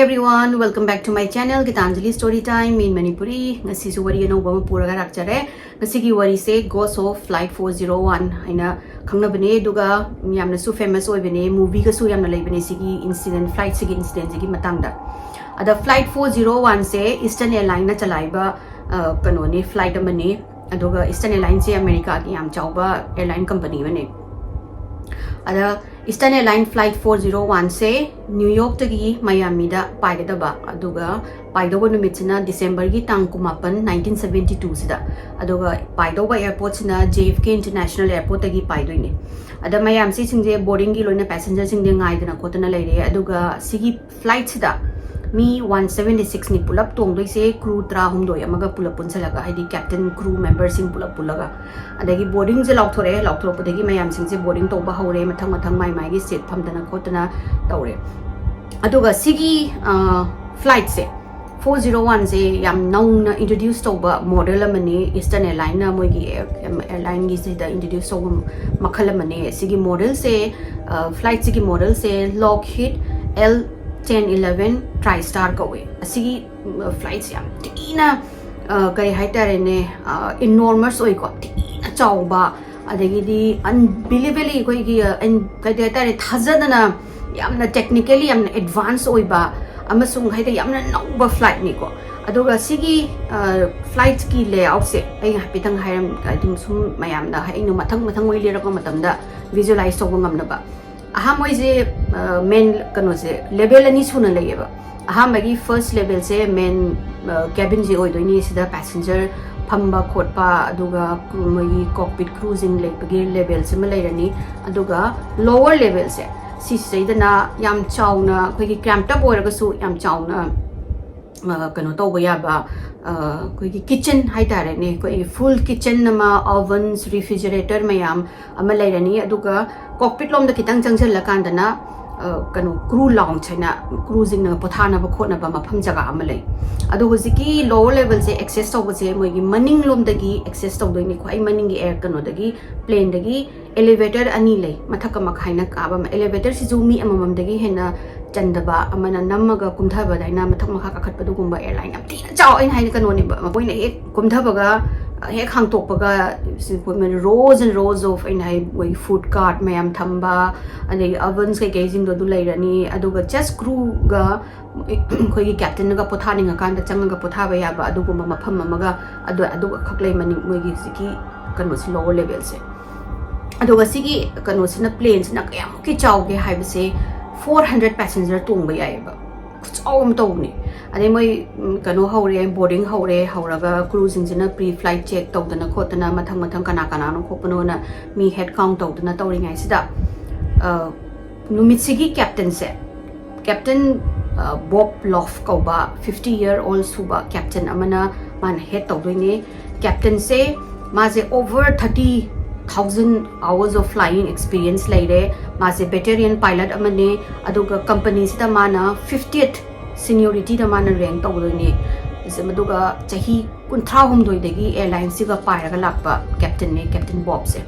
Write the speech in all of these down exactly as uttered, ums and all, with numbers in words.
Everyone, welcome back to my channel, Gitanjali Story Time in Manipuri. ꯉꯁꯤꯁꯨ ꯋꯥꯔꯤ ꯑꯅꯧꯕ ꯑꯃ ꯄꯨꯔꯒ ꯂꯥꯛꯆꯔꯦ꯫ ꯉꯁꯤꯒꯤ ꯋꯥꯔꯤꯁꯦ Ghost of Flight four zero one ꯍꯥꯏꯅ ꯈꯪꯅꯕꯅꯦ꯫ ꯑꯗꯨꯒ ꯌꯥꯝꯅꯁꯨ famous ꯑꯣꯏꯕꯅꯦ, movieꯒꯁꯨ ꯌꯥꯝꯅ ꯂꯩꯕꯅꯦ ꯁꯤꯒꯤ incident, flightꯁꯤꯒꯤ incidentsꯤꯒꯤ ꯃꯇꯥꯡꯗ꯫ ꯑꯗ flight four zero oneꯁꯦ Eastern Airlineꯅ ꯆꯂꯥꯏꯕ ꯑ, ꯀꯩꯅꯣꯅꯤ, flight ꯑꯃꯅꯤ꯫ ꯑꯗꯨꯒ Eastern Airlineꯁꯦ Americaꯒꯤ ꯌꯥꯝ ꯆꯥꯎꯕ airline company ꯑꯃꯅꯤ꯫ ꯑꯗ Eastern Airline flight four zero oneꯁꯦ New Yorkꯇꯒꯤ Miamiꯗ ꯄꯥꯏꯒꯗꯕ, ꯑꯗꯨꯒ ꯄꯥꯏꯗꯧꯕ ꯅꯨꯃꯤꯠꯁꯤꯅ Decemberꯒꯤ ꯇꯥꯡ ꯀꯨꯟꯃꯥꯄꯟ, nineteen seventy twoꯁꯤꯗ꯫ ꯑꯗꯨꯒ ꯄꯥꯏꯗꯧꯕ airportꯁꯤꯅ JFK International Airportꯇꯒꯤ ꯄꯥꯏꯗꯣꯏꯅꯤ꯫ ꯑꯗ ꯃꯌꯥꯝꯁꯤꯁꯤꯡꯁꯦ boardingꯒꯤ ꯂꯣꯏꯅ passengerꯁꯤꯡꯁꯦ ꯉꯥꯏꯗꯅ ꯈꯣꯠꯇꯅ ꯂꯩꯔꯦ꯫ ꯑꯗꯨꯒ ꯁꯤꯒꯤ flightꯁꯤꯗ ꯃꯤ one seventy sixꯅꯤ ꯄꯨꯂꯞ ꯇꯣꯡꯗꯣꯏꯁꯦ, crew ꯇꯔꯥꯍꯨꯝꯗꯣꯏ ꯑꯃꯒ ꯄꯨꯂꯞ ꯄꯨꯟꯁꯤꯜꯂꯒ, ꯍꯥꯏꯗꯤ captain, crew memberꯁꯤꯡ ꯄꯨꯂꯞ ꯄꯨꯜꯂꯒ꯫ ꯑꯗꯒꯤ boardingꯁꯦ ꯂꯥꯎꯊꯣꯔꯛꯑꯦ꯫ ꯂꯥꯎꯊꯣꯔꯛꯄꯗꯒꯤ ꯃꯌꯥꯝꯁꯤꯡꯁꯦ boarding ꯇꯧꯕ ꯍꯧꯔꯦ, ꯃꯊꯪ ꯃꯊꯪ ꯃꯥꯏ ꯃꯥꯏꯒꯤ seat ꯐꯝꯗꯅ ꯈꯣꯠꯇꯅ ꯇꯧꯔꯦ꯫ ꯑꯗꯨꯒ ꯁꯤꯒꯤ flightꯁꯦ four zero oneꯁꯦ ꯌꯥꯝ ꯅꯧꯅ introduce ꯇꯧꯕ model ꯑꯃꯅꯤ꯫ Eastern Airlineꯅ ꯃꯣꯏꯒꯤ airlineꯒꯤꯁꯤꯗ introduce ꯇꯧꯕ ꯃꯈꯜ ꯑꯃꯅꯤ꯫ ꯁꯤꯒꯤ modelꯁꯦ, flightꯁꯤꯒꯤ modelꯁꯦ Lockheed L ten eleven TriStar ꯀꯧꯋꯦ꯫ ꯑꯁꯤꯒꯤ flightꯁꯦ ꯌꯥꯝ ꯊꯤꯅ, ꯀꯔꯤ ꯍꯥꯏꯇꯥꯔꯦꯅꯦ, enormous ꯑꯣꯏꯀꯣ, ꯊꯤꯅ ꯆꯥꯎꯕ, ꯑꯗꯒꯤꯗꯤ unbelievably ꯑꯩꯈꯣꯏꯒꯤ, ꯀꯩ ꯍꯥꯏꯇꯥꯔꯦ, ꯊꯥꯖꯗꯅ ꯌꯥꯝꯅ technically ꯌꯥꯝꯅ advance ꯑꯣꯏꯕ ꯑꯃꯁꯨꯡ ꯍꯥꯏꯗꯤ ꯌꯥꯝꯅ ꯅꯧꯕ flightꯅꯤꯀꯣ꯫ ꯑꯗꯨꯒ ꯁꯤꯒꯤ flightꯀꯤ layoutꯁꯦ ꯑꯩ ꯍꯥꯏꯐꯦꯠꯇꯪ ꯍꯥꯏꯔꯝ, ꯍꯥꯏꯗꯤ ꯁꯨꯝ ꯃꯌꯥꯝꯅ ꯑꯩꯅ ꯃꯊꯪ ꯃꯊꯪ ꯑꯣꯏ ꯂꯤꯔꯛꯄ ꯃꯇꯝꯗ visualize ꯇꯧꯕ ꯉꯝꯅꯕ꯫ ꯑꯍꯥꯟꯕ ꯃꯣꯏꯁꯦ main ꯀꯩꯅꯣꯁꯦ level ꯑꯅꯤ ꯁꯨꯅ ꯂꯩꯌꯦꯕ꯫ ꯑꯍꯥꯟꯕꯒꯤ first levelꯁꯦ main cabinꯁꯦ ꯑꯣꯏꯗꯣꯏꯅꯤ꯫ ꯁꯤꯗ passenger ꯐꯝꯕ ꯈꯣꯠꯄ, ꯑꯗꯨꯒ ꯃꯣꯏꯒꯤ cockpit crewꯁꯤꯡ ꯂꯩꯕꯒꯤ levelꯁꯤꯃ ꯂꯩꯔꯅꯤ꯫ ꯑꯗꯨꯒ lower levelꯁꯦ ꯁꯤꯁꯤꯗꯩꯗꯅ ꯌꯥꯝ ꯆꯥꯎꯅ, ꯑꯩꯈꯣꯏꯒꯤ cramped up ꯑꯣꯏꯔꯒꯁꯨ ꯌꯥꯝ ꯆꯥꯎꯅ ꯀꯩꯅꯣ ꯇꯧꯕ ꯌꯥꯕ, ꯑꯩꯈꯣꯏꯒꯤ kitchen ꯍꯥꯏꯇꯥꯔꯦꯅꯦ, ꯑꯩꯈꯣꯏꯒꯤ full kitchen ꯑꯃ, ovens, refrigerator ꯃꯌꯥꯝ ꯑꯃ ꯂꯩꯔꯅꯤ꯫ ꯑꯗꯨꯒ cockpit ꯂꯣꯝꯗ ꯈꯤꯇꯪ ꯆꯪꯁꯤꯜꯂꯀꯥꯟꯗꯅ ꯀꯩꯅꯣ, ꯀ꯭ꯔꯨ ꯂꯥꯎꯟꯖ ꯍꯥꯏꯅ, ꯀ꯭ꯔꯨꯁꯤꯡꯅ ꯄꯣꯊꯥꯅꯕ ꯈꯣꯠꯅꯕ ꯃꯐꯝ ꯖꯒꯥ ꯑꯃ ꯂꯩ꯫ ꯑꯗꯣ ꯍꯧꯖꯤꯛꯀꯤ ꯂꯣꯋꯔ ꯂꯦꯚꯦꯜꯁꯦ ꯑꯦꯛꯁꯦꯁ ꯇꯧꯕꯁꯦ ꯃꯣꯏꯒꯤ ꯃꯅꯤꯡꯂꯣꯝꯗꯒꯤ ꯑꯦꯛꯁꯦꯁ ꯇꯧꯗꯣꯏꯅꯤ, ꯈ꯭ꯋꯥꯏ ꯃꯅꯤꯡꯒꯤ ꯑꯦꯌꯔ ꯀꯩꯅꯣꯗꯒꯤ, ꯄ꯭ꯂꯦꯟꯗꯒꯤ꯫ ꯑꯦꯂꯤꯚꯦꯇꯔ ꯑꯅꯤ ꯂꯩ, ꯃꯊꯛ ꯑꯃ ꯍꯥꯏꯅ ꯀꯥꯕ ꯑꯃ꯫ ꯑꯦꯂꯤꯚꯦꯇꯔꯁꯤꯁꯨ ꯃꯤ ꯑꯃꯃꯝꯗꯒꯤ ꯍꯦꯟꯅ ꯆꯟꯗꯕ, ꯑꯃꯅ ꯅꯝꯃꯒ ꯀꯨꯝꯊꯕ, ꯑꯗꯨꯃꯥꯏꯅ ꯃꯊꯛ ꯃꯈꯥ ꯀꯥꯈꯠꯄ, ꯑꯗꯨꯒꯨꯝꯕ ꯑꯦꯌꯔꯂꯥꯏꯟ ꯌꯥꯝ ꯊꯤꯅ ꯆꯥꯎ꯫ ꯑꯩꯅ ꯍꯥꯏꯅ ꯀꯩꯅꯣꯅꯦꯕ, ꯃꯈꯣꯏꯅ ꯍꯦꯛ ꯀꯨꯝꯊꯕꯒ, ꯍꯦꯛ ꯍꯥꯡꯇꯣꯛꯄꯒ, rows and rows of, ꯑꯩꯅ ꯍꯥꯏ, ꯃꯣꯏ ꯐꯨꯗ ꯀꯥꯔꯠ ꯃꯌꯥꯝ ꯊꯝꯕ, ꯑꯗꯒꯤ ꯑꯣꯚꯟꯁ ꯀꯩꯀꯩꯁꯤꯡꯗꯣ ꯑꯗꯨ ꯂꯩꯔꯅꯤ꯫ ꯑꯗꯨꯒ ꯖꯁ ꯀ꯭ꯔꯨꯒ ꯑꯩꯈꯣꯏꯒꯤ ꯀꯦꯞꯇꯦꯟꯒ ꯄꯣꯊꯥꯅꯤꯡꯉꯀꯥꯟꯗ ꯆꯪꯉꯒ ꯄꯣꯊꯥꯕ ꯌꯥꯕ ꯑꯗꯨꯒꯨꯝꯕ ꯃꯐꯝ ꯑꯃꯒ, ꯑꯗꯨ, ꯑꯗꯨꯒ ꯈꯛ ꯂꯩ ꯃꯅꯤꯡ, ꯃꯣꯏꯒꯤ ꯍꯧꯖꯤꯛꯀꯤ ꯀꯩꯅꯣꯁꯦ, ꯂꯣꯋꯔ ꯂꯦꯚꯦꯜꯁꯦ꯫ ꯑꯗꯨꯒ ꯁꯤꯒꯤ ꯀꯩꯅꯣꯁꯤꯅ, ꯄ꯭ꯂꯦꯟꯁꯤꯅ ꯀꯌꯥꯃꯨꯛꯀꯤ ꯆꯥꯎꯒꯦ ꯍꯥꯏꯕꯁꯦ, ꯐꯣꯔ ꯍꯟꯗ꯭ꯔꯦꯠ ꯄꯦꯁꯦꯟꯖꯔ ꯇꯣꯡꯕ ꯌꯥꯏꯑꯕ꯫ ꯈꯨꯆꯥꯎ ꯑꯃ ꯇꯧꯕꯅꯤ꯫ ꯑꯗꯩ ꯃꯣꯏ, ꯎꯝ, ꯀꯩꯅꯣ ꯍꯧꯔꯦ, ꯕꯣꯔꯗꯤꯡ ꯍꯧꯔꯦ, ꯍꯧꯔꯒ ꯀ꯭ꯔꯨꯁꯤꯡꯁꯤꯅ ꯄ꯭ꯔꯤ ꯐ꯭ꯂꯥꯏꯠ ꯆꯦꯛ ꯇꯧꯗꯅ ꯈꯣꯠꯇꯅ, ꯃꯊꯪ ꯃꯊꯪ ꯀꯅꯥ ꯀꯅꯥꯅꯣ ꯈꯣꯠꯄꯅꯣꯅ ꯃꯤ ꯍꯦꯗ ꯀꯥꯎꯟ ꯇꯧꯗꯅ ꯇꯧꯔꯤꯉꯩꯁꯤꯗ, ꯑ, ꯅꯨꯃꯤꯠꯁꯤꯒꯤ ꯀꯦꯞꯇꯦꯟꯁꯦ, ꯀꯦꯞꯇꯦꯟ, ꯑ, ꯕꯣꯕ ꯂꯣꯐ ꯀꯧꯕ fifty year old ꯁꯨꯕ ꯀꯦꯞꯇꯦꯟ ꯑꯃꯅ ꯃꯥꯅ ꯍꯦꯗ ꯇꯧꯗꯣꯏꯅꯦ꯫ ꯀꯦꯞꯇꯦꯟꯁꯦ, ꯃꯥꯁꯦ over thirty thousand hours of flying experience ꯂꯩꯔꯦ꯫ ꯃꯥꯁꯦ ꯕꯦꯇꯦꯔꯤꯌꯟ ꯄꯥꯏꯂꯠ ꯑꯃꯅꯦ, ꯑꯗꯨꯒ ꯀꯝꯄꯅꯤꯁꯤꯗ ꯃꯥꯅ fiftieth seniorityꯗ ꯃꯥꯅ ꯔꯦꯡ ꯇꯧꯗꯣꯏꯅꯦ꯫ ꯑꯗꯨꯒ ꯆꯍꯤ ꯀꯨꯟꯊ꯭ꯔꯥ ꯍꯨꯝꯗꯣꯏꯗꯒꯤ ꯑꯦꯌꯔꯂꯥꯏꯟꯁꯤꯒ ꯄꯥꯏꯔꯒ ꯂꯥꯛꯄ ꯀꯦꯞꯇꯦꯟꯅꯦ, ꯀꯦꯞꯇꯦꯟ ꯕꯣꯕꯁꯦ꯫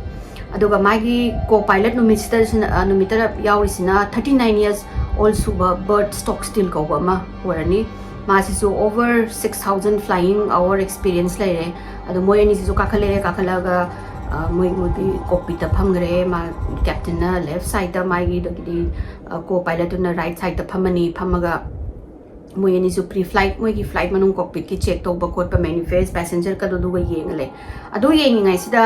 ꯑꯗꯨꯒ ꯃꯥꯒꯤ ꯀꯣ ꯄꯥꯏꯂꯠ ꯅꯨꯃꯤꯠꯁꯤꯗ, ꯑ, ꯅꯨꯃꯤꯠꯇ ꯌꯥꯎꯔꯤꯁꯤꯅ thirty nine years old ꯁꯨꯕ ꯕꯔꯠ ꯁ꯭ꯇꯣꯛꯁꯇꯤꯜ ꯀꯧꯕ ꯑꯃ ꯑꯣꯏꯔꯅꯤ꯫ ꯃꯥꯁꯤꯁꯨ over six thousand flying hour experience ꯂꯩꯔꯦ꯫ ꯑꯗꯣ ꯃꯣꯏ ꯑꯅꯤꯁꯤꯁꯨ ꯀꯥꯈꯠꯂꯛꯑꯦ, ꯀꯥꯈꯠꯂꯛꯑꯒ, ꯑ, ꯃꯣꯏ, ꯃꯣꯏꯒꯤ ꯀꯣꯛꯄꯤꯠꯇ ꯐꯝꯈ꯭ꯔꯦ꯫ ꯃꯥ, ꯀꯦꯞꯇꯦꯟꯅ ꯂꯦꯐ ꯁꯥꯏꯗꯇ, ꯃꯥꯒꯤ, ꯑꯗꯒꯤꯗꯤ, ꯑ, ꯀꯣ ꯄꯥꯏꯂꯠꯇꯨꯅ ꯔꯥꯏꯠ ꯁꯥꯏꯗꯇ ꯐꯝꯃꯅꯤ꯫ ꯐꯝꯃꯒ ꯃꯣꯏ ꯑꯅꯤꯁꯨ ꯄ꯭ꯔꯤ ꯐ꯭ꯂꯥꯏꯠ, ꯃꯣꯏꯒꯤ ꯐ꯭ꯂꯥꯏꯠ ꯃꯅꯨꯡ ꯀꯣꯛꯄꯤꯠꯀꯤ ꯆꯦꯛ ꯇꯧꯕ ꯈꯣꯠꯄ, ꯃꯦꯅꯤꯐꯦꯁ, ꯄꯦꯁꯦꯟꯖꯔ ꯀꯩꯗꯧꯗꯨꯒ ꯌꯦꯡꯉ ꯂꯩ꯫ ꯑꯗꯨ ꯌꯦꯡꯉꯤꯉꯩꯁꯤꯗ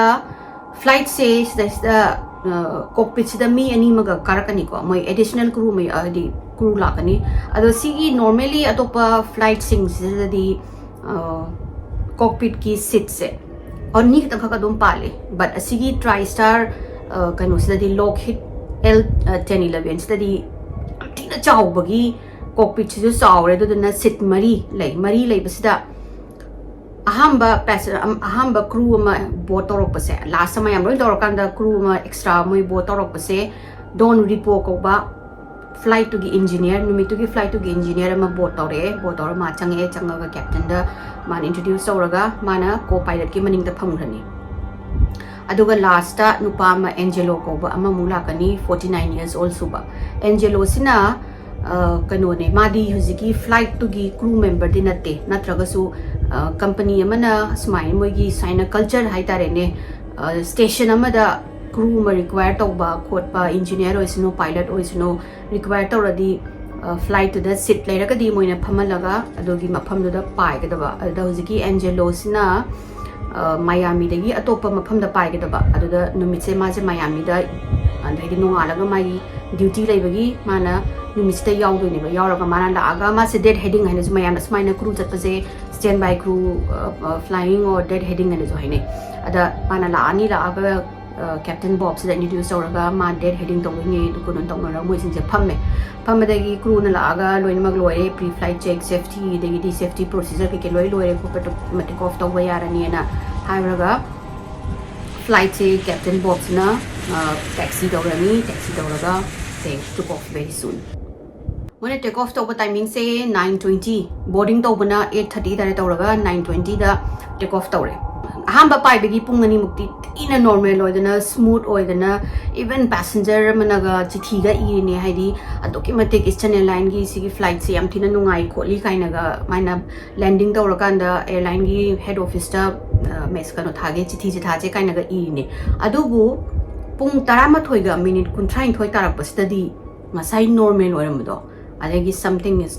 ꯐ꯭ꯂꯥꯏꯠꯁꯦ ꯁꯤꯗꯩꯁꯤꯗ, ꯑ, ꯀꯣꯛꯄꯤꯠꯁꯤꯗ ꯃꯤ ꯑꯅꯤꯃꯒ ꯀꯥꯔꯛꯀꯅꯤꯀꯣ, ꯃꯣꯏ ꯑꯦꯗꯤꯁꯅꯦꯜ ꯀ꯭ꯔꯨ ꯑꯃ, ꯍꯥꯏꯗꯤ ꯀ꯭ꯔꯨ ꯂꯥꯛꯀꯅꯤ꯫ ꯑꯗꯣ ꯁꯤꯒꯤ ꯅꯣꯔꯃꯦꯂꯤ ꯑꯇꯣꯞꯄ ꯐ꯭ꯂꯥꯏꯠꯁꯤꯡꯁꯤꯗꯗꯤ, ꯑ, ꯀꯣꯛꯄꯤꯠꯀꯤ ꯁꯤꯠꯁꯦ ꯑꯅꯤ ꯈꯛꯇꯪꯈꯛ ꯑꯗꯨꯝ ꯄꯥꯜꯂꯤ꯫ But ꯑꯁꯤꯒꯤ ꯇ꯭ꯔꯥꯏ ꯁ꯭ꯇꯥꯔ, ꯑ, ꯀꯩꯅꯣꯁꯤꯗꯗꯤ, ꯂꯣꯛꯍꯤꯠ ꯑꯦꯜ, ꯑ, ten eleven ꯁꯤꯗꯗꯤ ꯌꯥꯝ ꯊꯤꯅ ꯆꯥꯎꯕꯒꯤ, ꯀꯣꯛꯄꯤꯠꯁꯤꯁꯨ ꯆꯥꯎꯔꯦ, ꯑꯗꯨꯗꯨꯅ ꯁꯤꯠ ꯃꯔꯤ ꯂꯩ꯫ ꯃꯔꯤ ꯂꯩꯕꯁꯤꯗ ꯑꯍꯥꯟꯕ ꯄꯦꯁ-, ꯑꯝ-, ꯑꯍꯥꯟꯕ ꯀ꯭ꯔꯨ ꯑꯃ ꯕꯣꯠ ꯇꯧꯔꯛꯄꯁꯦ, ꯂꯥꯁꯇ ꯃꯌꯥꯝ ꯂꯣꯏ ꯇꯧꯔꯀꯥꯟꯗ ꯀ꯭ꯔꯨ ꯑꯃ ꯑꯦꯛꯁꯇ꯭ꯔꯥ ꯃꯣꯏ ꯕꯣꯠ ꯇꯧꯔꯛꯄꯁꯦ, ꯗꯣꯟ ꯔꯤꯄꯣ ꯀꯧꯕ ꯐ꯭ꯂꯥꯏꯠꯇꯨꯒꯤ ꯏꯟꯖꯤꯅꯤꯌꯔ, ꯅꯨꯃꯤꯠꯇꯨꯒꯤ ꯐ꯭ꯂꯥꯏꯠꯇꯨꯒꯤ ꯏꯟꯖꯤꯅꯤꯌꯔ ꯑꯃ ꯕꯣꯔꯗ ꯇꯧꯔꯛꯑꯦ꯫ ꯕꯣꯔꯗ ꯇꯧꯔ ꯃꯥ ꯆꯪꯉꯛꯑꯦ꯫ ꯆꯪꯉꯒ ꯀꯦꯞꯇꯟꯗ ꯃꯥꯅ ꯏꯟꯇ꯭ꯔꯣꯗ꯭ꯌꯨꯁ ꯇꯧꯔꯒ ꯃꯥꯅ ꯀꯣ ꯄꯥꯏꯂꯠꯀꯤ ꯃꯅꯤꯡꯗ ꯐꯝꯈ꯭ꯔꯅꯤ꯫ ꯑꯗꯨꯒ ꯂꯥꯁꯇ ꯅꯨꯄꯥ ꯑꯃ, ꯑꯦꯟꯖꯦꯂꯣ ꯀꯧꯕ ꯑꯃꯃꯨꯛ ꯂꯥꯛꯀꯅꯤ, forty nine years old ꯁꯨꯕ꯫ ꯑꯦꯟꯖꯦꯂꯣꯁꯤꯅ, ꯑ, ꯀꯩꯅꯣꯅꯦ, ꯃꯥꯗꯤ ꯍꯧꯖꯤꯛꯀꯤ ꯐ꯭ꯂꯥꯏꯠꯇꯨꯒꯤ ꯀ꯭ꯔꯨ ꯃꯦꯝꯕꯔꯗꯤ ꯅꯠꯇꯦ, ꯅꯠꯇ꯭ꯔꯒꯁꯨ, ꯑ, ꯀꯝꯄꯅꯤ ꯑꯃꯅ ꯁꯨꯃꯥꯏꯅ ꯃꯣꯏꯒꯤ ꯁꯨꯃꯥꯏꯅ ꯀꯜꯆꯔ ꯍꯥꯏꯇꯥꯔꯦꯅꯦ, ꯑ, ꯁ꯭ꯇꯦꯁꯟ ꯑꯃꯗ ꯀ꯭ꯔꯨ ꯑꯃ ꯔꯤꯀ꯭ꯋꯥꯌꯔ ꯇꯧꯕ ꯈꯣꯠꯄ, ꯏꯟꯖꯤꯅꯤꯌꯔ ꯑꯣꯏꯁꯅꯨ, ꯄꯥꯏꯂꯠ ꯑꯣꯏꯁꯅꯨ, ꯔꯤꯀ꯭ꯋꯥꯌꯔ ꯇꯧꯔꯗꯤ, ꯑ, ꯐ꯭ꯂꯥꯏꯠꯇꯨꯗ ꯁꯤꯠ ꯂꯩꯔꯒꯗꯤ ꯃꯣꯏꯅ ꯐꯝꯍꯜꯂꯒ ꯑꯗꯨꯒꯤ ꯃꯐꯝꯗꯨꯗ ꯄꯥꯏꯒꯗꯕ꯫ ꯑꯗꯨꯗ ꯍꯧꯖꯤꯛꯀꯤ ꯑꯦꯟꯖꯦꯂꯣꯁꯤꯅ, ꯑ, ꯃꯌꯥꯃꯤꯗꯒꯤ ꯑꯇꯣꯞꯄ ꯃꯐꯝꯗ ꯄꯥꯏꯒꯗꯕ꯫ ꯑꯗꯨꯗ ꯅꯨꯃꯤꯠꯁꯦ ꯃꯥꯁꯦ ꯃꯌꯥꯃꯤꯗ, ꯑꯗꯩꯗꯤ ꯅꯣꯡꯉꯥꯜꯂꯒ ꯃꯥꯒꯤ ꯗ꯭ꯌꯨꯇꯤ ꯂꯩꯕꯒꯤ ꯃꯥꯅ ꯅꯨꯃꯤꯠꯁꯤꯗ ꯌꯥꯎꯗꯣꯏꯅꯦꯕ꯫ ꯌꯥꯎꯔꯒ ꯃꯥꯅ ꯂꯥꯛꯑꯒ, ꯃꯥꯁꯦ ꯗꯦꯠ ꯍꯦꯗꯤꯡ ꯍꯥꯏꯅꯁꯨ, ꯃꯌꯥꯝꯅ ꯁꯨꯃꯥꯏꯅ ꯀ꯭ꯔꯨ ꯆꯠꯄꯁꯦ standby crew, flying or deadheading ꯍꯥꯏꯅꯁꯨ ꯍꯥꯏꯅꯩ꯫ ꯑꯗ ꯃꯥꯅ ꯂꯥꯛꯑꯅꯤ, ꯂꯥꯛꯑꯒ, ꯑ, ꯀꯦꯞꯇꯟ ꯕꯣꯕꯁꯤꯗ ꯏꯟꯇ꯭ꯔꯣꯗ꯭ꯌꯨꯁ ꯇꯧꯔꯒ ꯃꯥ ꯗꯦꯠ ꯍꯦꯗꯤꯡ ꯇꯧꯗꯣꯏꯅꯦ, ꯑꯗꯨ ꯀꯩꯅꯣ ꯇꯧꯅꯔꯒ ꯃꯣꯏꯁꯤꯡꯁꯦ ꯐꯝꯃꯦ꯫ ꯐꯝꯕꯗꯒꯤ ꯀ꯭ꯔꯨꯅ ꯂꯥꯛꯑꯒ ꯂꯣꯏꯅꯃꯛ ꯂꯣꯏꯔꯦ, ꯄ꯭ꯔꯤ ꯐ꯭ꯂꯥꯏꯠ ꯆꯦꯛ, ꯁꯦꯐꯇꯤ, ꯑꯗꯒꯤꯗꯤ ꯁꯦꯐꯇꯤ ꯄ꯭ꯔꯣꯁꯤꯖꯔ ꯀꯩꯀꯩ ꯂꯣꯏ ꯂꯣꯏꯔꯦ ꯈꯣꯠꯄ, ꯇꯦꯛ ꯑꯣꯐ ꯇꯧꯕ ꯌꯥꯔꯅꯤꯅ ꯍꯥꯏꯔꯒ ꯐ꯭ꯂꯥꯏꯠꯁꯦ ꯀꯦꯞꯇꯟ ꯕꯣꯕꯁꯤꯅ, ꯑ, ꯇꯦꯛꯁꯤ ꯇꯧꯔꯅꯤ꯫ ꯇꯦꯛꯁꯤ ꯇꯧꯔꯒ they took off very soon꯫ ꯃꯣꯏꯅ ꯇꯦꯛ ꯑꯣꯐ ꯇꯧꯕ ꯇꯥꯏꯃꯤꯡꯁꯦ nine twenty, ꯕꯣꯔꯗꯤꯡ ꯇꯧꯕꯅ eight thirty ꯑꯗꯥꯏꯗ ꯇꯧꯔꯒ nine twentyꯗ ꯇꯦꯛ ꯑꯣꯐ ꯇꯧꯔꯦ꯫ ꯑꯍꯥꯟꯕ ꯄꯥꯏꯕꯒꯤ ꯄꯨꯡ ꯑꯅꯤꯃꯨꯛꯇꯤ ꯊꯤꯅ ꯅꯣꯔꯃꯦꯜ ꯑꯣꯏꯗꯅ, ꯁ꯭ꯃꯨꯠ ꯑꯣꯏꯗꯅ, ꯏꯚꯟ ꯄꯦꯁꯦꯟꯖꯔ ꯑꯃꯅꯒ ꯆꯤꯊꯤꯒ ꯏꯔꯤꯅꯦ, ꯍꯥꯏꯗꯤ ꯑꯗꯨꯛꯀꯤ ꯃꯇꯤꯛ ꯏꯁꯇꯔꯟ ꯑꯦꯌꯔꯂꯥꯏꯟꯒꯤ ꯁꯤꯒꯤ ꯐ꯭ꯂꯥꯏꯠꯁꯦ ꯌꯥꯝ ꯊꯤꯅ ꯅꯨꯡꯉꯥꯏ ꯈꯣꯠꯂꯤ ꯀꯥꯏꯅꯒ, ꯃꯥꯏꯅ ꯂꯦꯟꯗꯤꯡ ꯇꯧꯔꯀꯥꯟꯗ ꯑꯦꯌꯔꯂꯥꯏꯟꯒꯤ ꯍꯦꯗ ꯑꯣꯐꯤꯁꯇ, ꯑ, ꯃꯦꯁ-, ꯀꯩꯅꯣ ꯊꯥꯒꯦ, ꯆꯤꯊꯤꯁꯦ ꯊꯥꯁꯦ ꯀꯥꯏꯅꯒ ꯏꯔꯤꯅꯦ꯫ ꯑꯗꯨꯕꯨ ꯄꯨꯡ ꯇꯔꯥꯃꯥꯊꯣꯏꯒ ꯃꯤꯅꯤꯠ ꯀꯨꯟꯊ꯭ꯔꯥꯅꯤꯊꯣꯏ ꯇꯥꯔꯛꯄꯁꯤꯗꯗꯤ ꯉꯁꯥꯏ ꯅꯣꯔꯃꯦꯜ ꯑꯣꯏꯔꯝꯕꯗꯣ, ꯑꯗꯒꯤ something is,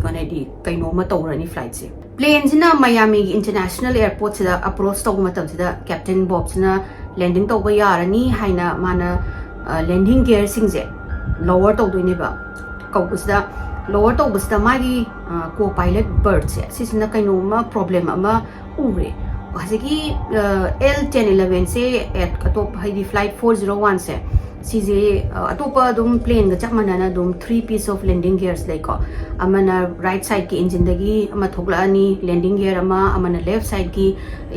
ꯀꯩꯅꯣꯗꯤ, ꯀꯩꯅꯣꯝꯃ ꯇꯧꯔꯅꯤ ꯐ꯭ꯂꯥꯏꯠꯁꯦ꯫ ꯄ꯭ꯂꯦꯟꯁꯤꯅ ꯃꯌꯥꯃꯤꯒꯤ ꯏꯟꯇꯔꯅꯦꯁꯅꯦꯜ ꯑꯦꯌꯔꯄꯣꯔꯠꯁꯤꯗ ꯑꯦꯄ꯭ꯔꯣꯆ ꯇꯧꯕ ꯃꯇꯝꯁꯤꯗ ꯀꯦꯞꯇꯦꯟ ꯕꯣꯕꯁꯤꯅ ꯂꯦꯟꯗꯤꯡ ꯇꯧꯕ ꯌꯥꯔꯅꯤ ꯍꯥꯏꯅ ꯃꯥꯅ, ꯑ, ꯂꯦꯟꯗꯤꯡ ꯒꯤꯌꯔꯁꯤꯡꯁꯦ ꯂꯣꯋꯔ ꯇꯧꯗꯣꯏꯅꯦꯕ꯫ ꯀꯧꯕꯁꯤꯗ, ꯂꯣꯋꯔ ꯇꯧꯕꯁꯤꯗ ꯃꯥꯒꯤ, ꯑ, ꯀꯣ ꯄꯥꯏꯂꯠ ꯕꯔꯠꯁꯦ, ꯁꯤꯁꯤꯅ ꯀꯩꯅꯣꯝꯃ ꯄ꯭ꯔꯣꯕ꯭ꯂꯦꯝ ꯑꯃ ꯎꯔꯦ꯫ ꯍꯧꯖꯤꯛꯀꯤ, ꯑ, ꯑꯦꯜ ꯇꯦꯟ ꯏꯂꯚꯦꯟꯁꯦ ꯑꯦꯠ ꯑꯇꯣꯞꯄ, ꯍꯥꯏꯗꯤ ꯐ꯭ꯂꯥꯏꯠ four zero oneꯁꯦ, ꯁꯤꯁꯦ, ꯑ, ꯑꯇꯣꯞꯄ ꯑꯗꯨꯝ ꯄ꯭ꯂꯦꯟꯒ ꯆꯞ ꯃꯥꯟꯅꯅ ꯑꯗꯨꯝ three piece of landing gears ꯂꯩꯀꯣ꯫ ꯑꯃꯅ ꯔꯥꯏꯠ ꯁꯥꯏꯠꯀꯤ ꯏꯟꯖꯤꯟꯗꯒꯤ ꯑꯃ ꯊꯣꯛꯂꯛꯑꯅꯤ, ꯂꯦꯟꯗꯤꯡ ꯒꯤꯌꯔ ꯑꯃ, ꯑꯃꯅ ꯂꯦꯐ ꯁꯥꯏꯠꯀꯤ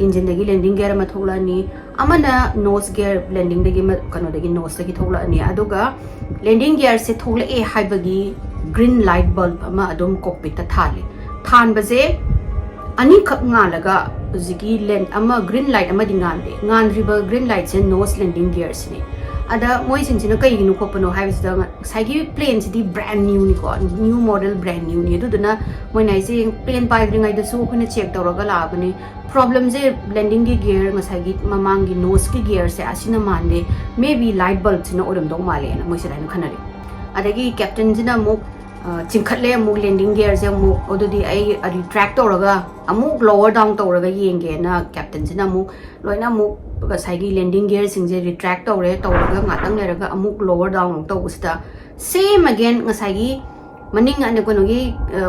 ꯏꯟꯖꯤꯟꯗꯒꯤ ꯂꯦꯟꯗꯤꯡ ꯒꯤꯌꯔ ꯑꯃ ꯊꯣꯛꯂꯛꯑꯅꯤ, ꯑꯃꯅ ꯅꯣꯁ ꯒꯤꯌꯔ, ꯂꯦꯟꯗꯤꯡꯗꯒꯤ ꯀꯩꯅꯣꯗꯒꯤ ꯅꯣꯁꯇꯒꯤ ꯊꯣꯛꯂꯛꯑꯅꯤ꯫ ꯑꯗꯨꯒ ꯂꯦꯟꯗꯤꯡ ꯒꯤꯌꯔꯁꯦ ꯊꯣꯛꯂꯛꯑꯦ ꯍꯥꯏꯕꯒꯤ ꯒ꯭ꯔꯤꯟ ꯂꯥꯏꯠ ꯕꯜꯕ ꯑꯃ ꯑꯗꯨꯝ ꯀꯣꯛꯄꯤꯠꯇ ꯊꯥꯜꯂꯤ꯫ ꯊꯥꯟꯕꯁꯦ ꯑꯅꯤꯈꯛ ꯉꯥꯜꯂꯒ ꯍꯧꯖꯤꯛꯀꯤ ꯂꯦꯟ ꯑꯃ ꯒ꯭ꯔꯤꯟ ꯂꯥꯏꯠ ꯑꯃꯗꯤ ꯉꯥꯟꯗꯦ꯫ ꯉꯥꯟꯗ꯭ꯔꯤꯕ ꯒ꯭ꯔꯤꯟ ꯂꯥꯏꯠꯁꯦ ꯅꯣꯁ ꯂꯦꯟꯗꯤꯡ ꯒꯤꯌꯔꯁꯤꯅꯤ꯫ ꯑꯗ ꯃꯣꯏꯁꯤꯡꯁꯤꯅ ꯀꯩꯒꯤꯅꯣ ꯈꯣꯠꯄꯅꯣ ꯍꯥꯏꯕꯁꯤꯗ, ꯉꯁꯥꯏꯒꯤ ꯄ꯭ꯂꯦꯟꯁꯤꯗꯤ ꯕ꯭ꯔꯥꯟ ꯅ꯭ꯌꯨꯅꯤꯀꯣ, ꯅ꯭ꯌꯨ ꯃꯣꯗꯦꯜ ꯕ꯭ꯔꯥꯟ ꯅ꯭ꯌꯨꯅꯤ꯫ ꯑꯗꯨꯗꯨꯅ ꯃꯣꯏꯅ ꯍꯥꯏꯁꯦ ꯄ꯭ꯂꯦꯟ ꯄꯥꯏꯗ꯭ꯔꯤꯉꯩꯗꯁꯨ ꯑꯩꯈꯣꯏꯅ ꯆꯦꯛ ꯇꯧꯔꯒ ꯂꯥꯛꯑꯕꯅꯤ꯫ ꯄ꯭ꯔꯣꯕ꯭ꯂꯦꯝꯁꯦ ꯂꯦꯟꯗꯤꯡꯒꯤ ꯒꯤꯌꯔ, ꯉꯁꯥꯏꯒꯤ ꯃꯃꯥꯡꯒꯤ ꯅꯣꯁꯀꯤ ꯒꯤꯌꯔꯁꯦ ꯑꯁꯤꯅ ꯃꯥꯟꯗꯦ, ꯃꯦ ꯕꯤ ꯂꯥꯏꯠ ꯕꯜꯕꯁꯤꯅ ꯑꯣꯏꯔꯝꯗꯧ ꯃꯥꯜꯂꯦꯅ ꯃꯣꯏꯁꯦ ꯑꯗꯨꯃꯥꯏꯅ ꯈꯟꯅꯔꯦ꯫ ꯑꯗꯒꯤ ꯀꯦꯞꯇꯦꯟꯁꯤꯅ ꯑꯃꯨꯛ ꯆꯤꯡꯈꯠꯂꯦ ꯑꯃꯨꯛ ꯂꯦꯟꯗꯤꯡ ꯒꯤꯌꯔꯁꯦ ꯑꯃꯨꯛ, ꯑꯗꯨꯗꯤ ꯑꯩ ꯔꯤꯇ꯭ꯔꯦꯛ ꯇꯧꯔꯒ ꯑꯃꯨꯛ ꯂꯣꯋꯔ ꯗꯥꯎꯟ ꯇꯧꯔꯒ ꯌꯦꯡꯒꯦꯅ ꯀꯦꯞꯇꯦꯟꯁꯤꯅ ꯑꯃꯨꯛ ꯂꯣꯏꯅ ꯑꯃꯨꯛ ꯉꯁꯥꯏꯒꯤ ꯂꯦꯟꯗꯤꯡ ꯒꯤꯌꯔꯁꯤꯡꯁꯦ ꯔꯤꯇ꯭ꯔꯦꯛ ꯇꯧꯔꯦ꯫ ꯇꯧꯔꯒ ꯉꯥꯛꯇꯪ ꯂꯩꯔꯒ ꯑꯃꯨꯛ ꯂꯣꯋꯔ ꯗꯥꯎꯟ ꯑꯃꯨꯛ ꯇꯧꯕꯁꯤꯗ, ꯁꯦꯝ ꯑꯒꯦꯟ ꯉꯁꯥꯏꯒꯤ ꯃꯅꯤꯡ ꯑꯅ ꯀꯩꯅꯣꯒꯤ,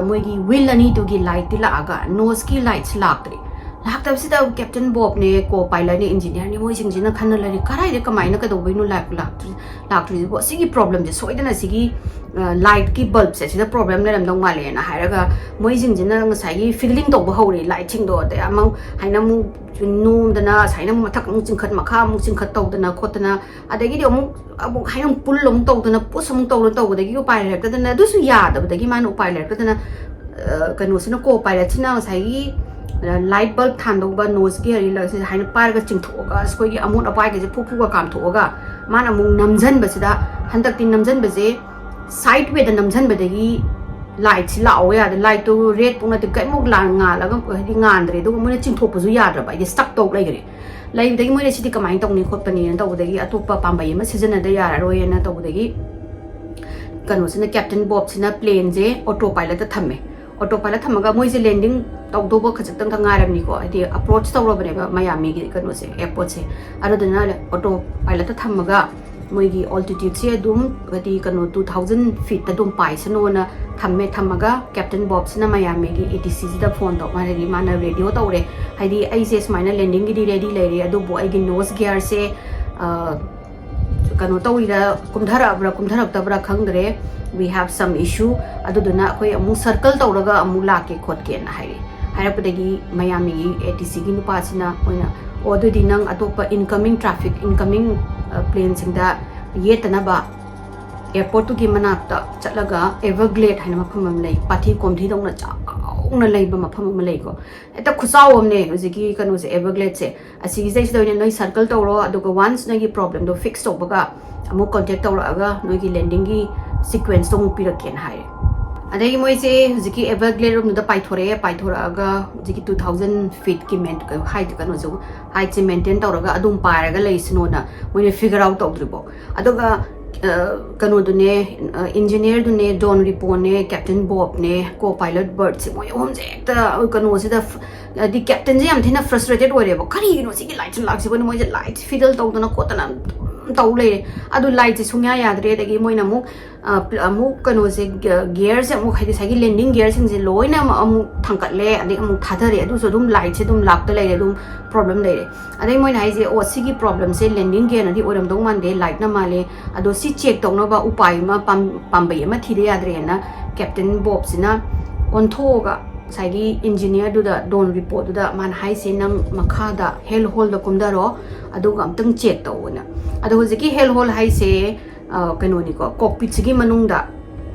ꯃꯣꯏꯒꯤ ꯋꯤꯜ ꯑꯅꯤꯗꯨꯒꯤ ꯂꯥꯏꯠꯇꯤ ꯂꯥꯛꯑꯒ ꯅꯣꯁꯀꯤ ꯂꯥꯏꯠꯁꯤ ꯂꯥꯛꯇ꯭ꯔꯦ꯫ ꯂꯥꯛꯇꯕꯁꯤꯗ ꯀꯦꯞꯇꯦꯟ ꯕꯣꯕꯅꯦ, ꯀꯣ ꯄꯥꯏꯂꯠꯅꯦ, ꯏꯟꯖꯤꯅꯤꯌꯔꯅꯦ, ꯃꯣꯏꯁꯤꯡꯁꯤꯅ ꯈꯟꯅ ꯂꯩꯔꯦ, ꯀꯗꯥꯏꯗ ꯀꯃꯥꯏꯅ ꯀꯩꯗꯧꯕꯩꯅꯣ ꯂꯥꯏꯠ ꯂꯥꯛꯇ꯭ꯔꯤ, ꯂꯥꯛꯇ꯭ꯔꯤꯁꯤꯕꯣ? ꯑꯁꯤꯒꯤ ꯄ꯭ꯔꯣꯕ꯭ꯂꯦꯝꯁꯦ ꯁꯣꯏꯗꯅ ꯁꯤꯒꯤ ꯂꯥꯏꯠꯀꯤ ꯕꯜꯕꯁꯦ ꯁꯤꯗ ꯄ꯭ꯔꯣꯕ꯭ꯂꯦꯝ ꯂꯩꯔꯝꯗꯧ ꯃꯥꯜꯂꯦꯅ ꯍꯥꯏꯔꯒ, ꯃꯣꯏꯁꯤꯡꯁꯤꯅ ꯉꯁꯥꯏꯒꯤ ꯐꯤꯗꯂꯤꯡ ꯇꯧꯕ ꯍꯧꯔꯦ ꯂꯥꯏꯠꯁꯤꯡꯗꯣ꯫ ꯑꯗꯩ ꯑꯃꯨꯛ ꯍꯥꯏꯅ ꯑꯃꯨꯛ ꯅꯣꯝꯗꯅ, ꯁꯨꯃꯥꯏꯅ ꯑꯃꯨꯛ ꯃꯊꯛ ꯑꯃꯨꯛ ꯆꯤꯡꯈꯠ, ꯃꯈꯥ ꯑꯃꯨꯛ ꯆꯤꯡꯈꯠ ꯇꯧꯗꯅ ꯈꯣꯠꯇꯅ, ꯑꯗꯒꯤꯗꯤ ꯑꯃꯨꯛ ꯑꯃꯨꯛ ꯍꯥꯏꯅ ꯑꯃꯨꯛ ꯄꯨꯜ ꯑꯃꯨꯛ ꯇꯧꯗꯅ, ꯄꯨꯁ ꯑꯃꯨꯛ ꯇꯧꯗꯅ ꯇꯧꯕꯗꯒꯤ ꯎꯄꯥꯏ ꯂꯩꯔꯛꯇꯗꯅ, ꯑꯗꯨꯁꯨ ꯌꯥꯗꯕꯗꯒꯤ ꯃꯥꯅ ꯎꯄꯥꯏ ꯂꯩꯔꯛꯇꯗꯅ, ꯀꯩꯅꯣꯁꯤꯅ, ꯀꯣ ꯄꯥꯏꯂꯠꯁꯤꯅ ꯉꯁꯥꯏꯒꯤ ꯂꯥꯏꯠ ꯕꯜꯕ ꯊꯥꯟꯗꯧꯕ ꯅꯣꯁꯀꯤ ꯑꯔꯤꯂꯁꯦ ꯍꯥꯏꯅ ꯄꯥꯏꯔꯒ ꯆꯤꯡꯊꯣꯛꯑꯒ, ꯑꯩꯈꯣꯏꯒꯤ ꯑꯃꯣꯠ ꯑꯄꯥꯏꯒꯁꯦ ꯐꯨ ꯐꯨꯒ ꯀꯥꯝꯊꯣꯛꯑꯒ, ꯃꯥꯅ ꯑꯃꯨꯛ ꯅꯝꯁꯤꯟꯕꯁꯤꯗ, ꯍꯟꯗꯛꯇꯤ ꯅꯝꯁꯤꯟꯕꯁꯦ ꯁꯥꯏꯠ ꯋꯦꯗ ꯅꯝꯁꯤꯟꯕꯗꯒꯤ ꯂꯥꯏꯠꯁꯤ ꯂꯥꯛꯑꯣ ꯌꯥꯗꯦ꯫ ꯂꯥꯏꯠꯇꯨ ꯔꯦꯗ ꯄꯨꯡ ꯅꯠꯇꯦ, ꯀꯔꯤꯃꯨꯛ ꯂꯥ-, ꯉꯥꯜꯂꯒ ꯍꯥꯏꯗꯤ ꯉꯥꯟꯗ꯭ꯔꯦ꯫ ꯑꯗꯨꯒ ꯃꯣꯏꯅ ꯆꯤꯡꯊꯣꯛꯄꯁꯨ ꯌꯥꯗ꯭ꯔꯕ, ꯍꯥꯏꯗꯤ ꯁ꯭ꯇꯛ ꯇꯧ ꯂꯩꯈ꯭ꯔꯦ꯫ ꯂꯩꯕꯗꯒꯤ ꯃꯣꯏꯅ ꯁꯤꯗꯤ ꯀꯃꯥꯏꯅ ꯇꯧꯅꯤ ꯈꯣꯠꯄꯅꯤꯅ ꯇꯧꯕꯗꯒꯤ ꯑꯇꯣꯞꯄ ꯄꯥꯝꯕꯩ ꯑꯃ ꯁꯤꯖꯤꯟꯅꯗ ꯌꯥꯔꯔꯣꯏꯅ ꯇꯧꯕꯗꯒꯤ ꯀꯩꯅꯣꯁꯤꯅ, ꯀꯦꯞꯇꯦꯟ ꯕꯣꯕꯁꯤꯅ ꯄ꯭ꯂꯦꯟꯁꯦ ꯑꯣꯇꯣ ꯄꯥꯏꯂꯠꯇ ꯊꯝꯃꯦ꯫ ꯑꯣꯇꯣ ꯄꯥꯏꯂꯠ ꯊꯝꯃꯒ ꯃꯣꯏꯁꯦ ꯂꯦꯟꯗꯤꯡ ꯇꯧꯗꯧꯕ ꯈꯖꯤꯛꯇꯪ ꯈꯛ ꯉꯥꯏꯔꯕꯅꯤꯀꯣ, ꯍꯥꯏꯗꯤ ꯑꯦꯄ꯭ꯔꯣꯆ ꯇꯧꯔꯕꯅꯦꯕ ꯃꯌꯥꯃꯤꯒꯤ ꯀꯩꯅꯣꯁꯦ, ꯑꯦꯌꯔꯄꯣꯔꯠꯁꯦ꯫ ꯑꯗꯨꯗꯨꯅ ꯑꯣꯇꯣ ꯄꯥꯏꯂꯠꯇ ꯊꯝꯃꯒ ꯃꯣꯏꯒꯤ ꯑꯣꯜꯇꯤꯇ꯭ꯌꯨꯠꯁꯦ ꯑꯗꯨꯝ ꯍꯥꯏꯗꯤ ꯀꯩꯅꯣ ꯇꯨ ꯊꯥꯎꯖꯟ ꯐꯤꯠꯇ ꯑꯗꯨꯝ ꯄꯥꯏꯁꯅꯣꯅ ꯊꯝꯃꯦ꯫ ꯊꯝꯃꯒ ꯀꯦꯞꯇꯦꯟ ꯕꯣꯕꯁꯤꯅ ꯃꯌꯥꯃꯤꯒꯤ ꯑꯦ ꯇꯤ ꯁꯤꯁꯤꯗ ꯐꯣꯟ ꯇꯧ, ꯍꯥꯏꯗꯤ ꯃꯥꯅ ꯔꯦꯗꯤꯑꯣ ꯇꯧꯔꯦ, ꯍꯥꯏꯗꯤ ꯑꯩꯁꯦ ꯁꯨꯃꯥꯏꯅ ꯂꯦꯟꯗꯤꯡꯒꯤꯗꯤ ꯔꯦꯗꯤ ꯂꯩꯔꯦ, ꯑꯗꯨꯕꯨ ꯑꯩꯒꯤ ꯅꯣꯁ ꯒꯤꯌꯔꯁꯦ ꯀꯩꯅꯣ ꯇꯧꯔꯤꯔ, ꯀꯨꯝꯊꯔꯛꯑꯕ꯭ꯔꯥ ꯀꯨꯝꯊꯔꯛꯇꯕ꯭ꯔꯥ ꯈꯪꯗ꯭ꯔꯦ, we have some issue, ꯑꯗꯨꯗꯨꯅ ꯑꯩꯈꯣꯏ ꯑꯃꯨꯛ ꯁꯔꯀꯜ ꯇꯧꯔꯒ ꯑꯃꯨꯛ ꯂꯥꯛꯀꯦ ꯈꯣꯠꯀꯦꯅ ꯍꯥꯏꯔꯛꯑꯦ꯫ ꯍꯥꯏꯔꯛꯄꯗꯒꯤ ꯃꯌꯥꯃꯤꯒꯤ ꯑꯦ ꯇꯤ ꯁꯤꯒꯤ ꯅꯨꯄꯥꯁꯤꯅ ꯑꯣꯏꯅ ꯑꯣ, ꯑꯗꯨꯗꯤ ꯅꯪ ꯑꯇꯣꯞꯄ incoming traffic, incoming planeꯁꯤꯡꯗ ꯌꯦꯠꯇꯅꯕ airportꯇꯨꯒꯤ ꯃꯅꯥꯛꯇ ꯆꯠꯂꯒ Everglade ꯍꯥꯏꯅ ꯃꯐꯝ ꯑꯃ ꯂꯩ, ꯄꯥꯊꯤ ꯀꯣꯝꯊꯤꯗꯧꯅ ꯆꯥꯎꯅ ꯂꯩꯕ ꯃꯐꯝ ꯑꯃ ꯂꯩꯀꯣ꯫ ꯍꯦꯛꯇ ꯈꯨꯆꯥꯎ ꯑꯃꯅꯦ ꯍꯧꯖꯤꯛꯀꯤ ꯀꯩꯅꯣꯁꯦ, Evergladeꯁꯦ꯫ ꯑꯁꯤꯒꯤꯁꯤꯗꯩꯁꯤꯗ ꯑꯣꯏꯅ ꯅꯣꯏ circle ꯇꯧꯔꯣ, ꯑꯗꯨꯒ once ꯅꯣꯏꯒꯤ problemꯗꯣ fix ꯇꯧꯕꯒ ꯑꯃꯨꯛ contact ꯇꯧꯔꯛꯑꯒ ꯅꯣꯏꯒꯤ landingꯒꯤ sequenceꯇꯣ ꯑꯃꯨꯛ ꯄꯤꯔꯛꯀꯦꯅ ꯍꯥꯏꯔꯦ꯫ ꯑꯗꯒꯤ ꯃꯣꯏꯁꯦ ꯍꯧꯖꯤꯛꯀꯤ Everglade ꯔꯣꯝꯗꯨꯗ ꯄꯥꯏꯊꯣꯔꯛꯑꯦ꯫ ꯄꯥꯏꯊꯣꯔꯛꯑꯒ ꯍꯧꯖꯤꯛꯀꯤ two thousand feet ꯀꯤ height, ꯀꯩꯅꯣꯁꯦ, heightꯁꯦ maintain ꯇꯧꯔꯒ ꯑꯗꯨꯝ ꯄꯥꯏꯔꯒ ꯂꯩꯁꯅꯣꯅ ꯃꯣꯏꯅ figure out ꯇꯧꯗ꯭ꯔꯤꯕꯣ꯫ ꯑꯗꯨꯒ ꯑ, ꯀꯩꯅꯣꯗꯨꯅꯦ, engineerꯗꯨꯅꯦ, Don Repoꯅꯦ, Captain Bobꯅꯦ, co-pilot Bertꯁꯦ, ꯃꯣꯏ ꯑꯍꯨꯝꯁꯦ ꯍꯦꯛꯇ ꯀꯩꯅꯣꯁꯤꯗ ꯐ-, ꯍꯥꯏꯗꯤ captainꯁꯦ ꯌꯥꯝ ꯊꯤꯅ frustrated ꯑꯣꯏꯔꯦꯕ꯫ "ꯀꯔꯤꯒꯤꯅꯣ ꯁꯤꯒꯤ lightꯁꯤꯅ ꯂꯥꯛꯁꯤꯕꯣꯅ?" ꯃꯣꯏꯁꯦ light fiddle ꯇꯧꯗꯅ ꯈꯣꯠꯇꯅ ꯑꯗꯨꯝ ꯇꯧ ꯂꯩꯔꯦ꯫ ꯑꯗꯨ lightꯁꯦ ꯁꯨꯡꯌꯥ ꯌꯥꯗ꯭ꯔꯦ꯫ ꯑꯗꯒꯤ ꯃꯣꯏꯅ ꯑꯃꯨꯛ, ꯑ, ꯄ꯭ꯂ-, ꯑꯃꯨꯛ ꯀꯩꯅꯣꯁꯦ, ꯒ-, gearꯁꯦ ꯑꯃꯨꯛ, ꯍꯥꯏꯗꯤ ꯉꯁꯥꯏꯒꯤ landing gearꯁꯤꯡꯁꯦ ꯂꯣꯏꯅ ꯑꯃꯨꯛ, ꯑꯃꯨꯛ ꯊꯥꯡꯀꯠꯂꯦ, ꯑꯗꯩ ꯑꯃꯨꯛ ꯊꯥꯗꯔꯦ, ꯑꯗꯨꯁꯨ ꯑꯗꯨꯝ lightꯁꯦ ꯑꯗꯨꯝ ꯂꯥꯛꯇ ꯂꯩꯔꯦ, ꯑꯗꯨꯝ problem ꯂꯩꯔꯦ꯫ ꯑꯗꯩ ꯃꯣꯏꯅ ꯍꯥꯏꯁꯦ, "ꯑꯣ, ꯁꯤꯒꯤ problemꯁꯦ landing gearꯅꯗꯤ ꯑꯣꯏꯔꯝꯗꯧ ꯃꯥꯟꯗꯦ, lightꯅ ꯃꯥꯜꯂꯦ꯫ ꯑꯗꯣ ꯁꯤ check ꯇꯧꯅꯕ ꯎꯄꯥꯏ ꯑꯃ, ꯄꯥꯝ-, ꯄꯥꯝꯕꯩ ꯑꯃ ꯊꯤꯗ ꯌꯥꯗ꯭ꯔꯦꯅ" Captain Bobꯁꯤꯅ ꯑꯣꯟꯊꯣꯛꯑꯒ ꯉꯁꯥꯏꯒꯤ engineerꯗꯨꯗ, Don Repoꯗꯨꯗ ꯃꯥꯅ ꯍꯥꯏꯁꯦ, "ꯅꯪ ꯃꯈꯥꯗ hell holeꯗ ꯀꯨꯝꯊꯔꯣ, ꯑꯗꯨꯒ ꯑꯝꯇꯪ check ꯇꯧꯑꯣꯅ"꯫ ꯑꯗꯣ ꯍꯧꯖꯤꯛꯀꯤ hell hole ꯍꯥꯏꯁꯦ, ꯑ, ꯀꯩꯅꯣꯅꯤꯀꯣ, cockpitꯁꯤꯒꯤ ꯃꯅꯨꯡꯗ,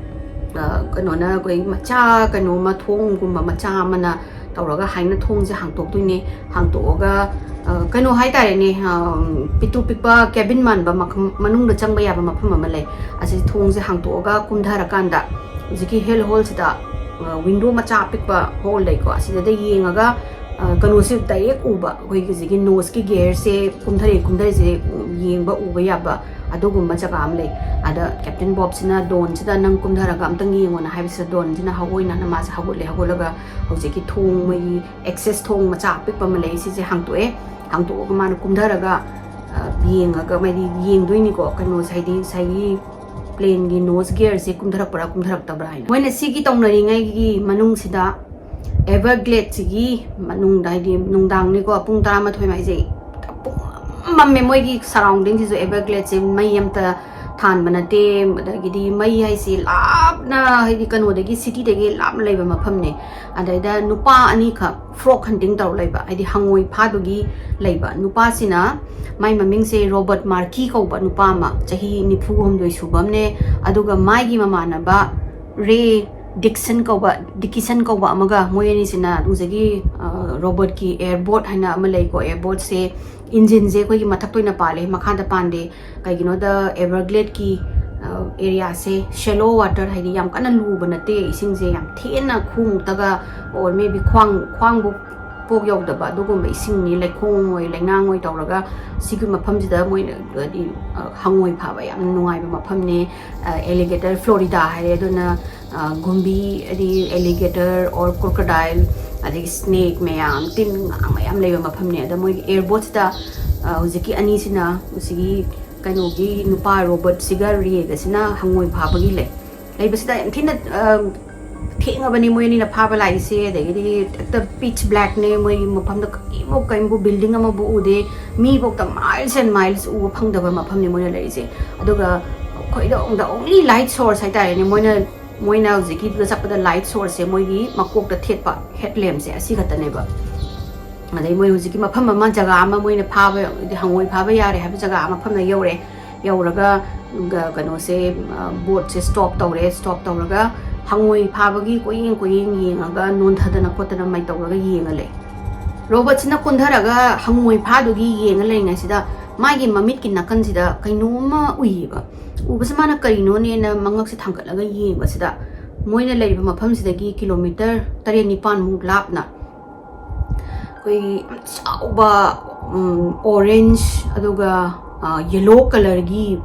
ꯑ, ꯀꯩꯅꯣꯅ, ꯑꯩꯈꯣꯏ ꯃꯆꯥ ꯀꯩꯅꯣ ꯑꯃ, ꯊꯣꯡꯒꯨꯝꯕ ꯃꯆꯥ ꯑꯃꯅ ꯇꯧꯔꯒ ꯍꯥꯏꯅ ꯊꯣꯡꯁꯦ ꯍꯥꯡꯇꯣꯛꯇꯣꯏꯅꯦ꯫ ꯍꯥꯡꯇꯣꯛꯑꯒ, ꯑ, ꯀꯩꯅꯣ ꯍꯥꯏꯇꯥꯔꯦꯅꯦ, ꯑ, ꯄꯤꯛꯇꯨ ꯄꯤꯛꯄ cabin ꯃꯥꯟꯕ ꯃꯈꯜ, ꯃꯅꯨꯡꯗ ꯆꯪꯕ ꯌꯥꯕ ꯃꯐꯝ ꯑꯃ ꯂꯩ꯫ ꯑꯁꯤ ꯊꯣꯡꯁꯦ ꯍꯥꯡꯇꯣꯛꯑꯒ ꯀꯨꯝꯊꯔꯀꯥꯟꯗ ꯍꯧꯖꯤꯛꯀꯤ hell holeꯁꯤꯗ, ꯑ, window ꯃꯆꯥ ꯑꯄꯤꯛꯄ hole ꯂꯩꯀꯣ, ꯑꯁꯤꯗ ꯌꯦꯡꯉꯒ, ꯑ, ꯀꯩꯅꯣꯁꯦ direct ꯎꯕ, ꯑꯩꯈꯣꯏꯒꯤ ꯍꯧꯖꯤꯛꯀꯤ noseꯀꯤ gearꯁꯦ ꯀꯨꯝꯊꯔꯛꯏ ꯀꯨꯝꯊꯔꯤꯁꯦ ꯌꯦꯡꯕ ꯎꯕ ꯌꯥꯕ ꯑꯗꯨꯒꯨꯝꯕ ꯖꯒꯥ ꯑꯃ ꯂꯩ꯫ ꯑꯗ Captain Bobꯁꯤꯅ Donꯁꯤꯗ, "ꯅꯪ ꯀꯨꯝꯊꯔꯒ ꯑꯝꯇꯪ ꯌꯦꯡꯉꯣꯅ" ꯍꯥꯏꯕꯁꯤꯗ Donꯁꯤꯅ ꯍꯧꯑꯣꯏꯅ ꯃꯥꯁꯦ ꯍꯧꯒꯠꯂꯦ꯫ ꯍꯧꯒꯠꯂꯒ ꯍꯧꯖꯤꯛꯀꯤ ꯊꯣꯡ, ꯃꯣꯏꯒꯤ access ꯊꯣꯡ ꯃꯆꯥ ꯑꯄꯤꯛꯄ ꯑꯃ ꯂꯩ, ꯁꯤꯁꯦ ꯍꯥꯡꯇꯣꯛꯑꯦ꯫ ꯍꯥꯡꯇꯣꯛꯑꯒ ꯃꯥꯅ ꯀꯨꯝꯊꯔꯒ, ꯑ, ꯌꯦꯡꯉꯒ, ꯃꯥꯗꯤ ꯌꯦꯡꯗꯣꯏꯅꯤꯀꯣ, ꯀꯩꯅꯣꯁꯦ, ꯍꯥꯏꯗꯤ ꯉꯁꯥꯏꯒꯤ planeꯒꯤ nose gearꯁꯦ ꯀꯨꯝꯊꯔꯛꯄ꯭ꯔꯥ ꯀꯨꯝꯊꯔꯛꯇꯕ꯭ꯔꯥ ꯍꯥꯏꯅ꯫ ꯃꯣꯏꯅ ꯁꯤꯒꯤ ꯇꯧꯅꯔꯤꯉꯩꯒꯤ ꯃꯅꯨꯡꯁꯤꯗ Evergladeꯁꯤꯒꯤ ꯃꯅꯨꯡꯗ, ꯍꯥꯏꯗꯤ ꯅꯨꯡꯗꯥꯡꯅꯤꯀꯣ, ꯄꯨꯡ ꯇꯔꯥꯃꯥꯊꯣꯏ ꯍꯥꯏꯁꯦ, ꯄꯨꯡ ꯃꯝꯃꯦ꯫ ꯃꯣꯏꯒꯤ surroundingꯁꯤꯁꯨ, Evergladeꯁꯦ ꯃꯩ ꯑꯝꯇ ꯊꯥꯟꯕ ꯅꯠꯇꯦ꯫ ꯑꯗꯒꯤꯗꯤ ꯃꯩ ꯍꯥꯏꯁꯤ ꯂꯥꯞꯅ, ꯍꯥꯏꯗꯤ ꯀꯩꯅꯣꯗꯒꯤ, ꯁꯤꯇꯤꯗꯒꯤ ꯂꯥꯞꯅ ꯂꯩꯕ ꯃꯐꯝꯅꯦ꯫ ꯑꯗꯩꯗ ꯅꯨꯄꯥ ꯑꯅꯤꯈꯛ ꯐ꯭ꯔꯣꯛ ꯍꯟꯇꯤꯡ ꯇꯧꯔ ꯂꯩꯕ, ꯍꯥꯏꯗꯤ ꯍꯪꯉꯣꯏ ꯐꯥꯗꯨꯒꯤ ꯂꯩꯕ꯫ ꯅꯨꯄꯥꯁꯤꯅ, ꯃꯥꯏ ꯃꯃꯤꯡꯁꯦ ꯔꯣꯕꯔꯠ ꯃꯥꯔꯀꯤ ꯀꯧꯕ ꯅꯨꯄꯥ ꯑꯃ, ꯆꯍꯤ ꯅꯤꯐꯨ ꯍꯨꯝꯗꯣꯏ ꯁꯨꯕ ꯑꯃꯅꯦ꯫ ꯑꯗꯨꯒ ꯃꯥꯒꯤ ꯃꯃꯥꯟꯅꯕ ꯔꯦ ꯗꯤꯛꯁꯟ ꯀꯧꯕ, ꯗꯤꯀꯤꯁꯟ ꯀꯧꯕ ꯑꯃꯒ, ꯃꯣꯏ ꯑꯅꯤꯁꯤꯅ ꯍꯧꯖꯤꯛꯀꯤ, ꯑ, ꯔꯣꯕꯣꯠꯀꯤ ꯑꯦꯌꯔꯕꯣꯠ ꯍꯥꯏꯅ ꯑꯃ ꯂꯩꯀꯣ, ꯑꯦꯌꯔꯕꯣꯠꯁꯦ ꯏꯟꯖꯤꯟꯁꯦ ꯑꯩꯈꯣꯏꯒꯤ ꯃꯊꯛꯇ ꯑꯣꯏꯅ ꯄꯥꯜꯂꯦ, ꯃꯈꯥꯗ ꯄꯥꯟꯗꯦ꯫ ꯀꯩꯒꯤꯅꯣꯗ, ꯑꯦꯚꯔꯒ꯭ꯂꯦꯗꯀꯤ, ꯑ, ꯑꯦꯔꯤꯌꯥꯁꯦ ꯁꯦꯂꯣ ꯋꯥꯇꯔ, ꯍꯥꯏꯗꯤ ꯌꯥꯝ ꯀꯟꯅ ꯂꯨꯕ ꯅꯠꯇꯦ, ꯏꯁꯤꯡꯁꯦ ꯌꯥꯝ ꯊꯦꯟꯅ ꯈꯣꯡꯃꯨꯛꯇꯒ, or maybe ꯈ꯭ꯋꯥꯡ, ꯈ꯭ꯋꯥꯡꯕꯨ ꯄꯣꯛ ꯌꯧꯗꯕ ꯑꯗꯨꯒꯨꯝꯕ ꯏꯁꯤꯡꯅꯤ, ꯂꯩꯈꯣꯝ ꯑꯣꯏ, ꯂꯩꯅꯥꯡ ꯑꯣꯏ ꯇꯧꯔꯒ꯫ ꯁꯤꯒꯤ ꯃꯐꯝꯁꯤꯗ ꯃꯣꯏꯅ, ꯍꯥꯏꯗꯤ, ꯑ, ꯍꯪꯉꯣꯏ ꯐꯥꯕ ꯌꯥꯝꯅ ꯅꯨꯡꯉꯥꯏꯕ ꯃꯐꯝꯅꯤ꯫ ꯑ, ꯑꯦꯂꯤꯒꯦꯇꯔ ꯐ꯭ꯂꯣꯔꯤꯗꯥ ꯍꯥꯏꯔꯦ, ꯑꯗꯨꯅ, ꯑ, ꯒꯨꯝꯕꯤ, ꯍꯥꯏꯗꯤ ꯑꯦꯂꯤꯒꯦꯇꯔ or crocodile, ꯑꯗꯒꯤ ꯁ꯭ꯅꯦꯛ ꯃꯌꯥꯝ, ꯇꯤꯟ ꯀꯥꯡ ꯃꯌꯥꯝ ꯂꯩꯕ ꯃꯐꯝꯅꯦ꯫ ꯑꯗ ꯃꯣꯏꯒꯤ ꯑꯦꯌꯔꯕꯣꯠꯁꯤꯗ, ꯑ, ꯍꯧꯖꯤꯛꯀꯤ ꯑꯅꯤꯁꯤꯅ, ꯍꯧꯖꯤꯛꯀꯤ ꯀꯩꯅꯣꯒꯤ ꯅꯨꯄꯥ ꯔꯣꯕꯔꯠꯁꯤꯒ ꯔꯦꯒꯁꯤꯅ ꯍꯪꯉꯣꯏ ꯐꯥꯕꯒꯤ ꯂꯩ꯫ ꯂꯩꯕꯁꯤꯗ ꯌꯥꯝ ꯊꯤꯅ, ꯑ, ꯊꯦꯡꯉꯕꯅꯤ ꯃꯣꯏ ꯑꯅꯤꯅ ꯐꯥꯕ ꯂꯥꯛꯏꯁꯦ꯫ ꯑꯗꯒꯤꯗꯤ ꯍꯦꯛꯇ ꯄꯤꯠꯆ ꯕ꯭ꯂꯦꯛꯅꯦ, ꯃꯣꯏꯒꯤ ꯃꯐꯝꯗ ꯀꯔꯤꯃꯨꯛ, ꯀꯔꯤꯃꯨꯛ ꯕꯤꯜꯗꯤꯡ ꯑꯃꯕꯨ ꯎꯗꯦ, ꯃꯤꯐꯧꯗ miles and miles ꯎꯕ ꯐꯪꯗꯕ ꯃꯐꯝꯅꯤ ꯃꯣꯏꯅ ꯂꯩꯔꯤꯁꯦ꯫ ꯑꯗꯨꯒ ꯑꯩꯈꯣꯏꯗ the only light source ꯍꯥꯏꯇꯥꯔꯦꯅꯦ, ꯃꯣꯏꯅ, ꯃꯣꯏꯅ ꯍꯧꯖꯤꯛꯀꯤꯗꯨꯗ ꯆꯠꯄꯗ light sourceꯁꯦ ꯃꯣꯏꯒꯤ ꯃꯀꯣꯛꯇ ꯊꯦꯠꯄ ꯍꯦꯠꯂꯦꯝꯁꯦ ꯑꯁꯤ ꯈꯛꯇꯅꯦꯕ꯫ ꯑꯗꯩ ꯃꯣꯏ ꯍꯧꯖꯤꯛꯀꯤ ꯃꯐꯝ ꯑꯃ, ꯖꯒꯥ ꯑꯃ ꯃꯣꯏꯅ ꯐꯥꯕ, ꯍꯪꯉꯣꯏ ꯐꯥꯕ ꯌꯥꯔꯦ ꯍꯥꯏꯕ ꯖꯒꯥ ꯃꯐꯝꯗ ꯌꯧꯔꯦ꯫ ꯌꯧꯔꯒ, ꯒ-, ꯀꯩꯅꯣꯁꯦ, ꯑ, ꯕꯣꯠꯁꯦ ꯁ꯭ꯇꯣꯞ ꯇꯧꯔꯦ꯫ ꯁ꯭ꯇꯣꯞ ꯇꯧꯔꯒ ꯍꯪꯉꯣꯏ ꯐꯥꯕꯒꯤ ꯀꯣꯏꯌꯦꯡ ꯀꯣꯏꯌꯦꯡ ꯌꯦꯡꯉꯒ, ꯅꯣꯟꯊꯗꯅ ꯈꯣꯠꯇꯅ ꯃꯩ ꯇꯧꯔꯒ ꯌꯦꯡꯉ ꯂꯩ꯫ ꯔꯣꯕꯣꯠꯁꯤꯅ ꯀꯨꯟꯊꯔꯒ ꯍꯪꯉꯣꯏ ꯐꯥꯗꯨꯒꯤ ꯌꯦꯡꯉ ꯂꯩꯔꯤꯉꯩꯁꯤꯗ ꯃꯥꯒꯤ ꯃꯃꯤꯠꯀꯤ ꯅꯥꯀꯟꯁꯤꯗ ꯀꯩꯅꯣꯝꯃ ꯎꯏꯌꯦꯕ꯫ ꯎꯕꯁꯤ ꯃꯥꯅ ꯀꯔꯤꯅꯣꯅꯦꯅ ꯃꯉꯛꯁꯦ ꯊꯥꯡꯒꯠꯂꯒ ꯌꯦꯡꯕꯁꯤꯗ, ꯃꯣꯏꯅ ꯂꯩꯔꯤꯕ ꯃꯐꯝꯁꯤꯗꯒꯤ ꯀꯤꯂꯣꯃꯤꯇꯔ ꯇꯔꯦꯠ ꯅꯤꯄꯥꯟꯃꯨꯛ ꯂꯥꯞꯅ ꯑꯩꯈꯣꯏꯒꯤ ꯌꯥꯝ ꯆꯥꯎꯕ, ꯎꯝ, orange ꯑꯗꯨꯒ, ꯑ, yellow colourꯒꯤ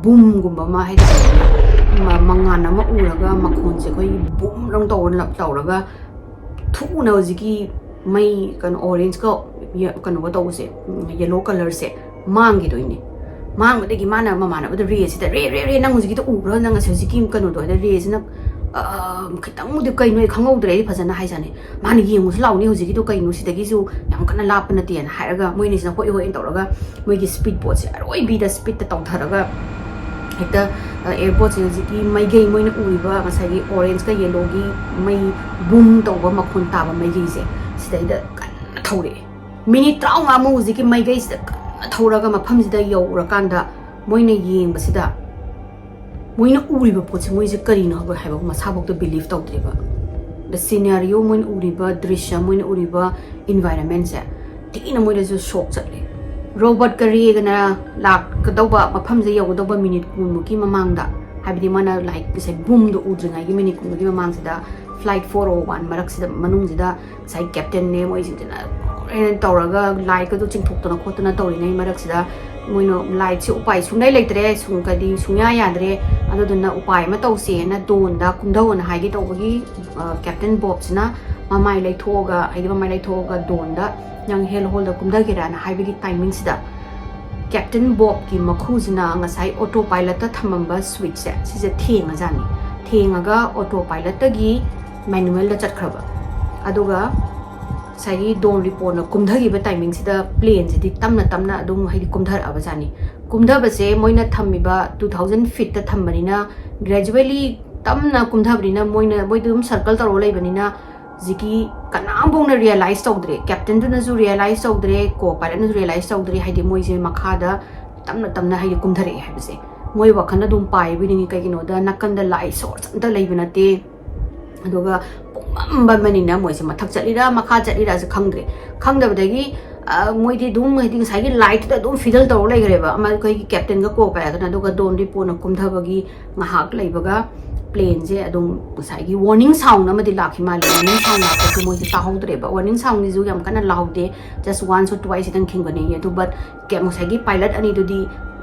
ꯕꯨꯝꯒꯨꯝꯕ ꯑꯃ ꯍꯥꯏꯇꯥꯔꯦ, ꯃ-, ꯃꯉꯥꯟ ꯑꯃ ꯎꯔꯒ ꯃꯈꯣꯟꯁꯦ ꯑꯩꯈꯣꯏꯒꯤ ꯕꯨꯝ ꯂꯧ ꯇꯧꯔ, ꯇꯧꯔꯒ ꯊꯨꯅ ꯍꯧꯖꯤꯛꯀꯤ ꯃꯩ, ꯀꯩꯅꯣ, orangeꯀ ꯌ-, ꯀꯩꯅꯣꯒ ꯇꯧꯕꯁꯦ, ꯎꯝ, yellow colourꯁꯦ ꯃꯥꯡꯈꯤꯗꯣꯏꯅꯦ꯫ ꯃꯥꯡꯕꯗꯒꯤ ꯃꯥꯅ ꯃꯃꯥꯟꯅꯕꯗ ꯔꯦꯁꯤꯗ, "ꯔꯦ, ꯔꯦ, ꯔꯦ, ꯅꯪ ꯍꯧꯖꯤꯛꯀꯤꯗꯣ ꯎꯕ꯭ꯔꯣ? ꯅꯪ ꯉꯁꯤ ꯍꯧꯖꯤꯛꯀꯤ ꯀꯩꯅꯣꯗꯣ?" ꯍꯥꯏꯗ ꯔꯦꯁꯤꯅ, ꯑ, ꯈꯤꯇꯪꯕꯨꯗꯤ ꯀꯩꯅꯣ ꯑꯩ ꯈꯪꯍꯧꯗ꯭ꯔꯦ, ꯑꯩꯗꯤ ꯐꯖꯅ ꯍꯥꯏꯖꯥꯅꯤ꯫ ꯃꯥꯅ, "ꯌꯦꯡꯉꯨꯁꯤ ꯂꯥꯎꯅꯦ, ꯍꯧꯖꯤꯛꯀꯤꯗꯣ ꯀꯩꯅꯣ, ꯁꯤꯗꯒꯤꯁꯨ ꯌꯥꯝ ꯀꯟꯅ ꯂꯥꯞꯄ ꯅꯠꯇꯦꯅ" ꯍꯥꯏꯔꯒ ꯃꯣꯏꯅꯤꯁꯤꯅ ꯍꯣꯏ ꯍꯣꯏꯅ ꯇꯧꯔꯒ ꯃꯣꯏꯒꯤ speed boatꯁꯦ ꯑꯔꯣꯏꯕꯤꯗ speedꯇ ꯇꯧꯊꯔꯒ ꯍꯦꯛꯇ ꯑꯦꯌꯥꯔꯄꯣꯔꯠꯁꯦ ꯍꯧꯖꯤꯛꯀꯤ ꯃꯩꯒꯩ, ꯃꯣꯏꯅ ꯎꯔꯤꯕ ꯉꯁꯥꯏꯒꯤ ꯑꯣꯔꯦꯟꯖꯀ ꯌꯦꯂꯣꯒꯤ ꯃꯩ ꯕꯨꯝ ꯇꯧꯕ ꯃꯈꯣꯟ ꯇꯥꯕ ꯃꯩꯒꯩꯁꯦ ꯁꯤꯗꯩꯗ ꯀꯟꯅ ꯊꯧꯔꯛꯑꯦ꯫ ꯃꯤꯅꯤꯠ ꯇꯔꯥꯃꯉꯥꯃꯨꯛ ꯍꯧꯖꯤꯛꯀꯤ ꯃꯩꯒꯩꯁꯤꯗ ꯀꯟꯅ ꯊꯧꯔꯒ ꯃꯐꯝꯁꯤꯗ ꯌꯧꯔꯀꯥꯟꯗ ꯃꯣꯏꯅ ꯌꯦꯡꯕꯁꯤꯗ ꯃꯣꯏꯅ ꯎꯔꯤꯕ ꯄꯣꯠꯁꯦ ꯃꯣꯏꯁꯦ ꯀꯔꯤꯅꯣ ꯍꯥꯏꯕ ꯃꯁꯥꯐꯥꯎꯗ ꯕꯤꯂꯤꯐ ꯇꯧꯗ꯭ꯔꯤꯕ꯫ The scenario, ꯃꯣꯏꯅ ꯎꯔꯤꯕ ꯗ꯭ꯔꯤꯁ꯭ꯌ, ꯃꯣꯏꯅ ꯎꯔꯤꯕ ꯏꯟꯚꯥꯏꯔꯟꯃꯦꯟꯁꯦ ꯊꯤꯅ ꯃꯣꯏꯗꯁꯨ ꯁꯣꯛ ꯆꯠꯂꯦ꯫ ꯔꯣꯕꯣꯠ ꯒꯥꯔꯤꯒꯅ ꯂꯥꯛꯀꯗꯧꯕ ꯃꯐꯝꯁꯦ ꯌꯧꯒꯗꯧꯕ ꯃꯤꯅꯤꯠ ꯀꯨꯟꯃꯨꯛꯀꯤ ꯃꯃꯥꯡꯗ, ꯍꯥꯏꯕꯗꯤ ꯃꯥꯅ ꯂꯥꯏꯛ ꯉꯁꯥꯏ ꯕꯨꯝꯗꯣ ꯎꯗ꯭ꯔꯤꯉꯩꯒꯤ minute ꯀꯨꯟꯃꯨꯛꯀꯤ ꯃꯃꯥꯡꯁꯤꯗ flight four oh one ꯃꯔꯛꯁꯤꯗ, ꯃꯅꯨꯡꯁꯤꯗ ꯉꯁꯥꯏ ꯀꯦꯞꯇꯦꯟꯅꯦ ꯃꯣꯏꯁꯤꯡꯁꯤꯅ ꯇꯧꯔꯒ ꯂꯥꯏꯠꯀꯗꯣ ꯆꯤꯡꯊꯣꯛꯇꯅ ꯈꯣꯠꯇꯅ ꯇꯧꯔꯤꯉꯩ ꯃꯔꯛꯁꯤꯗ ꯃꯣꯏꯅ ꯂꯥꯏꯠꯁꯦ ꯎꯄꯥꯏ ꯁꯨꯡꯂꯩ ꯂꯩꯇ꯭ꯔꯦ, ꯁꯨꯡ-, ꯀꯗꯤ ꯁꯨꯡꯌꯥ ꯌꯥꯗ꯭ꯔꯦ, ꯑꯗꯨꯗꯨꯅ ꯎꯄꯥꯏ ꯑꯃ ꯇꯧꯁꯦꯅ ꯗꯣꯟꯗ ꯀꯨꯝꯊꯧꯅ ꯍꯥꯏꯒꯦ ꯇꯧꯕꯒꯤ, ꯑ, ꯀꯦꯞꯇꯦꯟ ꯕꯣꯕꯁꯤꯅ ꯃꯃꯥꯏ ꯂꯩꯊꯣꯛꯑꯒ, ꯍꯥꯏꯗꯤ ꯃꯃꯥꯏ ꯂꯩꯊꯣꯛꯑꯒ ꯗꯣꯟꯗ "ꯅꯪ ꯍꯦꯜ ꯍꯣꯜꯗ ꯀꯨꯝꯊꯒꯦꯔꯥꯅ?" ꯍꯥꯏꯕꯒꯤ ꯇꯥꯏꯃꯤꯡꯁꯤꯗ ꯀꯦꯞꯇꯦꯟ ꯕꯣꯕꯀꯤ ꯃꯈꯨꯁꯤꯅ ꯉꯁꯥꯏ ꯑꯣꯇꯣ ꯄꯥꯏꯂꯠꯇ ꯊꯝꯃꯝꯕ ꯁ꯭ꯋꯤꯠꯁꯁꯦ ꯁꯤꯁꯦ ꯊꯦꯡꯉꯖꯥꯠꯅꯤ꯫ ꯊꯦꯡꯉꯒ ꯑꯣꯇꯣ ꯄꯥꯏꯂꯠꯇꯒꯤ ꯃꯦꯅꯨꯋꯦꯜꯗ ꯆꯠꯈ꯭ꯔꯕ꯫ ꯑꯗꯨꯒ ꯉꯁꯥꯏꯒꯤ ꯗꯣꯟ ꯔꯤꯄꯣꯟꯅ ꯀꯨꯝꯊꯈꯤꯕ ꯇꯥꯏꯃꯤꯡꯁꯤꯗ ꯄ꯭ꯂꯦꯟꯁꯤꯗꯤ ꯇꯞꯅ ꯇꯞꯅ ꯑꯗꯨꯝ ꯍꯥꯏꯗꯤ ꯀꯨꯝꯊꯔꯛꯑꯕ ꯖꯥꯠꯅꯤ꯫ ꯀꯨꯝꯊꯕꯁꯦ ꯃꯣꯏꯅ ꯊꯝꯃꯤꯕ two thousand feetꯇ ꯊꯝꯕꯅꯤꯅ, gradually ꯇꯞꯅ ꯀꯨꯝꯊꯕꯅꯤꯅ ꯃꯣꯏꯅ, ꯃꯣꯏꯗ ꯑꯗꯨꯝ ꯁꯔꯀꯜ ꯇꯧꯔꯒ ꯂꯩꯕꯅꯤꯅ ꯍꯧꯖꯤꯛꯀꯤ ꯀꯅꯥꯝꯐꯥꯎꯅ ꯔꯤꯌꯦꯂꯥꯏꯁ ꯇꯧꯗ꯭ꯔꯦ, ꯀꯦꯞꯇꯦꯟꯗꯨꯅꯁꯨ ꯔꯤꯌꯦꯂꯥꯏꯁ ꯇꯧꯗ꯭ꯔꯦ, ꯀꯣ ꯄꯥꯏꯂꯠꯅꯁꯨ ꯔꯤꯌꯦꯂꯥꯏꯁ ꯇꯧꯗ꯭ꯔꯦ, ꯍꯥꯏꯗꯤ ꯃꯣꯏꯁꯦ ꯃꯈꯥꯗ ꯇꯞꯅ ꯇꯞꯅ ꯍꯥꯏꯗꯤ ꯀꯨꯝꯊꯔꯛꯑꯦ ꯍꯥꯏꯕꯁꯦ꯫ ꯃꯣꯏ ꯋꯥꯈꯜꯗ ꯑꯗꯨꯝ ꯄꯥꯏꯕꯤꯅꯤꯡꯉꯤ, ꯀꯩꯒꯤꯅꯣꯗ ꯅꯥꯀꯟꯗ ꯂꯥꯏꯠ ꯁꯣꯔꯁ ꯑꯝꯇ ꯂꯩꯕ ꯅꯠꯇꯦ꯫ ꯑꯗꯨꯒ ꯄꯨꯡꯃꯝ ꯃꯝꯕꯅꯤꯅ ꯃꯣꯏꯁꯦ ꯃꯊꯛ ꯆꯠꯂꯤꯔꯥ ꯃꯈꯥ ꯆꯠꯂꯤꯔꯥꯁꯨ ꯈꯪꯗ꯭ꯔꯦ꯫ ꯈꯪꯗꯕꯗꯒꯤ, ꯑ, ꯃꯣꯏꯗꯤ ꯑꯗꯨꯝ ꯍꯥꯏꯗꯤ ꯉꯁꯥꯏꯒꯤ ꯂꯥꯏꯠꯇꯨꯗ ꯑꯗꯨꯝ ꯐꯤꯗꯜ ꯇꯧꯔ ꯂꯩꯈ꯭ꯔꯦꯕ꯫ ꯑꯃ ꯑꯩꯈꯣꯏꯒꯤ ꯀꯦꯞꯇꯦꯟꯒ ꯀꯣ ꯄꯥꯏꯂꯠꯀꯅ꯫ ꯑꯗꯨꯒ ꯗꯣꯟ ꯔꯤꯄꯣꯟꯅ ꯀꯨꯝꯊꯕꯒꯤ ꯉꯥꯏꯍꯥꯛ ꯂꯩꯕꯒ ꯄ꯭ꯂꯦꯟꯁꯦ ꯑꯗꯨꯝ ꯉꯁꯥꯏꯒꯤ ꯋꯥꯔꯅꯤꯡ ꯁꯥꯎꯟ ꯑꯃꯗꯤ ꯂꯥꯛꯈꯤ ꯃꯥꯜꯂꯦ꯫ ꯋꯥꯔꯅꯤꯡ ꯁꯥꯎꯟ ꯂꯥꯛꯄꯁꯨ ꯃꯣꯏꯁꯦ ꯇꯥꯍꯧꯗ꯭ꯔꯦꯕ꯫ ꯋꯥꯔꯅꯤꯡ ꯁꯥꯎꯟꯁꯤꯁꯨ ꯌꯥꯝ ꯀꯟꯅ ꯂꯥꯎꯗꯦ, just once or twice ꯈꯤꯇꯪ ꯈꯤꯡꯕꯅꯦꯌꯦ꯫ ꯑꯗꯨ but ꯀꯦ-, ꯉꯁꯥꯏꯒꯤ ꯄꯥꯏꯂꯠ ꯑꯅꯤꯗꯨꯗꯤ,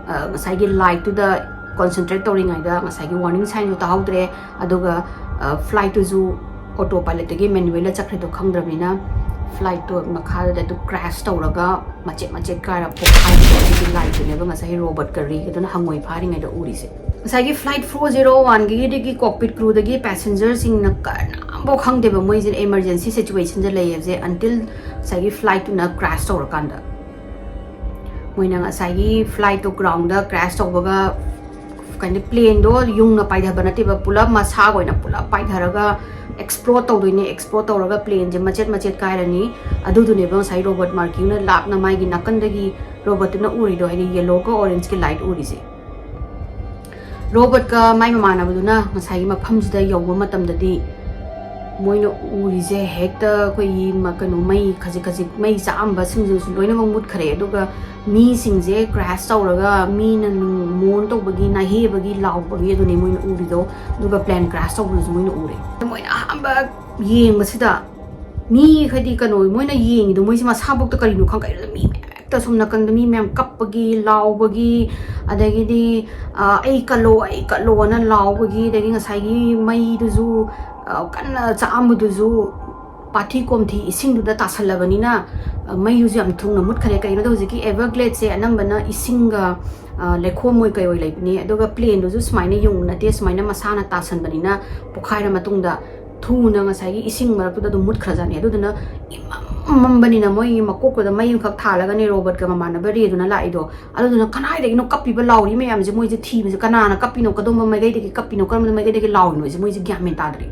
ꯑ, ꯉꯁꯥꯏꯒꯤ ꯂꯥꯏꯠꯇꯨꯗ ꯀꯣꯟꯁꯦꯟꯇ꯭ꯔꯦꯠ ꯇꯧꯔꯤꯉꯩꯗ ꯉꯁꯥꯏꯒꯤ ꯋꯥꯔꯅꯤꯡ ꯁꯥꯏꯟꯁꯨ ꯇꯥꯍꯧꯗ꯭ꯔꯦ꯫ ꯑꯗꯨꯒ, ꯑ, ꯐ꯭ꯂꯥꯏꯠꯇꯨꯁꯨ ꯑꯣꯇꯣ ꯄꯥꯏꯂꯠꯇꯒꯤ ꯃꯦꯅꯨꯋꯦꯜꯗ ꯆꯠꯈ꯭ꯔꯤꯗꯣ ꯈꯪꯗ꯭ꯔꯕꯅꯤꯅ ꯐ꯭ꯂꯥꯏꯠꯇꯣ ꯃꯈꯥꯗ ꯑꯗꯨ ꯀ꯭ꯔꯦꯁ ꯇꯧꯔꯒ ꯃꯆꯦꯠ ꯃꯆꯦꯠ ꯀꯥꯏꯔ ꯄꯣꯛꯈꯥꯏꯕꯗꯣ ꯑꯗꯨꯒꯤ ꯂꯥꯏꯠꯇꯨꯅꯦꯕ ꯉꯁꯥꯏꯒꯤ ꯔꯣꯕꯣꯠ ꯒꯥꯔꯤꯒꯤꯗꯨꯅ ꯍꯪꯉꯣꯏ ꯐꯥꯔꯤꯉꯩꯗ ꯎꯔꯤꯁꯦ꯫ ꯉꯁꯥꯏꯒꯤ flight four zero oneꯒꯤꯗꯒꯤ ꯀꯣꯛꯄꯤꯠ ꯀ꯭ꯔꯨꯗꯒꯤ ꯄꯦꯁꯦꯟꯖꯔꯁꯤꯡꯅ ꯀꯅꯥꯝꯐꯥꯎ ꯈꯪꯗꯦꯕ ꯃꯣꯏꯁꯦ ꯏꯃꯔꯖꯦꯟꯁꯤ ꯁꯤꯆꯨꯋꯦꯁꯟꯗ ꯂꯩ ꯍꯥꯏꯕꯁꯦ until ꯉꯁꯥꯏꯒꯤ ꯐ꯭ꯂꯥꯏꯠꯇꯨꯅ ꯀ꯭ꯔꯦꯁ ꯇꯧꯔꯀꯥꯟꯗ꯫ ꯃꯣꯏꯅ ꯉꯁꯥꯏꯒꯤ ꯐ꯭ꯂꯥꯏꯠꯇꯣ ꯒ꯭ꯔꯥꯎꯟꯗ ꯀ꯭ꯔꯦꯁ ꯇꯧꯕꯒ ꯀꯩꯅꯣ, ꯄ꯭ꯂꯦꯟꯗꯣ ꯌꯨꯡꯅ ꯄꯥꯏꯊꯕ ꯅꯠꯇꯦꯕ, ꯄꯨꯂꯞ ꯃꯁꯥꯒ ꯑꯣꯏꯅ ꯄꯨꯂꯞ ꯄꯥꯏꯊꯔꯒ ꯑꯦꯛꯁꯄ꯭ꯂꯣꯔ ꯇꯧꯗꯣꯏꯅꯦ꯫ ꯑꯦꯛꯁꯄ꯭ꯂꯣꯔ ꯇꯧꯔꯒ ꯄ꯭ꯂꯦꯟꯁꯦ ꯃꯆꯦꯠ ꯃꯆꯦꯠ ꯀꯥꯏꯔꯅꯤ꯫ ꯑꯗꯨꯗꯨꯅꯦꯕ ꯉꯁꯥꯏ ꯔꯣꯕꯔꯠ ꯃꯥꯔꯀꯤꯡꯅ ꯂꯥꯞꯅ ꯃꯥꯒꯤ ꯅꯥꯀꯟꯗꯒꯤ ꯔꯣꯕꯣꯠꯇꯨꯅ ꯎꯔꯤꯗꯣ, ꯍꯥꯏꯗꯤ ꯌꯦꯂꯣꯒ ꯑꯣꯔꯦꯟꯖꯀꯤ ꯂꯥꯏꯠ ꯎꯔꯤꯁꯦ꯫ ꯔꯣꯕꯣꯠꯀ ꯃꯥꯏ ꯃꯃꯥꯟꯅꯕꯗꯨꯅ ꯉꯁꯥꯏꯒꯤ ꯃꯐꯝꯁꯤꯗ ꯌꯧꯕ ꯃꯇꯝꯗꯗꯤ ꯃꯣꯏꯅ ꯎꯔꯤꯁꯦ ꯍꯦꯛꯇ ꯑꯩꯈꯣꯏꯒꯤ ꯃ-, ꯀꯩꯅꯣ, ꯃꯩ ꯈꯖꯤꯛ ꯈꯖꯤꯛ ꯃꯩ ꯆꯥꯛꯑꯝꯕꯁꯤꯡꯗꯨꯁꯨ ꯂꯣꯏꯅꯃꯛ ꯃꯨꯠꯈ꯭ꯔꯦ꯫ ꯑꯗꯨꯒ ꯃꯤꯁꯤꯡꯁꯦ ꯀ꯭ꯔꯥꯁ ꯇꯧꯔꯒ, ꯃꯤꯅ ꯃꯣꯟ ꯇꯧꯕꯒꯤ, ꯅꯥꯍꯦꯕꯒꯤ, ꯂꯥꯎꯕꯒꯤ, ꯑꯗꯨꯅꯦ ꯃꯣꯏꯅ ꯎꯔꯤꯗꯣ꯫ ꯑꯗꯨꯒ ꯄ꯭ꯂꯦꯟ ꯀ꯭ꯔꯥꯁ ꯇꯧꯕꯗꯨꯁꯨ ꯃꯣꯏꯅ ꯎꯔꯦ꯫ ꯃꯣꯏꯅ ꯑꯍꯥꯟꯕ ꯌꯦꯡꯕꯁꯤꯗ ꯃꯤ, ꯍꯥꯏꯗꯤ ꯀꯩꯅꯣ, ꯃꯣꯏꯅ ꯌꯦꯡꯉꯤꯗꯣ, ꯃꯣꯏꯁꯦ ꯃꯁꯥꯐꯧꯗ ꯀꯔꯤꯅꯣ ꯈꯪꯗꯦ, ꯃꯤ ꯃꯌꯥꯝ ꯍꯦꯛꯇ ꯁꯣꯝ ꯅꯥꯀꯟꯗ ꯃꯤ ꯃꯌꯥꯝ ꯀꯞꯄꯒꯤ, ꯂꯥꯎꯕꯒꯤ, ꯑꯗꯒꯤꯗꯤ, ꯑ, "ꯑꯩ ꯀꯜꯂꯣ, ꯑꯩ ꯀꯜꯂꯣꯅ" ꯂꯥꯎꯕꯒꯤ, ꯑꯗꯒꯤ ꯉꯁꯥꯏꯒꯤ ꯃꯩꯗꯨꯁꯨ, ꯑ, ꯀꯟꯅ ꯆꯥꯛꯑꯝꯕꯗꯨꯁꯨ ꯄꯥꯊꯤ ꯀꯣꯝꯊꯤ ꯏꯁꯤꯡꯗꯨꯗ ꯇꯥꯁꯜꯂꯕꯅꯤꯅ, ꯑ, ꯃꯩꯗꯨꯁꯨ ꯌꯥꯝ ꯊꯨꯅ ꯃꯨꯠꯈ꯭ꯔꯦ꯫ ꯀꯩꯒꯤꯅꯣꯗ ꯍꯧꯖꯤꯛꯀꯤ ꯑꯦꯚꯔꯒ꯭ꯂꯦꯗꯁꯦ ꯑꯅꯝꯕꯅ ꯏꯁꯤꯡꯒ, ꯑ, ꯂꯩꯈꯣꯝ ꯑꯣꯏ ꯀꯩ ꯑꯣꯏ ꯂꯩꯕꯅꯦ꯫ ꯑꯗꯨꯒ ꯄ꯭ꯂꯦꯟꯗꯨꯁꯨ ꯁꯨꯃꯥꯏꯅ ꯌꯨꯡ ꯅꯠꯇꯦ, ꯁꯨꯃꯥꯏꯅ ꯃꯁꯥꯅ ꯇꯥꯁꯟꯕꯅꯤꯅ ꯄꯣꯛꯈꯥꯏꯔ ꯃꯇꯨꯡꯗ ꯊꯨꯅ ꯉꯁꯥꯏꯒꯤ ꯏꯁꯤꯡ ꯃꯔꯛꯇꯨꯗ ꯑꯗꯨꯝ ꯃꯨꯠꯈ꯭ꯔꯖꯥꯠꯅꯤ꯫ ꯑꯗꯨꯗꯨꯅ ꯏꯃꯝ ꯃꯝꯕꯅꯤꯅ ꯃꯣꯏꯒꯤ ꯃꯀꯣꯛꯇꯨꯗ ꯃꯩ ꯑꯃꯈꯛ ꯊꯥꯜꯂꯒꯅꯦ ꯔꯣꯕꯣꯠꯀ ꯃꯃꯥꯟꯅꯕ ꯔꯦꯗꯨꯅ ꯂꯥꯛꯏꯗꯣ꯫ ꯑꯗꯨꯗꯨꯅ ꯀꯗꯥꯏꯗꯒꯤꯅꯣ ꯀꯞꯄꯤꯕ ꯂꯥꯎꯔꯤ ꯃꯌꯥꯝꯁꯦ, ꯃꯣꯏꯁꯦ ꯊꯤꯕꯁꯦ, ꯀꯅꯥꯅ ꯀꯞꯄꯤꯅꯣ, ꯀꯗꯣꯝꯕ ꯃꯥꯏꯀꯩꯗꯒꯤ ꯀꯞꯄꯤꯅꯣ, ꯀꯔꯝꯕ ꯃꯥꯏꯀꯩꯗꯒꯤ ꯂꯥꯎꯔꯤꯅꯣ ꯍꯥꯏꯁꯦ ꯃꯣꯏꯁꯦ ꯒ꯭ꯌꯥꯟ ꯃꯦꯟ ꯇꯥꯗ꯭ꯔꯦ꯫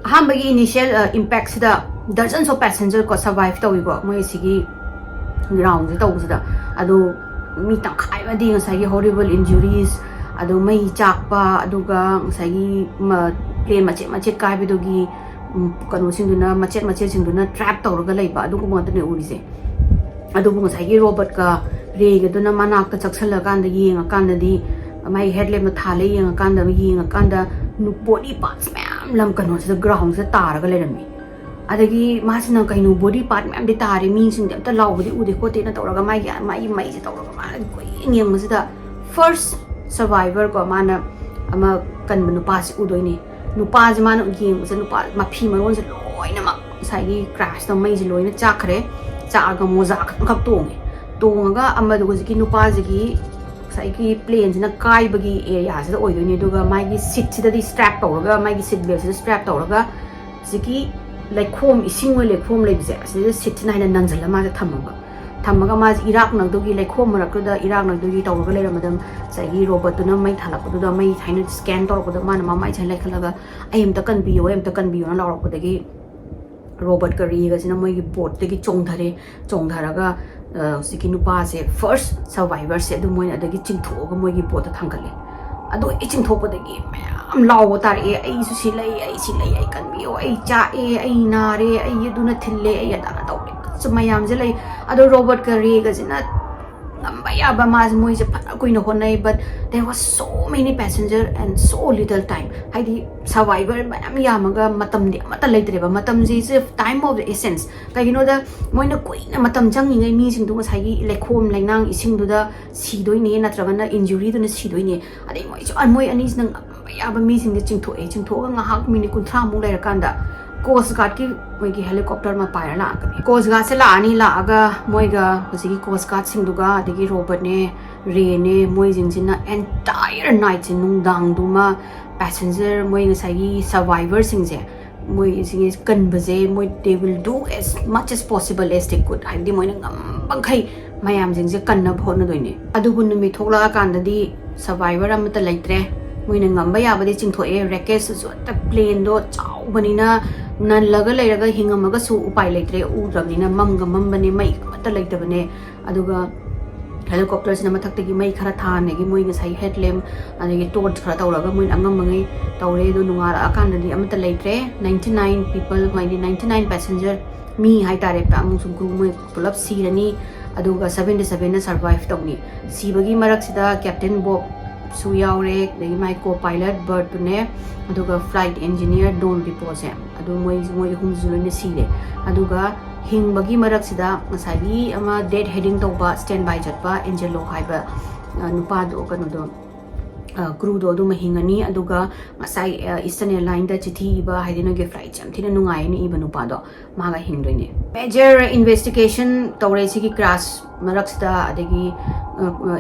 ꯑꯍꯥꯟꯕꯒꯤ ꯏꯅꯤꯁꯤꯌꯦꯜ, ꯑ, ꯏꯝꯄꯦꯛꯁꯤꯗ ꯗꯖꯟꯁ ꯑꯣꯐ ꯄꯦꯁꯦꯟꯖꯔ ꯀꯣ ꯁꯔꯚꯥꯏꯚ ꯇꯧꯏꯀꯣ, ꯃꯣꯏ ꯁꯤꯒꯤ ꯒ꯭ꯔꯥꯎꯟꯁꯦ ꯇꯧꯕꯁꯤꯗ꯫ ꯑꯗꯣ ꯃꯤ ꯇꯪꯈꯥꯏ ꯑꯃꯗꯤ ꯉꯁꯥꯏꯒꯤ ꯍꯣꯔꯤꯕꯜ ꯏꯟꯖꯨꯔꯤꯁ, ꯑꯗꯣ ꯃꯩ ꯆꯥꯛꯄ, ꯑꯗꯨꯒ ꯉꯁꯥꯏꯒꯤ ꯃ-, ꯄ꯭ꯂꯦꯟ ꯃꯆꯦꯠ ꯃꯆꯦꯠ ꯀꯥꯏꯕꯗꯨꯒꯤ, ꯎꯝ, ꯀꯩꯅꯣꯁꯤꯡꯗꯨꯅ, ꯃꯆꯦꯠ ꯃꯆꯦꯠꯁꯤꯡꯗꯨꯅ ꯇ꯭ꯔꯦꯞ ꯇꯧꯔꯒ ꯂꯩꯕ, ꯑꯗꯨꯒꯨꯝꯕ ꯉꯥꯛꯇꯅꯦ ꯎꯔꯤꯁꯦ꯫ ꯑꯗꯨꯕꯨ ꯉꯁꯥꯏꯒꯤ ꯔꯣꯕꯣꯠꯀ ꯔꯦꯒꯗꯨꯅ ꯃꯅꯥꯛꯇ ꯆꯪꯁꯜꯂꯀꯥꯟꯗ ꯌꯦꯡꯉꯀꯥꯟꯗꯗꯤ, ꯃꯥꯏ ꯍꯦꯗꯂꯦꯝꯞꯅ ꯊꯥꯜꯂ ꯌꯦꯡꯉꯀꯥꯟꯗ, ꯌꯦꯡꯉꯀꯥꯟꯗ ꯅꯨ-, ꯕꯣꯗꯤ ꯄꯥꯔꯠꯁ ꯃꯌꯥꯝ ꯂꯝ ꯀꯩꯅꯣꯁꯤꯗ, ꯒ꯭ꯔꯥꯎꯟꯁꯤꯗ ꯇꯥꯔꯒ ꯂꯩꯔꯝꯃꯤ꯫ ꯑꯗꯒꯤ ꯃꯥꯁꯤꯅ ꯀꯩꯅꯣ, ꯕꯣꯗꯤ ꯄꯥꯔꯠ ꯃꯌꯥꯝꯗꯤ ꯇꯥꯔꯦ, ꯃꯤꯁꯤꯡꯗꯤ ꯑꯝꯇ ꯂꯥꯎꯕꯗꯤ ꯎꯗꯦ ꯈꯣꯠꯇꯦꯅ ꯇꯧꯔꯒ ꯃꯥꯒꯤ, ꯃꯥꯒꯤ ꯃꯩꯁꯦ ꯇꯧꯔꯒ ꯃꯥꯅ ꯀꯣꯏꯌꯦꯡ ꯌꯦꯡꯕꯁꯤꯗ, ꯐꯥꯔꯁ ꯁꯔꯚꯥꯏꯚꯔ ꯀꯣ, ꯃꯥꯅ ꯑꯃ ꯀꯟꯕ ꯅꯨꯄꯥꯁꯤ ꯎꯗꯣꯏꯅꯦ꯫ ꯅꯨꯄꯥꯁꯦ ꯃꯥꯅ ꯌꯦꯡꯕꯁꯦ, ꯅꯨꯄꯥ ꯃꯐꯤ ꯃꯔꯣꯟꯁꯦ ꯂꯣꯏꯅꯃꯛ ꯉꯁꯥꯏꯒꯤ ꯀ꯭ꯔꯥꯁꯇ ꯃꯩꯁꯦ ꯂꯣꯏꯅ ꯆꯥꯛꯈ꯭ꯔꯦ꯫ ꯆꯥꯛꯑꯒ ꯃꯣꯖꯥ ꯈꯛꯇꯪꯈꯛ ꯇꯣꯡꯉꯦ꯫ ꯇꯣꯡꯉꯒ ꯑꯃꯗꯨ ꯍꯧꯖꯤꯛꯀꯤ ꯅꯨꯄꯥꯁꯤꯒꯤ ꯉꯁꯥꯏꯒꯤ ꯄ꯭ꯂꯦꯟꯁꯤꯅ ꯀꯥꯏꯕꯒꯤ ꯑꯦꯔꯤꯌꯥꯁꯤꯗ ꯑꯣꯏꯗꯣꯏꯅꯦ꯫ ꯑꯗꯨꯒ ꯃꯥꯒꯤ ꯁꯤꯠꯁꯤꯗꯗꯤ ꯁ꯭ꯇ꯭ꯔꯦꯞ ꯇꯧꯔꯒ, ꯃꯥꯒꯤ ꯁꯤꯠ ꯕꯦꯜꯁꯤꯗ ꯁ꯭ꯇ꯭ꯔꯦꯞ ꯇꯧꯔꯒ, ꯍꯧꯖꯤꯛꯀꯤ ꯂꯩꯈꯣꯝ, ꯏꯁꯤꯡ ꯑꯣꯏ ꯂꯩꯈꯣꯝ ꯂꯩꯕꯁꯦ, ꯑꯁꯤꯗ ꯁꯤꯠꯁꯤꯅ ꯍꯥꯏꯅ ꯅꯟꯁꯤꯜꯂ ꯃꯥꯁꯦ ꯊꯝꯃꯝꯕ꯫ ꯊꯝꯃꯒ ꯃꯥꯁꯦ ꯏꯔꯥꯛꯅꯗꯨꯒꯤ, ꯂꯩꯈꯣꯝ ꯃꯔꯛꯇꯨꯗ ꯏꯔꯥꯛꯅꯗꯨꯒꯤ ꯇꯧꯔꯒ ꯂꯩꯔꯝꯕꯗ, ꯉꯁꯥꯏꯒꯤ ꯔꯣꯕꯣꯠꯇꯨꯅ ꯃꯩ ꯊꯥꯜꯂꯛꯄꯗꯨꯗ, ꯃꯩ ꯍꯥꯏꯅ ꯁ꯭ꯀꯦꯟ ꯇꯧꯔꯛꯄꯗ ꯃꯥꯅ ꯃꯃꯥꯏꯁꯦ ꯂꯩꯈꯠꯂꯒ, "ꯑꯩ ꯑꯝꯇ ꯀꯟꯕꯤꯌꯣ, ꯑꯩ ꯑꯝꯇ ꯀꯟꯕꯤꯌꯣꯅ" ꯂꯥꯎꯔꯛꯄꯗꯒꯤ ꯔꯣꯕꯣꯠꯀ ꯔꯦꯒꯁꯤꯅ ꯃꯣꯏꯒꯤ ꯕꯣꯠꯇꯒꯤ ꯆꯣꯡꯊꯔꯦ꯫ ꯆꯣꯡꯊꯔꯒ, ꯑ, ꯍꯧꯖꯤꯛꯀꯤ ꯅꯨꯄꯥꯁꯦ, ꯐꯥꯔꯁ ꯁꯔꯚꯥꯏꯚꯔꯁꯦ, ꯑꯗꯨ ꯃꯣꯏꯅ ꯑꯗꯒꯤ ꯆꯤꯡꯊꯣꯛꯑꯒ ꯃꯣꯏꯒꯤ ꯕꯣꯠꯇ ꯊꯥꯡꯒꯠꯂꯦ꯫ ꯑꯗꯣ ꯍꯦꯛ ꯆꯤꯡꯊꯣꯛꯄꯗꯒꯤ ꯃꯌꯥꯝ ꯂꯥꯎꯕ ꯇꯥꯔꯛꯑꯦ, "ꯑꯩꯁꯨ ꯁꯤ ꯂꯩ, ꯑꯩ ꯁꯤ ꯂꯩ, ꯑꯩ ꯀꯟꯕꯤꯌꯣ, ꯑꯩ ꯆꯥꯛꯑꯦ, ꯑꯩ ꯅꯥꯔꯦ, ꯑꯩ ꯑꯗꯨꯅ ꯊꯤꯜꯂꯦ, ꯑꯩ ꯑꯗꯥꯅ ꯇꯧꯔꯦ", ꯃꯌꯥꯝꯁꯦ ꯂꯩ꯫ ꯑꯗꯣ ꯔꯣꯕꯣꯠꯀ ꯔꯦꯒꯁꯤꯅ ꯉꯝꯕ ꯌꯥꯕ ꯃꯥꯁꯦ, ꯃꯣꯏꯁꯦ ꯐꯅ ꯀꯨꯏꯅ ꯍꯣꯠꯅꯩ, but there was so many passenger and so little time. ꯍꯥꯏꯗꯤ ꯁꯔꯚꯥꯏꯚꯔ ꯃꯌꯥꯝ ꯌꯥꯝꯃꯒ ꯃꯇꯝꯗꯤ ꯑꯃꯠꯇ ꯂꯩꯇ꯭ꯔꯦꯕ꯫ ꯃꯇꯝꯁꯤꯁꯦ time of the essence꯫ ꯀꯩꯒꯤꯅꯣꯗ, ꯃꯣꯏꯅ ꯀꯨꯏꯅ ꯃꯇꯝ ꯆꯪꯉꯤꯉꯩ ꯃꯤꯁꯤꯡꯗꯣ ꯉꯁꯥꯏꯒꯤ ꯂꯩꯈꯣꯝ ꯂꯩꯅꯥꯡ ꯏꯁꯤꯡꯗꯨꯗ ꯁꯤꯗꯣꯏꯅꯦ, ꯅꯠꯇ꯭ꯔꯒꯅ ꯏꯟꯖꯨꯔꯤꯗꯨꯅ ꯁꯤꯗꯣꯏꯅꯦ꯫ ꯑꯗꯩ ꯃꯣꯏꯁꯨ, ꯃꯣꯏ ꯑꯅꯤꯁꯤꯅ ꯉꯝꯕ ꯌꯥꯕ ꯃꯤꯁꯤꯡꯁꯦ ꯆꯤꯡꯊꯣꯛꯑꯦ꯫ ꯆꯤꯡꯊꯣꯛꯑꯒ ꯉꯥꯏꯍꯥꯛ ꯃꯤꯅꯤꯠ ꯀꯨꯟꯊ꯭ꯔꯥꯃꯨꯛ ꯂꯩꯔꯀꯥꯟꯗ ꯀꯣꯁ ꯒꯥꯔꯗꯀꯤ ꯃꯣꯏꯒꯤ ꯍꯦꯂꯤꯀꯣꯞꯇꯔ ꯑꯃ ꯄꯥꯏꯔ ꯂꯥꯛꯑꯒꯅꯤ꯫ ꯀꯣꯁ ꯒꯥꯔꯗꯁꯦ ꯂꯥꯛꯑꯅꯤ, ꯂꯥꯛꯑꯒ ꯃꯣꯏꯒ ꯍꯧꯖꯤꯛꯀꯤ ꯀꯣꯁ ꯒꯥꯔꯗꯁꯤꯡꯗꯨꯒ, ꯑꯗꯒꯤ ꯔꯣꯕꯔꯠꯅꯦ, ꯔꯦꯅꯦ, ꯃꯣꯏꯁꯤꯡꯁꯤꯅ entire nightꯁꯦ, ꯅꯨꯡꯗꯥꯡꯗꯨꯃ ꯄꯦꯁꯦꯟꯖꯔ, ꯃꯣꯏ ꯉꯁꯥꯏꯒꯤ ꯁꯔꯚꯥꯏꯚꯔꯁꯤꯡꯁꯦ, ꯃꯣꯏꯁꯤꯡꯁꯦ ꯀꯟꯕꯁꯦ, ꯃꯣꯏ they will do as much as possible as they could, ꯍꯥꯏꯕꯗꯤ ꯃꯣꯏꯅ ꯉꯝꯕꯈꯩ ꯃꯌꯥꯝꯁꯤꯡꯁꯦ ꯀꯟꯅꯕ ꯍꯣꯠꯅꯗꯣꯏꯅꯦ꯫ ꯑꯗꯨꯕꯨ ꯅꯨꯃꯤꯠ ꯊꯣꯛꯂꯛꯑꯀꯥꯟꯗꯗꯤ ꯁꯔꯚꯥꯏꯚꯔ ꯑꯃꯠꯇ ꯂꯩꯇ꯭ꯔꯦ꯫ ꯃꯣꯏꯅ ꯉꯝꯕ ꯌꯥꯕꯗꯤ ꯆꯤꯡꯊꯣꯛꯑꯦ꯫ ꯔꯦꯀꯦꯖꯇꯨꯁꯨ ꯍꯦꯛꯇ ꯄ꯭ꯂꯦꯟꯗꯣ ꯆꯥꯎꯕꯅꯤꯅ, ꯅꯜꯂꯒ ꯂꯩꯔꯒ ꯍꯤꯡꯉꯝꯃꯒꯁꯨ ꯎꯄꯥꯏ ꯂꯩꯇ꯭ꯔꯦ, ꯎꯗ꯭ꯔꯕꯅꯤꯅ꯫ ꯃꯝꯒ ꯃꯝꯕꯅꯦ, ꯃꯩ ꯑꯃꯠꯇ ꯂꯩꯇꯕꯅꯦ꯫ ꯑꯗꯨꯒ ꯍꯦꯂꯤꯀꯣꯞꯇꯔꯁꯤꯅ ꯃꯊꯛꯇꯒꯤ ꯃꯩ ꯈꯔ ꯊꯥꯟꯕꯒꯤ, ꯃꯣꯏ ꯉꯁꯥꯏ ꯍꯦꯗ ꯂꯦꯝ ꯑꯗꯒꯤ ꯇꯣꯔꯆ ꯈꯔ ꯇꯧꯔꯒ ꯃꯣꯏꯅ ꯑꯉꯝꯕꯉꯩ ꯇꯧꯔꯦ꯫ ꯑꯗꯣ ꯅꯣꯡꯉꯥꯜꯂꯛꯑꯀꯥꯟꯗꯗꯤ ꯑꯃꯠꯇ ꯂꯩꯇ꯭ꯔꯦ꯫ Ninety nine people, ꯍꯥꯏꯗꯤ ninety nine passenger, ꯃꯤ ꯍꯥꯏꯇꯥꯔꯦ, ꯑꯃꯨꯛꯁꯨ ꯀ꯭ꯔꯨ ꯃꯣꯏ ꯄꯨꯂꯞ ꯁꯤꯔꯅꯤ꯫ ꯑꯗꯨꯒ seventy sevenꯅ survive ꯇꯧꯅꯤ꯫ ꯁꯤꯕꯒꯤ ꯃꯔꯛꯁꯤꯗ ꯀꯦꯞꯇꯦꯟ ꯕꯣꯕꯁꯨ ꯌꯥꯎꯔꯦ, ꯑꯗꯒꯤ ꯃꯥꯏ ꯀꯣ ꯄꯥꯏꯂꯠ ꯕꯔꯠꯇꯨꯅꯦ, ꯑꯗꯨꯒ ꯐ꯭ꯂꯥꯏꯠ ꯏꯟꯖꯤꯅꯤꯌꯔ ꯗꯣꯟ ꯔꯤꯄꯣꯁꯦ, ꯑꯗꯨ ꯃꯣꯏ, ꯃꯣꯏ ꯑꯍꯨꯝꯁꯨ ꯂꯣꯏꯅ ꯁꯤꯔꯦ꯫ ꯑꯗꯨꯒ ꯍꯤꯡꯕꯒꯤ ꯃꯔꯛꯁꯤꯗ ꯉꯁꯥꯏꯒꯤ ꯑꯃ ꯗꯦꯠ ꯍꯦꯗꯤꯡ ꯇꯧꯕ, ꯁ꯭ꯇꯦꯟ ꯕꯥꯏ ꯆꯠꯄ ꯑꯦꯟꯖꯦꯂꯣ ꯍꯥꯏꯕ, ꯑ, ꯅꯨꯄꯥꯗꯣ, ꯀꯩꯅꯣꯗꯣ, ꯑ, ꯀ꯭ꯔꯨꯗꯣ ꯑꯗꯨꯃ ꯍꯤꯡꯉꯅꯤ꯫ ꯑꯗꯨꯒ ꯉꯁꯥꯏ, ꯑ, ꯏꯁꯇꯔꯟ ꯑꯦꯌꯔꯂꯥꯏꯟꯗ ꯆꯤꯊꯤ ꯏꯕ, ꯍꯥꯏꯗꯤ ꯅꯣꯏꯒꯤ ꯐ꯭ꯂꯥꯏꯠꯁꯦ ꯌꯥꯝ ꯊꯤꯅ ꯅꯨꯡꯉꯥꯏꯌꯦꯅ ꯏꯕ ꯅꯨꯄꯥꯗꯣ, ꯃꯥꯒ ꯍꯤꯡꯗꯣꯏꯅꯦ꯫ ꯃꯦꯖꯔ ꯏꯟꯚꯦꯁꯇꯤꯒꯦꯁꯟ ꯇꯧꯔꯦ ꯁꯤꯒꯤ ꯀ꯭ꯔꯥꯁ ꯃꯔꯛꯁꯤꯗ ꯑꯗꯒꯤ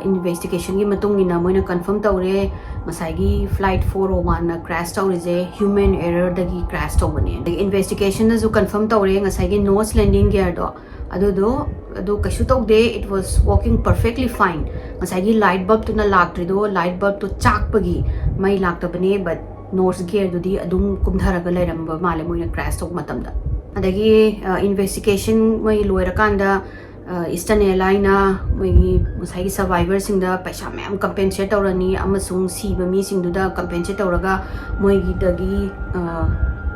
ꯏꯟꯚꯦꯁꯇꯤꯒꯦꯁꯟꯒꯤ ꯃꯇꯨꯡ ꯏꯟꯅ ꯃꯣꯏꯅ ꯀꯟꯐꯔꯝ ꯇꯧꯔꯦ, ꯉꯁꯥꯏꯒꯤ ꯐ꯭ꯂꯥꯏꯠ ꯐꯣꯔ ꯑꯣ ꯋꯥꯟꯅ ꯀ꯭ꯔꯦꯁ ꯇꯧꯔꯤꯁꯦ ꯍ꯭ꯌꯨꯃꯦꯟ ꯑꯦꯔꯔꯗꯒꯤ ꯀ꯭ꯔꯦꯁ ꯇꯧꯕꯅꯦ꯫ ꯑꯗꯒꯤ ꯏꯟꯚꯦꯁꯇꯤꯒꯦꯁꯟꯅꯁꯨ ꯀꯟꯐꯔꯝ ꯇꯧꯔꯦ ꯉꯁꯥꯏꯒꯤ ꯅꯣꯁ ꯂꯦꯟꯗꯤꯡ ꯒꯤꯌꯔꯗꯣ ꯑꯗꯨꯗꯣ, ꯑꯗꯨ ꯀꯩꯁꯨ ꯇꯧꯗꯦ, it was working perfectly fine꯫ ꯉꯁꯥꯏꯒꯤ ꯂꯥꯏꯠ ꯕꯜꯕꯇꯨꯅ ꯂꯥꯛꯇ꯭ꯔꯤꯗꯣ, ꯂꯥꯏꯠ ꯕꯜꯕꯇꯣ ꯆꯥꯛꯄꯒꯤ ꯃꯩ ꯂꯥꯛꯇꯕꯅꯦ, but ꯅꯣꯁ ꯒꯤꯌꯔꯗꯨꯗꯤ ꯑꯗꯨꯝ ꯀꯨꯝꯊꯔꯒ ꯂꯩꯔꯝꯕ ꯃꯥꯜꯂꯦ ꯃꯣꯏꯅ ꯀ꯭ꯔꯦꯁ ꯇꯧꯕ ꯃꯇꯝꯗ꯫ ꯑꯗꯒꯤ ꯏꯟꯚꯦꯁꯇꯤꯒꯦꯁꯟ ꯃꯣꯏ ꯂꯣꯏꯔꯀꯥꯟꯗ ꯏꯁꯇꯔꯟ ꯑꯦꯌꯔꯂꯥꯏꯟꯅ ꯃꯣꯏꯒꯤ ꯉꯁꯥꯏꯒꯤ ꯁꯔꯚꯥꯏꯚꯔꯁꯤꯡꯗ ꯄꯩꯁꯥ ꯃꯌꯥꯝ ꯀꯝꯄꯦꯟꯁꯦꯠ ꯇꯧꯔꯅꯤ, ꯑꯃꯁꯨꯡ ꯁꯤꯕ ꯃꯤꯁꯤꯡꯗꯨꯗ ꯀꯝꯄꯦꯟꯁꯦꯠ ꯇꯧꯔꯒ ꯃꯣꯏꯒꯤꯗꯒꯤ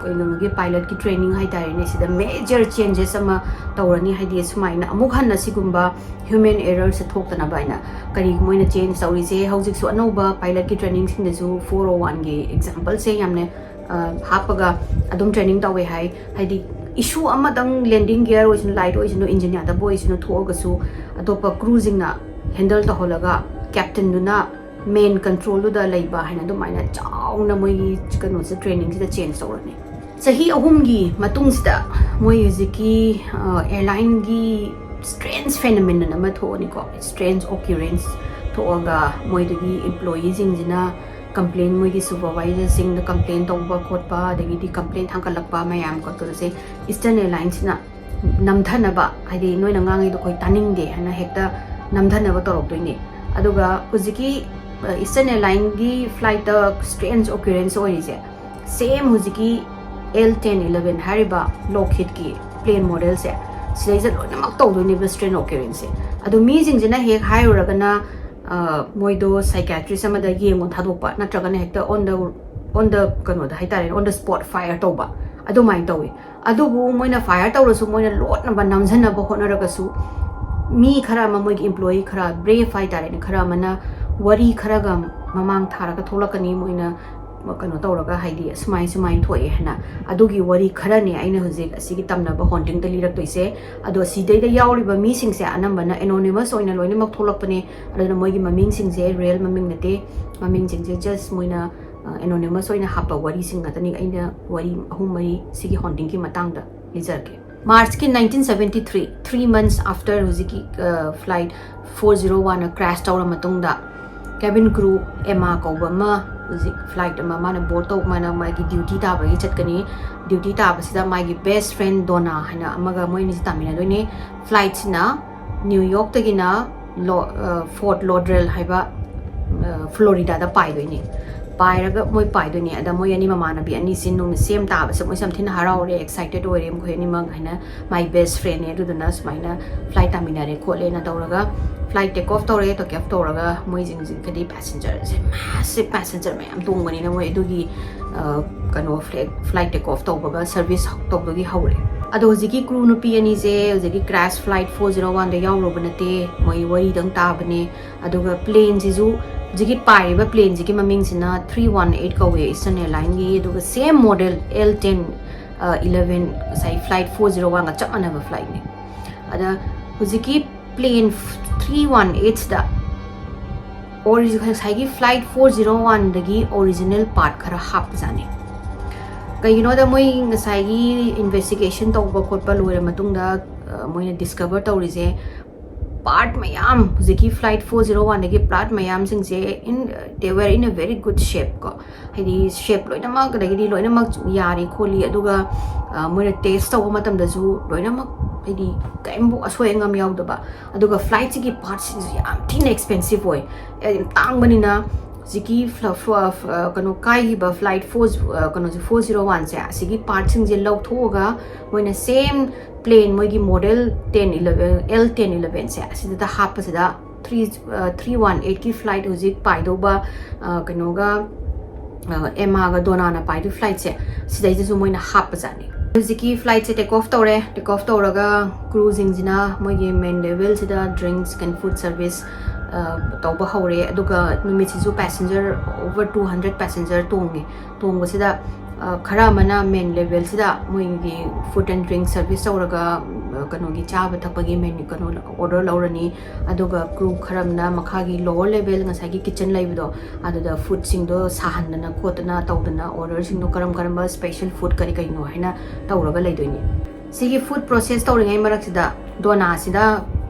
ꯀꯩꯅꯣꯒꯤ ꯄꯥꯏꯂꯠꯀꯤ ꯇ꯭ꯔꯦꯅꯤꯡ ꯍꯥꯏꯇꯥꯔꯦꯅꯦ, ꯁꯤꯗ ꯃꯦꯖꯔ ꯆꯦꯟꯖꯦꯁ ꯑꯃ ꯇꯧꯔꯅꯤ꯫ ꯍꯥꯏꯗꯤ ꯁꯨꯃꯥꯏꯅ ꯑꯃꯨꯛ ꯍꯟꯅ ꯁꯤꯒꯨꯝꯕ ꯍ꯭ꯌꯨꯃꯦꯟ ꯑꯦꯔꯔꯁꯦ ꯊꯣꯛꯇꯅꯕ ꯍꯥꯏꯅ ꯀꯔꯤ ꯃꯣꯏꯅ ꯆꯦꯟꯖ ꯇꯧꯔꯤꯁꯦ꯫ ꯍꯧꯖꯤꯛꯁꯨ ꯑꯅꯧꯕ ꯄꯥꯏꯂꯠꯀꯤ ꯇ꯭ꯔꯦꯅꯤꯡꯁꯤꯡꯗꯁꯨ ꯐꯣꯔ ꯑꯣ ꯋꯥꯟꯒꯤ ꯑꯦꯛꯖꯥꯝꯄꯜꯁꯦ ꯌꯥꯝꯅ ꯍꯥꯞꯄꯒ ꯑꯗꯨꯝ ꯇ꯭ꯔꯦꯅꯤꯡ ꯇꯧꯋꯦ ꯍꯥꯏ꯫ ꯍꯥꯏꯗꯤ ꯏꯁꯨ ꯑꯃꯗꯪ ꯂꯦꯟꯗꯤꯡ ꯒꯤꯌꯔ ꯑꯣꯏꯁꯅꯨ, ꯂꯥꯏꯠ ꯑꯣꯏꯁꯅꯨ, ꯏꯟꯖꯤꯟ ꯌꯥꯗꯕ ꯑꯣꯏꯁꯅꯨ ꯊꯣꯛꯑꯒꯁꯨ ꯑꯇꯣꯞꯄ ꯀ꯭ꯔꯨꯁꯤꯡꯅ ꯍꯦꯟꯗꯜ ꯇꯧꯍꯜꯂꯒ ꯀꯦꯞꯇꯦꯟꯗꯨꯅ ꯃꯦꯟ ꯀꯟꯇ꯭ꯔꯣꯜꯗꯨꯗ ꯂꯩꯕ ꯍꯥꯏꯅ ꯑꯗꯨꯃꯥꯏꯅ ꯆꯥꯎꯅ ꯃꯣꯏꯒꯤ ꯀꯩꯅꯣꯁꯦ ꯇ꯭ꯔꯦꯅꯤꯡꯁꯤꯗ ꯆꯦꯟꯖ ꯇꯧꯔꯅꯤ꯫ ꯆꯍꯤ ꯑꯍꯨꯝꯒꯤ ꯃꯇꯨꯡꯁꯤꯗ ꯃꯣꯏ ꯍꯧꯖꯤꯛꯀꯤ ꯑꯦꯌꯔꯂꯥꯏꯟꯒꯤ ꯁ꯭ꯇ꯭ꯔꯦꯟꯖ ꯐꯦꯅꯣꯃꯦꯅꯟ ꯑꯃ ꯊꯣꯛꯑꯅꯤꯀꯣ꯫ ꯁ꯭ꯇ꯭ꯔꯦꯟꯖ ꯑꯣꯀ꯭ꯌꯨꯔꯦꯟꯁ ꯊꯣꯛꯑꯒ ꯃꯣꯏꯗꯨꯒꯤ ꯏꯝꯄ꯭ꯂꯣꯌꯤꯁꯤꯡꯁꯤꯅ ꯀꯝꯄ꯭ꯂꯦꯟ, ꯃꯣꯏꯒꯤ ꯁꯨꯄꯔꯚꯥꯏꯖꯔꯁꯤꯡꯗ ꯀꯝꯄ꯭ꯂꯦꯟ ꯇꯧꯕ ꯈꯣꯠꯄ, ꯑꯗꯒꯤꯗꯤ ꯀꯝꯄ꯭ꯂꯦꯟ ꯊꯥꯡꯒꯠꯂꯛꯄ ꯃꯌꯥꯝ ꯈꯣꯠꯄꯁꯦ ꯏꯁꯇꯔꯟ ꯑꯦꯌꯔꯂꯥꯏꯟꯁꯤꯅ ꯅꯝꯊꯅꯕ, ꯍꯥꯏꯗꯤ ꯅꯣꯏꯅ ꯉꯥꯡꯉꯤꯗꯣ ꯑꯩꯈꯣꯏ ꯇꯥꯅꯤꯡꯗꯦ ꯍꯥꯏꯅ ꯍꯦꯛꯇ ꯅꯝꯊꯅꯕ ꯇꯧꯔꯛꯇꯣꯏꯅꯦ꯫ ꯑꯗꯨꯒ ꯍꯧꯖꯤꯛꯀꯤ ꯏꯁꯇꯔꯟ ꯑꯦꯌꯔꯂꯥꯏꯟꯒꯤ ꯐ꯭ꯂꯥꯏꯠꯇ ꯁ꯭ꯇ꯭ꯔꯦꯟꯖ ꯑꯣꯀ꯭ꯌꯨꯔꯦꯟꯁ ꯑꯣꯏꯔꯤꯁꯦ ꯁꯦꯝ ꯍꯧꯖꯤꯛꯀꯤ ꯑꯦꯜ ꯇꯦꯟ ꯏꯂꯚꯦꯟ ꯍꯥꯏꯔꯤꯕ ꯂꯣꯛꯍꯤꯠꯀꯤ ꯄ꯭ꯂꯦꯟ ꯃꯣꯗꯦꯜꯁꯦ, ꯁꯤꯗꯩꯁꯤꯗ ꯂꯣꯏꯅꯃꯛ ꯇꯧꯗꯣꯏꯅꯦꯕ ꯁ꯭ꯇ꯭ꯔꯦꯟ ꯑꯣꯀ꯭ꯌꯨꯔꯦꯟꯁꯁꯦ꯫ ꯑꯗꯣ ꯃꯤꯁꯤꯡꯁꯤꯅ ꯍꯦꯛ ꯍꯥꯏꯔꯨꯔꯒꯅ, ꯑ, ꯃꯣꯏꯗꯣ ꯁꯥꯏꯀꯥꯇ꯭ꯔꯤꯁ ꯑꯃꯗ ꯌꯦꯡꯉꯣ ꯊꯥꯗꯣꯛꯄ, ꯅꯠꯇ꯭ꯔꯒꯅ ꯍꯦꯛꯇ on the, on the ꯀꯩꯅꯣꯗ ꯍꯥꯏꯇꯥꯔꯦ, on the spot fire ꯇꯧꯕ, ꯑꯗꯨꯃꯥꯏꯅ ꯇꯧꯋꯤ꯫ ꯑꯗꯨꯕꯨ ꯃꯣꯏꯅ ꯐꯥꯏꯌꯔ ꯇꯧꯔꯁꯨ, ꯃꯣꯏꯅ ꯂꯣꯠꯅꯕ ꯅꯝꯖꯅꯕ ꯍꯣꯠꯅꯔꯒꯁꯨ, ꯃꯤ ꯈꯔ ꯑꯃ, ꯃꯣꯏꯒꯤ ꯏꯝꯄ꯭ꯂꯣꯌꯤ ꯈꯔ, ꯕ꯭ꯔꯦꯐ ꯍꯥꯏꯇꯥꯔꯦꯅꯦ, ꯈꯔ ꯑꯃꯅ ꯋꯥꯔꯤ ꯈꯔꯒ ꯃꯃꯥꯡ ꯊꯥꯔꯒ ꯊꯣꯛꯂꯛꯀꯅꯤ, ꯃꯣꯏꯅ ꯀꯩꯅꯣ ꯇꯧꯔꯒ, ꯍꯥꯏꯗꯤ ꯁꯨꯃꯥꯏ ꯁꯨꯃꯥꯏꯅ ꯊꯣꯛꯑꯦ ꯍꯥꯏꯅ꯫ ꯑꯗꯨꯒꯤ ꯋꯥꯔꯤ ꯈꯔꯅꯦ ꯑꯩꯅ ꯍꯧꯖꯤꯛ ꯑꯁꯤꯒꯤ ꯇꯝꯅꯕ ꯍꯣꯟꯇꯤꯡꯗ ꯂꯤꯔꯛꯇꯣꯏꯁꯦ꯫ ꯑꯗꯣ ꯁꯤꯗꯩꯗ ꯌꯥꯎꯔꯤꯕ ꯃꯤꯁꯤꯡꯁꯦ ꯑꯅꯝꯕꯅ ꯑꯦꯅꯣꯅꯤꯃꯁ ꯑꯣꯏꯅ ꯂꯣꯏꯅꯃꯛ ꯊꯣꯛꯂꯛꯄꯅꯦ꯫ ꯑꯗꯨꯅ ꯃꯣꯏꯒꯤ ꯃꯃꯤꯡꯁꯤꯡꯁꯦ ꯔꯤꯌꯦꯜ ꯃꯃꯤꯡ ꯅꯠꯇꯦ, ꯃꯃꯤꯡꯁꯤꯡꯁꯦ ꯖꯁ ꯃꯣꯏꯅ ꯑꯦꯅꯣꯅꯤꯃꯁ ꯑꯣꯏꯅ ꯍꯥꯞꯄ ꯋꯥꯔꯤꯁꯤꯡ ꯉꯥꯛꯇꯅꯤ꯫ ꯑꯩꯅ ꯋꯥꯔꯤ ꯑꯍꯨꯝ ꯃꯔꯤ ꯁꯤꯒꯤ ꯍꯣꯟꯇꯤꯡꯒꯤ ꯃꯇꯥꯡꯗ ꯂꯤꯖꯔꯛꯀꯦ꯫ March ꯀꯤ nineteen seventy three, three months after ꯍꯧꯖꯤꯛꯀꯤ flight four zero one crash ꯇꯧꯔ ꯃꯇꯨꯡꯗ cabin crew Emma ꯀꯧꯕ ꯑꯃ ꯍꯧꯖꯤꯛ flight ꯑꯃ ꯃꯥꯅ board ꯇꯧ ꯃꯥꯅ ꯃꯥꯒꯤ duty ꯇꯥꯕꯒꯤ ꯆꯠꯀꯅꯤ꯫ Duty ꯇꯥꯕꯁꯤꯗ ꯃꯥꯒꯤ best friend Donna ꯍꯥꯏꯅ ꯑꯃꯒ ꯃꯣꯏ ꯑꯅꯤꯁꯤ ꯇꯥꯃꯤꯟꯅꯗꯣꯏꯅꯦ꯫ Flight ꯁꯤꯅ New York ꯇꯒꯤꯅ ꯐꯣꯔꯠ ꯂꯣꯗ꯭ꯔꯦꯜ ꯍꯥꯏꯕ ꯐ꯭ꯂꯣꯔꯤꯗꯥꯗ ꯄꯥꯏꯗꯣꯏꯅꯦ꯫ ꯄꯥꯏꯔꯒ ꯃꯣꯏ ꯄꯥꯏꯗꯣꯏꯅꯦ꯫ ꯑꯗ ꯃꯣꯏ ꯑꯅꯤ ꯃꯃꯥꯟꯅꯕꯤ ꯑꯅꯤꯁꯤ ꯅꯨꯃꯤꯠꯁꯦ ꯌꯥꯝ ꯇꯥꯕꯁꯦ ꯃꯣꯏꯁꯦ ꯌꯥꯝ ꯊꯤꯅ ꯍꯔꯥꯎꯔꯦ, excited ꯑꯣꯏꯔꯦ ꯃꯈꯣꯏ ꯑꯅꯤꯃꯛ ꯍꯥꯏꯅ꯫ My best friend ꯅꯦ, ꯑꯗꯨꯗꯨꯅ ꯁꯨꯃꯥꯏꯅ flight ꯇꯥꯃꯤꯟꯅꯔꯦ ꯈꯣꯠꯂꯦꯅ ꯇꯧꯔꯒ flight take off ꯇꯧꯔꯦ꯫ Take off ꯇꯧꯔꯒ ꯃꯣꯏꯁꯤꯡꯁꯤꯒꯗꯤ passenger ꯁꯦ massive passenger ꯃꯌꯥꯝ ꯇꯣꯡꯕꯅꯤꯅ ꯃꯣꯏ ꯑꯗꯨꯒꯤ ꯀꯩꯅꯣ flight take off ꯇꯧꯕꯒ service ꯇꯧꯕꯒꯤ ꯍꯧꯔꯦ꯫ ꯑꯗꯣ ꯍꯧꯖꯤꯛꯀꯤ crew ꯅꯨꯄꯤ ꯑꯅꯤꯁꯦ ꯍꯧꯖꯤꯛꯀꯤ crash flight four zero one ꯗ ꯌꯥꯎꯔꯨꯕ ꯅꯠꯇꯦ, ꯃꯣꯏ ꯋꯥꯔꯤꯗꯪ ꯇꯥꯕꯅꯦ꯫ ꯑꯗꯨꯒ plane ꯁꯤꯁꯨ ꯍꯧꯖꯤꯛꯀꯤ ꯄꯥꯏꯔꯤꯕ plane ꯁꯤꯒꯤ ꯃꯃꯤꯡꯁꯤꯅ three one eight ꯀꯧꯋꯦ, Eastern Airline ꯒꯤ꯫ ꯑꯗꯨꯒ same model L ten eleven ꯉꯁꯥꯏ flight four zero one ꯒ ꯆꯞ ꯃꯥꯟꯅꯕ flight ꯅꯦ꯫ ꯑꯗ ꯍꯧꯖꯤꯛꯀꯤ plane three one eight ꯁꯤꯗ ꯉꯁꯥꯏꯒꯤ flight four zero one ꯗꯒꯤ original part ꯈꯔ ꯍꯥꯞꯄꯖꯥꯠꯅꯤ꯫ ꯀꯩꯒꯤꯅꯣꯗ ꯃꯣꯏ ꯉꯁꯥꯏꯒꯤ investigation ꯇꯧꯕ ꯈꯣꯠꯄ ꯂꯣꯏꯔ ꯃꯇꯨꯡꯗ ꯃꯣꯏꯅ discover ꯇꯧꯔꯤꯁꯦ, part ꯃꯌꯥꯝ ꯍꯧꯖꯤꯛꯀꯤ flight four zero one ꯗꯒꯤ part ꯃꯌꯥꯝꯁꯤꯡꯁꯦ in they were in a very good shape ꯀꯣ꯫ ꯍꯥꯏꯗꯤ shape ꯂꯣꯏꯅꯃꯛ, ꯑꯗꯒꯤꯗꯤ ꯂꯣꯏꯅꯃꯛ ꯌꯥꯔꯤ ꯈꯣꯠꯂꯤ꯫ ꯑꯗꯨꯒ ꯃꯣꯏꯅ test ꯇꯧꯕ ꯃꯇꯝꯗꯁꯨ ꯂꯣꯏꯅꯃꯛ ꯍꯥꯏꯗꯤ ꯀꯔꯤꯝꯐꯥꯎ ꯑꯁꯣꯏ ꯑꯉꯥꯝ ꯌꯥꯎꯗꯕ꯫ ꯑꯗꯨꯒ flight ꯁꯤꯒꯤ part ꯁꯤꯡꯁꯨ ꯌꯥꯝ ꯊꯤꯅ expensive ꯑꯣꯏ꯫ ꯌꯥꯝ ꯇꯥꯡꯕꯅꯤꯅ ꯍꯧꯖꯤꯛꯀꯤ ꯀꯩꯅꯣ ꯀꯥꯏꯈꯤꯕ flight four ꯀꯩꯅꯣꯁꯦ four zero one ꯁꯦ ꯑꯁꯤꯒꯤ part ꯁꯤꯡꯁꯦ ꯂꯧꯊꯣꯛꯑꯒ ꯃꯣꯏꯅ same plane ꯃꯣꯏꯒꯤ model ten eleven L ten eleven ꯁꯦ ꯑꯁꯤꯗ ꯍꯥꯞꯄꯁꯤꯗ three three one eight ꯀꯤ flight ꯍꯧꯖꯤꯛ ꯄꯥꯏꯗꯧꯕ ꯀꯩꯅꯣꯒ Emma ꯒ Donna ꯅ ꯄꯥꯏꯗꯣꯏ flight ꯁꯦ ꯁꯤꯗꯩꯗꯁꯨ ꯃꯣꯏꯅ ꯍꯥꯞꯄꯖꯥꯠꯅꯤ꯫ ꯍꯧꯖꯤꯛꯀꯤ flight ꯁꯦ take off ꯇꯧꯔꯦ꯫ Take off ꯇꯧꯔꯒ crew ꯁꯤꯡꯁꯤꯅ ꯃꯣꯏꯒꯤ main level ꯁꯤꯗ drinks and food service ꯇꯧꯕ ꯍꯧꯔꯦ꯫ ꯑꯗꯨꯒ ꯅꯨꯃꯤꯠꯁꯤꯁꯨ passenger over two hundred passenger ꯇꯣꯡꯉꯦ꯫ ꯇꯣꯡꯕꯁꯤꯗ ꯈꯔ ꯑꯃꯅ main level ꯁꯤꯗ ꯃꯣꯏꯒꯤ food and drink service ꯇꯧꯔꯒ ꯀꯩꯅꯣꯒꯤ ꯆꯥꯕ ꯊꯛꯄꯒꯤ menu ꯀꯩꯅꯣ order ꯂꯧꯔꯅꯤ꯫ ꯑꯗꯨꯒ crew ꯈꯔ ꯑꯃꯅ ꯃꯈꯥꯒꯤ lower level ꯉꯁꯥꯏꯒꯤ kitchen ꯂꯩꯕꯗꯣ ꯑꯗꯨꯗ food ꯁꯤꯡꯗꯣ ꯁꯥꯍꯟꯗꯅ ꯈꯣꯠꯇꯅ ꯇꯧꯗꯅ order ꯁꯤꯡꯗꯣ ꯀꯔꯝ ꯀꯔꯝꯕ special food ꯀꯔꯤ ꯀꯔꯤꯅꯣ ꯍꯥꯏꯅ ꯇꯧꯔꯒ ꯂꯩꯗꯣꯏꯅꯤ꯫ ꯁꯤꯒꯤ ꯐꯨꯗ ꯄ꯭ꯔꯣꯁꯦꯁ ꯇꯧꯔꯤꯉꯩ ꯃꯔꯛꯁꯤꯗ ꯗꯣꯅꯥꯁꯤꯗ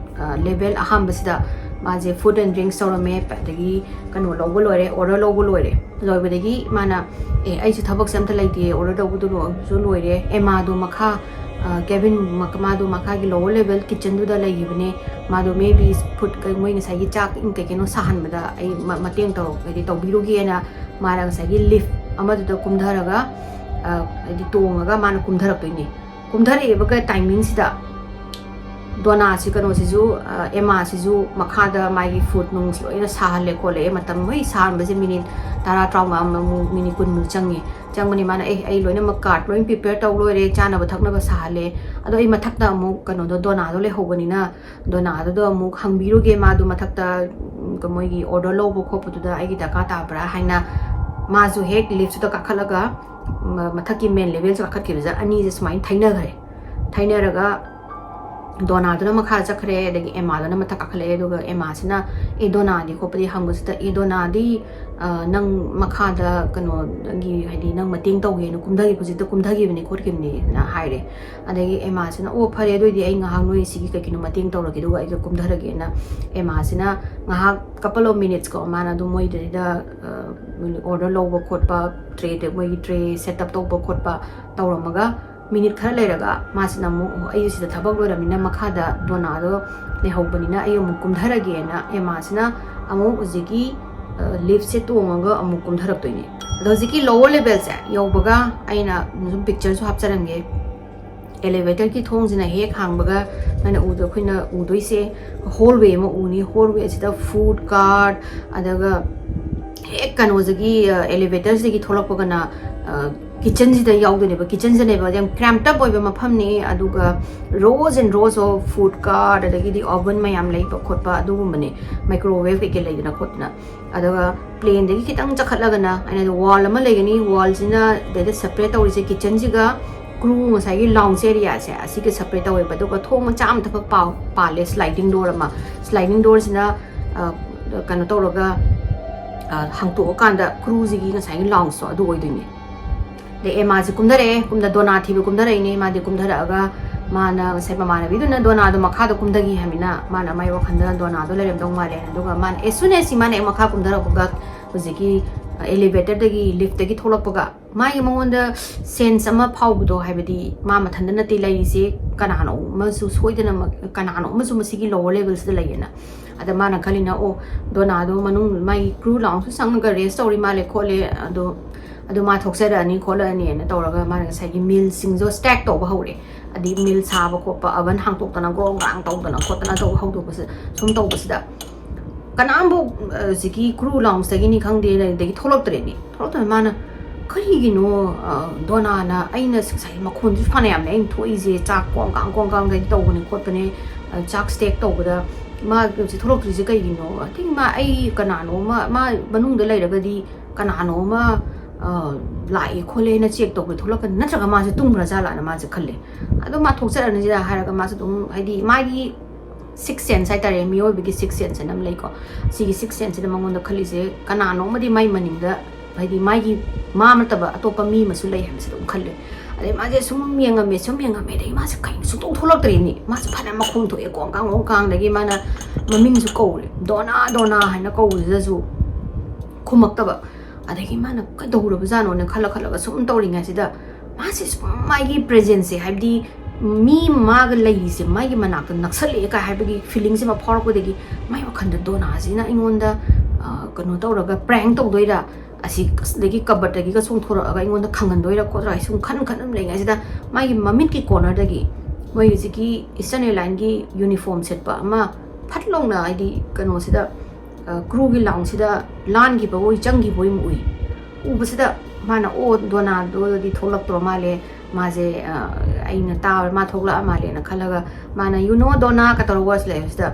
ꯂꯦꯚꯦꯜ ꯑꯍꯥꯟꯕꯁꯤꯗ ꯃꯥꯁꯦ ꯐꯨꯗ ꯑꯦꯟ ꯗ꯭ꯔꯤꯡꯛꯁ ꯇꯧꯔꯝꯃꯦ꯫ ꯑꯗꯒꯤ ꯀꯩꯅꯣ ꯂꯧꯕ ꯂꯣꯏꯔꯦ, ꯑꯣꯔꯗꯔ ꯂꯧꯕ ꯂꯣꯏꯔꯦ꯫ ꯂꯣꯏꯕꯗꯒꯤ ꯃꯥꯅ, "ꯑꯦ, ꯑꯩꯁꯨ ꯊꯕꯛꯁꯦ ꯑꯝꯇ ꯂꯩꯇꯦ, ꯑꯣꯔꯗꯔ ꯇꯧꯕꯗꯨ ꯂꯣꯏꯁꯨ ꯂꯣꯏꯔꯦ꯫ ꯑꯦꯃꯥꯗꯣ ꯃꯈꯥ ꯀꯦꯕꯤꯟ, ꯃꯥꯗꯣ ꯃꯈꯥꯒꯤ ꯂꯣꯋꯔ ꯂꯦꯚꯦꯜ ꯀꯤꯠꯆꯟꯗꯨꯗ ꯂꯩꯈꯤꯕꯅꯦ꯫ ꯃꯥꯗꯣ ꯃꯦꯕꯤ ꯐꯨꯗ, ꯃꯣꯏ ꯉꯁꯥꯏꯒꯤ ꯆꯥꯛ ꯀꯩ ꯀꯩꯅꯣ ꯁꯥꯍꯟꯕꯗ ꯑꯩ ꯃꯇꯦꯡ ꯇꯧꯔ, ꯍꯥꯏꯗꯤ ꯇꯧꯕꯤꯔꯨꯒꯦꯅ" ꯃꯥꯅ ꯉꯁꯥꯏꯒꯤ ꯂꯤꯐ ꯑꯃꯗꯨꯗ ꯀꯨꯝꯊꯔꯒ, ꯍꯥꯏꯗꯤ ꯇꯣꯡꯉꯒ ꯃꯥꯅ ꯀꯨꯝꯊꯔꯛꯇꯣꯏꯅꯦ꯫ ꯀꯨꯝꯊꯔꯛꯏꯕꯒ ꯇꯥꯏꯃꯤꯡꯁꯤꯗ ꯗꯣꯅꯥꯁꯤ, ꯀꯩꯅꯣꯁꯤꯁꯨ, ꯑꯦꯃꯥꯁꯤꯁꯨ ꯃꯈꯥꯗ ꯃꯥꯒꯤ ꯐꯨꯗ ꯅꯨꯡꯁ ꯂꯣꯏꯅ ꯁꯥꯍꯜꯂꯦ ꯈꯣꯠꯂꯦ꯫ ꯃꯇꯝ ꯂꯣꯏ ꯁꯥꯍꯟꯕꯁꯦ ꯃꯤꯅꯤꯠ ꯇꯔꯥ, ꯇꯔꯥꯃꯉꯥ ꯑꯃꯃꯨꯛ, ꯃꯤꯅꯤꯠ ꯀꯨꯟꯃꯨꯛ ꯆꯪꯉꯦ꯫ ꯆꯪꯕꯅꯤ ꯃꯥꯅ, "ꯑꯦ, ꯑꯩ ꯂꯣꯏꯅꯃꯛ ꯀꯥꯔꯠ ꯂꯣꯏ ꯄ꯭ꯔꯤꯄꯦꯌꯔ ꯇꯧ ꯂꯣꯏꯔꯦ, ꯆꯥꯅꯕ ꯊꯛꯅꯕ ꯁꯥꯍꯜꯂꯦ꯫ ꯑꯗꯣ ꯑꯩ ꯃꯊꯛꯇ ꯑꯃꯨꯛ ꯀꯩꯅꯣꯗꯣ, ꯗꯣꯅꯥꯗꯣ ꯂꯩꯍꯧꯕꯅꯤꯅ ꯗꯣꯅꯥꯗꯨꯗ ꯑꯃꯨꯛ ꯍꯪꯕꯤꯔꯨꯒꯦ, ꯃꯥꯗꯣ ꯃꯊꯛꯇ, ꯎꯝ, ꯃꯣꯏꯒꯤ ꯑꯣꯔꯗꯔ ꯂꯧꯕ ꯈꯣꯠꯄꯗꯨꯗ ꯑꯩꯒꯤ ꯗꯔꯀꯥꯔ ꯇꯥꯕ꯭ꯔꯥ?" ꯍꯥꯏꯅ ꯃꯥꯁꯨ ꯍꯦꯛ ꯂꯤꯐꯇꯨꯗ ꯀꯥꯈꯠꯂꯒ, ꯃ-, ꯃꯊꯛꯀꯤ ꯃꯦꯟ ꯂꯦꯚꯦꯜꯁꯦ ꯀꯥꯈꯠꯈꯤꯕꯁꯤꯗ ꯑꯅꯤꯁꯦ ꯁꯨꯃꯥꯏꯅ ꯊꯩꯅꯈ꯭ꯔꯦ꯫ ꯊꯩꯅꯔꯒ ꯗꯣꯅꯥꯗꯨꯅ ꯃꯈꯥ ꯆꯠꯈ꯭ꯔꯦ, ꯑꯗꯒꯤ ꯑꯦꯃꯥꯗꯨꯅ ꯃꯊꯛ ꯀꯥꯈꯠꯂꯛꯑꯦ꯫ ꯑꯗꯨꯒ ꯑꯦꯃꯥꯁꯤꯅ, "ꯑꯦ, ꯗꯣꯅꯥꯗꯤ?" ꯈꯣꯠꯄꯗꯤ ꯍꯪꯕꯁꯤꯗ, "ꯑꯦ, ꯗꯣꯅꯥꯗꯤ, ꯑ, ꯅꯪ ꯃꯈꯥꯗ ꯀꯩꯅꯣ, ꯅꯪꯒꯤ, ꯍꯥꯏꯗꯤ, ꯅꯪ ꯃꯇꯦꯡ ꯇꯧꯒꯦꯅ ꯀꯨꯝꯊꯈꯤ, ꯍꯧꯖꯤꯛꯇ ꯀꯨꯝꯊꯈꯤꯕꯅꯤ ꯈꯣꯠꯈꯤꯕꯅꯤꯅ" ꯍꯥꯏꯔꯦ꯫ ꯑꯗꯒꯤ ꯑꯦꯃꯥꯁꯤꯅ, "ꯑꯣ, ꯐꯔꯦ, ꯑꯗꯨꯑꯣꯏꯗꯤ ꯑꯩ ꯉꯥꯏꯍꯥꯛ ꯅꯣꯏ ꯁꯤꯒꯤ ꯀꯩ ꯀꯩꯅꯣ ꯃꯇꯦꯡ ꯇꯧꯔꯒꯦ, ꯑꯗꯨꯒ ꯑꯩꯒ ꯀꯨꯝꯊꯔꯒꯦꯅ" ꯑꯦꯃꯥꯁꯤꯅ ꯉꯥꯏꯍꯥꯛ, couple of minutes ꯀꯣ, ꯃꯥꯅ ꯑꯗꯨꯝ ꯃꯣꯏꯗꯩꯗ, ꯑ, ꯑꯣꯔꯗꯔ ꯂꯧꯕ ꯈꯣꯠꯄ, ꯇ꯭ꯔꯦꯗ, ꯃꯣꯏꯒꯤ ꯇ꯭ꯔꯦ ꯁꯦꯠ ꯑꯞ ꯇꯧꯕ ꯈꯣꯠꯄ ꯇꯧꯔꯝꯃꯒ, ꯃꯤꯅꯤꯠ ꯈꯔ ꯂꯩꯔꯒ ꯃꯥꯁꯤꯅ ꯑꯃꯨꯛ, "ꯑꯩ ꯁꯤꯗ ꯊꯕꯛ ꯂꯣꯏꯔꯕꯅꯤꯅ ꯃꯈꯥꯗ ꯗꯣꯅꯥꯗꯣ ꯂꯩꯍꯧꯕꯅꯤꯅ ꯑꯩ ꯑꯃꯨꯛ ꯀꯨꯝꯊꯔꯒꯦꯅ" ꯑꯦꯃꯥꯁꯤꯅ ꯑꯃꯨꯛ ꯍꯧꯖꯤꯛꯀꯤ, ꯑ, ꯂꯤꯐꯁꯦ ꯇꯣꯡꯉꯒ ꯑꯃꯨꯛ ꯀꯨꯝꯊꯔꯛꯇꯣꯏꯅꯦ꯫ ꯑꯗꯣ ꯍꯧꯖꯤꯛꯀꯤ ꯂꯣꯋꯔ ꯂꯦꯚꯦꯜꯁꯦ ꯌꯧꯕꯒ, ꯑꯩꯅ ꯁꯨꯝ ꯄꯤꯛꯆꯔꯁꯨ ꯍꯥꯞꯆꯔꯝꯒꯦ, ꯑꯦꯂꯤꯚꯦꯇꯔꯒꯤ ꯊꯣꯡꯁꯤꯅ ꯍꯦꯛ ꯍꯥꯡꯕꯒ ꯅꯪꯅ ꯎꯗꯣ, ꯑꯩꯈꯣꯏꯅ ꯎꯗꯣꯏꯁꯦ ꯍꯣꯜꯋꯦ ꯑꯃ ꯎꯅꯤ꯫ ꯍꯣꯜꯋꯦ ꯑꯁꯤꯗ ꯐꯨꯗ ꯀꯥꯔꯠ, ꯑꯗꯨꯒ ꯍꯦꯛ ꯀꯩꯅꯣꯁꯤꯒꯤ, ꯑ, ꯑꯦꯂꯤꯚꯦꯇꯔꯁꯤꯗꯒꯤ ꯊꯣꯛꯂꯛꯄꯒꯅ, ꯑ, ꯀꯤꯠꯆꯟꯁꯤꯗ ꯌꯥꯎꯗꯣꯏꯅꯦꯕ꯫ ꯀꯤꯠꯆꯟꯁꯤꯅꯦꯕ ꯌꯥꯝ cramped up ꯑꯣꯏꯕ ꯃꯐꯝꯅꯤ꯫ ꯑꯗꯨꯒ rows and rows of food cart, ꯑꯗꯒꯤꯗꯤ oven ꯃꯌꯥꯝ ꯂꯩꯕ ꯈꯣꯠꯄ ꯑꯗꯨꯒꯨꯝꯕꯅꯦ, microwave ꯀꯩꯀꯩ ꯂꯩꯗꯅ ꯈꯣꯠꯇꯅ꯫ ꯑꯗꯨꯒ ꯄ꯭ꯂꯦꯟꯗꯒꯤ ꯈꯤꯇꯪ ꯆꯈꯠꯂꯒꯅ, ꯑꯩꯅ ꯋꯥꯜ ꯑꯃ ꯂꯩꯒꯅꯤ, ꯋꯥꯜꯁꯤꯅ ꯑꯗꯩꯗ ꯁꯦꯄꯔꯦꯠ ꯇꯧꯔꯤꯁꯦ ꯀꯤꯠꯆꯟꯁꯤꯒ ꯀ꯭ꯔꯨ, ꯉꯁꯥꯏꯒꯤ ꯂꯥꯎꯟꯁ ꯑꯦꯔꯤꯌꯥꯁꯦ, ꯑꯁꯤꯒ ꯁꯦꯄꯔꯦꯠ ꯇꯧꯋꯦꯕ꯫ ꯑꯗꯨꯒ ꯊꯣꯡ ꯃꯆꯥ ꯑꯃ ꯊꯕꯛ ꯄꯥꯎ ꯄꯥꯜꯂꯦ, ꯁ꯭ꯂꯥꯏꯗꯤꯡ ꯗꯣꯔ ꯑꯃ꯫ ꯁ꯭ꯂꯥꯏꯗꯤꯡ ꯗꯣꯔꯁꯤꯅ, ꯑ, ꯀꯩꯅꯣ ꯇꯧꯔꯒ, ꯑ, ꯍꯥꯡꯇꯣꯛꯑꯀꯥꯟꯗ ꯀ꯭ꯔꯨꯁꯤꯒꯤ ꯉꯁꯥꯏꯒꯤ ꯂꯥꯎꯟꯁꯇꯣ ꯑꯗꯨ ꯑꯣꯏꯗꯣꯏꯅꯦ꯫ ꯑꯗꯩ ꯑꯦꯃꯥꯁꯦ ꯀꯨꯝꯊꯔꯛꯑꯦ꯫ ꯀꯨꯝꯗ ꯗꯣꯅꯥ ꯊꯤꯕ ꯀꯨꯝꯊꯔꯛꯏꯅꯦ꯫ ꯃꯥꯗꯤ ꯀꯨꯝꯊꯔꯛꯑꯒ ꯃꯥꯅ ꯉꯁꯥꯏ ꯃꯃꯥꯟꯅꯕꯤꯗꯨꯅ ꯗꯣꯅꯥꯗꯣ ꯃꯈꯥꯗ ꯀꯨꯝꯊꯈꯤ ꯍꯥꯏꯃꯤꯅ ꯃꯥꯅ ꯃꯥꯏ ꯋꯥꯈꯜꯗ ꯗꯣꯅꯥꯗꯣ ꯂꯩꯔꯝꯗꯧ ꯃꯥꯜꯂꯦ꯫ ꯑꯗꯨꯒ ꯃꯥꯅ as soon as ꯃꯥꯅ ꯍꯦꯛ ꯃꯈꯥ ꯀꯨꯝꯊꯔꯛꯄꯒ ꯍꯧꯖꯤꯛꯀꯤ ꯑꯦꯂꯤꯚꯦꯇꯔꯗꯒꯤ, ꯂꯤꯐꯇꯒꯤ ꯊꯣꯛꯂꯛꯄꯒ ꯃꯥꯒꯤ ꯃꯉꯣꯟꯗ ꯁꯦꯟꯁ ꯑꯃ ꯐꯥꯎꯕꯗꯣ, ꯍꯥꯏꯕꯗꯤ ꯃꯥ ꯃꯊꯟꯇ ꯅꯠꯇꯦ ꯂꯩꯔꯤꯁꯦ, ꯀꯅꯥꯅꯣ ꯑꯃꯁꯨ ꯁꯣꯏꯗꯅꯃꯛ, ꯀꯅꯥꯅꯣ ꯑꯃꯁꯨ ꯃꯁꯤꯒꯤ ꯂꯣꯋꯔ ꯂꯦꯚꯦꯜꯁꯤꯗ ꯂꯩꯌꯦꯅ꯫ ꯑꯗ ꯃꯥꯅ ꯈꯜꯂꯤꯅ, ꯑꯣ, ꯗꯣꯅꯥꯗꯣ ꯃꯅꯨꯡ ꯃꯥꯒꯤ ꯀ꯭ꯔꯨ ꯂꯥꯎꯟꯁꯨ ꯆꯪꯉꯒ ꯔꯦꯁ ꯇꯧꯔꯤ ꯃꯥꯜꯂꯦ ꯈꯣꯠꯂꯦ, ꯑꯗꯣ ꯑꯗꯨ ꯃꯥ ꯊꯣꯛꯆꯔꯛꯑꯅꯤ ꯈꯣꯠꯂꯛꯑꯅꯤꯅ ꯇꯧꯔꯒ ꯃꯥꯅ ꯉꯁꯥꯏꯒꯤ ꯃꯤꯜꯁꯤꯡꯗꯣ ꯁ꯭ꯇꯦꯛ ꯇꯧꯕ ꯍꯧꯔꯦ꯫ ꯑꯗꯩ ꯃꯤꯜ ꯁꯥꯕ ꯈꯣꯠꯄ, ꯑꯚꯟ ꯍꯥꯡꯇꯣꯛꯇꯅ ꯒ꯭ꯔꯣꯡ ꯒ꯭ꯔꯥꯡ ꯇꯧꯗꯅ ꯈꯣꯠꯇꯅ ꯇꯧꯕ ꯍꯧꯗꯣꯛꯄꯁꯦ, ꯁꯨꯝ ꯇꯧꯕꯁꯤꯗ ꯀꯅꯥꯝꯐꯥꯎ, ꯑ, ꯍꯧꯖꯤꯛꯀꯤ ꯀ꯭ꯔꯨ ꯂꯥꯎꯟꯁꯇꯒꯤꯅꯤ ꯈꯪꯗꯦ, ꯑꯗꯒꯤ ꯊꯣꯛꯂꯛꯇ꯭ꯔꯦꯅꯦ꯫ ꯊꯣꯛꯂꯛꯇꯕ ꯃꯥꯅ, "ꯀꯔꯤꯒꯤꯅꯣ, ꯑ, ꯗꯣꯅꯥꯅ, ꯑꯩꯅ ꯉꯁꯥꯏ ꯃꯈꯣꯟꯁꯨ ꯐꯅꯌꯥꯝꯅꯦ ꯑꯩꯅ ꯊꯣꯛꯏꯁꯦ, ꯆꯥꯛ ꯀꯣꯡ ꯀꯥꯡ ꯀꯣꯡ ꯀꯥꯡꯗꯒꯤ ꯇꯧꯕꯅꯦ ꯈꯣꯠꯄꯅꯦ, ꯑ, ꯆꯥꯛ ꯁ꯭ꯇꯦꯛ ꯇꯧꯕꯗ ꯃꯥ ꯍꯧꯖꯤꯛ ꯊꯣꯛꯂꯛꯇ꯭ꯔꯤꯁꯦ ꯀꯩꯒꯤꯅꯣ? ꯑꯩ ꯃꯥ, ꯑꯩ ꯀꯅꯥꯅꯣ ꯑꯃ, ꯃꯥ ꯃꯅꯨꯡꯗ ꯂꯩꯔꯒꯗꯤ ꯀꯅꯥꯅꯣ ꯑꯃ, ꯑ, ꯂꯥꯛꯑꯦ ꯈꯣꯠꯂꯦꯅ ꯆꯦꯛ ꯇꯧꯕꯗ ꯊꯣꯛꯂꯛꯀꯅꯤ, ꯅꯠꯇ꯭ꯔꯒ ꯃꯥꯁꯦ ꯇꯨꯝꯈ꯭ꯔ ꯖꯥꯠꯂꯥꯅ ꯃꯥꯁꯦ ꯈꯜꯂꯦ꯫ ꯑꯗꯣ ꯃꯥ ꯊꯣꯛꯆꯔꯛꯑꯅꯤꯁꯤꯗ ꯍꯥꯏꯔꯒ ꯃꯥꯁꯦ ꯑꯗꯨꯝ, ꯍꯥꯏꯗꯤ, ꯃꯥꯒꯤ ꯁꯤꯛꯁ ꯁꯦꯟꯁ ꯍꯥꯏꯇꯥꯔꯦ, ꯃꯤꯑꯣꯏꯕꯒꯤ ꯁꯤꯛꯁ ꯁꯦꯟꯁ ꯍꯥꯏꯅ ꯑꯃ ꯂꯩꯀꯣ꯫ ꯁꯤꯒꯤ ꯁꯤꯛꯁ ꯁꯦꯟꯁꯁꯤꯗ ꯃꯉꯣꯟꯗ ꯈꯜꯂꯤꯁꯦ ꯀꯅꯥꯅꯣ ꯑꯃꯗꯤ ꯃꯥꯏ ꯃꯅꯤꯡꯗ, ꯍꯥꯏꯗꯤ, ꯃꯥꯒꯤ ꯃꯥ ꯅꯠꯇꯕ ꯑꯇꯣꯞꯄ ꯃꯤ ꯑꯃꯁꯨ ꯂꯩ ꯍꯥꯏꯕꯁꯦ ꯑꯗꯨꯝ ꯈꯜꯂꯦ꯫ ꯑꯗꯩ ꯃꯥꯁꯦ ꯁꯨꯝ ꯌꯦꯡꯉꯝꯃꯦ, ꯁꯨꯝ ꯌꯦꯡꯉꯝꯃꯦ, ꯑꯗꯩ ꯃꯥꯁꯦ ꯀꯩꯅꯣ ꯁꯨꯡꯊꯣꯛ ꯊꯣꯛꯂꯛꯇ꯭ꯔꯦꯅꯦ꯫ ꯃꯥꯁꯦ ꯐꯅꯌꯥꯝ ꯃꯈꯣꯡ ꯊꯣꯛꯑꯦ, ꯀꯣꯡ ꯀꯥꯡ ꯀꯣꯡ ꯀꯥꯡꯗꯒꯤ ꯃꯥꯅ ꯃꯃꯤꯡꯁꯨ ꯀꯧꯔꯦ, "ꯗꯣꯅꯥ, ꯗꯣꯅꯥ" ꯍꯥꯏꯅ ꯀꯧꯕꯁꯤꯗꯁꯨ ꯈꯨꯝꯃꯛꯇꯕ꯫ ꯑꯗꯒꯤ ꯃꯥꯅ ꯀꯩꯗꯧꯔꯕꯖꯥꯠꯅꯣꯅ ꯈꯜꯂ ꯈꯜꯂꯒ ꯁꯨꯝ ꯇꯧꯔꯤꯉꯩꯁꯤꯗ ꯃꯥꯁꯦ ꯁꯨꯝ ꯃꯥꯒꯤ ꯄ꯭ꯔꯦꯖꯦꯟꯁꯁꯦ, ꯍꯥꯏꯕꯗꯤ ꯃꯤ ꯃꯥꯒ ꯂꯩꯔꯤꯁꯦ ꯃꯥꯒꯤ ꯃꯅꯥꯛꯇ ꯅꯛꯁꯜꯂꯛꯑꯦ ꯀꯥꯏ ꯍꯥꯏꯕꯒꯤ ꯐꯤꯂꯤꯡꯁꯦ ꯑꯃ ꯐꯥꯎꯔꯛꯄꯗꯒꯤ ꯃꯥꯏ ꯋꯥꯈꯜꯗ ꯗꯣꯅꯥꯁꯤꯅ ꯑꯩꯉꯣꯟꯗ, ꯑ, ꯀꯩꯅꯣ ꯇꯧꯔꯒ ꯄ꯭ꯔꯦꯡ ꯇꯧꯗꯣꯏꯔꯥ, ꯑꯁꯤ ꯑꯁꯤꯗꯒꯤ ꯀꯕꯔꯗꯒꯤꯒ ꯆꯣꯡꯊꯣꯔꯛꯑꯒ ꯑꯩꯉꯣꯟꯗ ꯈꯪꯍꯟꯗꯣꯏꯔꯥ ꯈꯣꯠꯇꯣꯏꯔꯥ ꯍꯥꯏ ꯁꯨꯝ ꯈꯟ ꯈꯟ ꯑꯗꯨꯝ ꯂꯩꯉꯩꯁꯤꯗ ꯃꯥꯒꯤ ꯃꯃꯤꯠꯀꯤ ꯀꯣꯔꯅꯔꯗꯒꯤ ꯃꯣꯏ ꯍꯧꯖꯤꯛꯀꯤ ꯏꯁꯇꯔꯟ ꯑꯦꯌꯔꯂꯥꯏꯟꯒꯤ ꯌꯨꯅꯤꯐꯣꯔꯝ ꯁꯦꯠꯄ ꯑꯃ ꯐꯠ ꯂꯥꯎꯅ, ꯍꯥꯏꯗꯤ, ꯀꯩꯅꯣꯁꯤꯗ, ꯑ, ꯀ꯭ꯔꯨꯒꯤ ꯂꯥꯎꯟꯁꯤꯗ ꯂꯥꯟꯈꯤꯕ ꯑꯣꯏ, ꯆꯪꯈꯤꯕ ꯑꯣꯏ ꯑꯃ ꯎꯏ꯫ ꯎꯕꯁꯤꯗ ꯃꯥꯅ, "ꯑꯣ, ꯗꯣꯅꯥꯗꯣꯗꯤ ꯊꯣꯛꯂꯛꯇ꯭ꯔꯣ ꯃꯥꯜꯂꯦ, ꯃꯥꯁꯦ, ꯑ, ꯑꯩꯅ ꯇꯥꯕ ꯃꯥ ꯊꯣꯛꯂꯛꯑ ꯃꯥꯜꯂꯦꯅ" ꯈꯜꯂꯒ ꯃꯥꯅ, "You know, ꯗꯣꯅꯥ" ꯀ ꯇꯧꯔꯒ ꯋꯥꯁ ꯂꯩꯕꯁꯤꯗ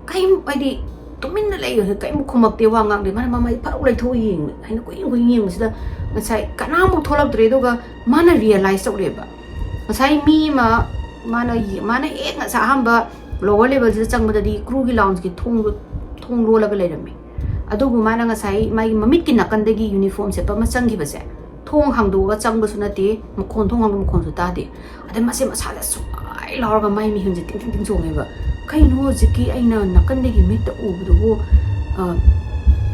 ꯀꯩꯝ, ꯍꯥꯏꯗꯤ, ꯇꯨꯃꯤꯟꯅ ꯂꯩꯌꯣ, ꯀꯔꯤꯝ ꯈꯨꯝꯃꯛꯇꯦ, ꯋꯥ ꯉꯥꯡꯗꯦ꯫ ꯃꯥꯅ ꯃꯃꯥꯏ ꯐꯔꯛ ꯂꯩꯊꯣꯛꯑ ꯌꯦꯡꯕ, ꯑꯩꯅ ꯀꯨꯏꯅ ꯀꯨꯏꯅ ꯌꯦꯡꯕꯁꯤꯗ ꯉꯁꯥꯏ ꯀꯅꯥꯃꯨꯛ ꯊꯣꯛꯂꯛꯇ꯭ꯔꯦ꯫ ꯑꯗꯨꯒ ꯃꯥꯅ ꯔꯤꯌꯦꯂꯥꯏꯁ ꯇꯧꯔꯦꯕ, ꯉꯁꯥꯏ ꯃꯤ ꯑꯃ, ꯃꯥꯅ ꯌꯦ-, ꯃꯥꯅ ꯍꯦꯛ ꯉꯁꯥꯏ ꯑꯍꯥꯟꯕ ꯂꯣꯋꯔ ꯂꯦꯚꯦꯜꯁꯤꯗ ꯆꯪꯕꯗꯗꯤ ꯀ꯭ꯔꯨꯒꯤ ꯂꯥꯎꯟꯁꯀꯤ ꯊꯣꯡꯗꯣ, ꯊꯣꯡ ꯂꯣꯜꯂꯒ ꯂꯩꯔꯝꯃꯦ꯫ ꯑꯗꯨꯕꯨ ꯃꯥꯅ ꯉꯁꯥꯏ ꯃꯥꯒꯤ ꯃꯃꯤꯠꯀꯤ ꯅꯥꯀꯟꯗꯒꯤ ꯌꯨꯅꯤꯐꯣꯔꯝ ꯁꯦꯠꯄ ꯑꯃ ꯆꯪꯈꯤꯕꯁꯦ, ꯊꯣꯡ ꯍꯥꯡꯗꯣꯛꯑꯒ ꯆꯪꯕꯁꯨ ꯅꯠꯇꯦ, ꯃꯈꯣꯟ, ꯊꯣꯡ ꯍꯥꯡꯗꯣꯛ ꯃꯈꯣꯟꯁꯨ ꯇꯥꯗꯦ꯫ ꯑꯗꯩ ꯃꯥꯁꯦ ꯃꯁꯥꯗ ꯁꯨꯃꯥꯏ ꯂꯥꯎꯔꯒ ꯃꯥꯏ ꯃꯤꯍꯨꯟꯁꯦ ꯇꯤꯡ ꯇꯤꯡ ꯇꯤꯡ ꯆꯣꯡꯉꯦꯕ꯫ "ꯀꯩꯅꯣ ꯍꯧꯖꯤꯛꯀꯤ ꯑꯩꯅ ꯅꯥꯀꯟꯗꯒꯤ ꯃꯤꯠꯇ ꯎꯕꯗꯨꯕꯨ, ꯑ,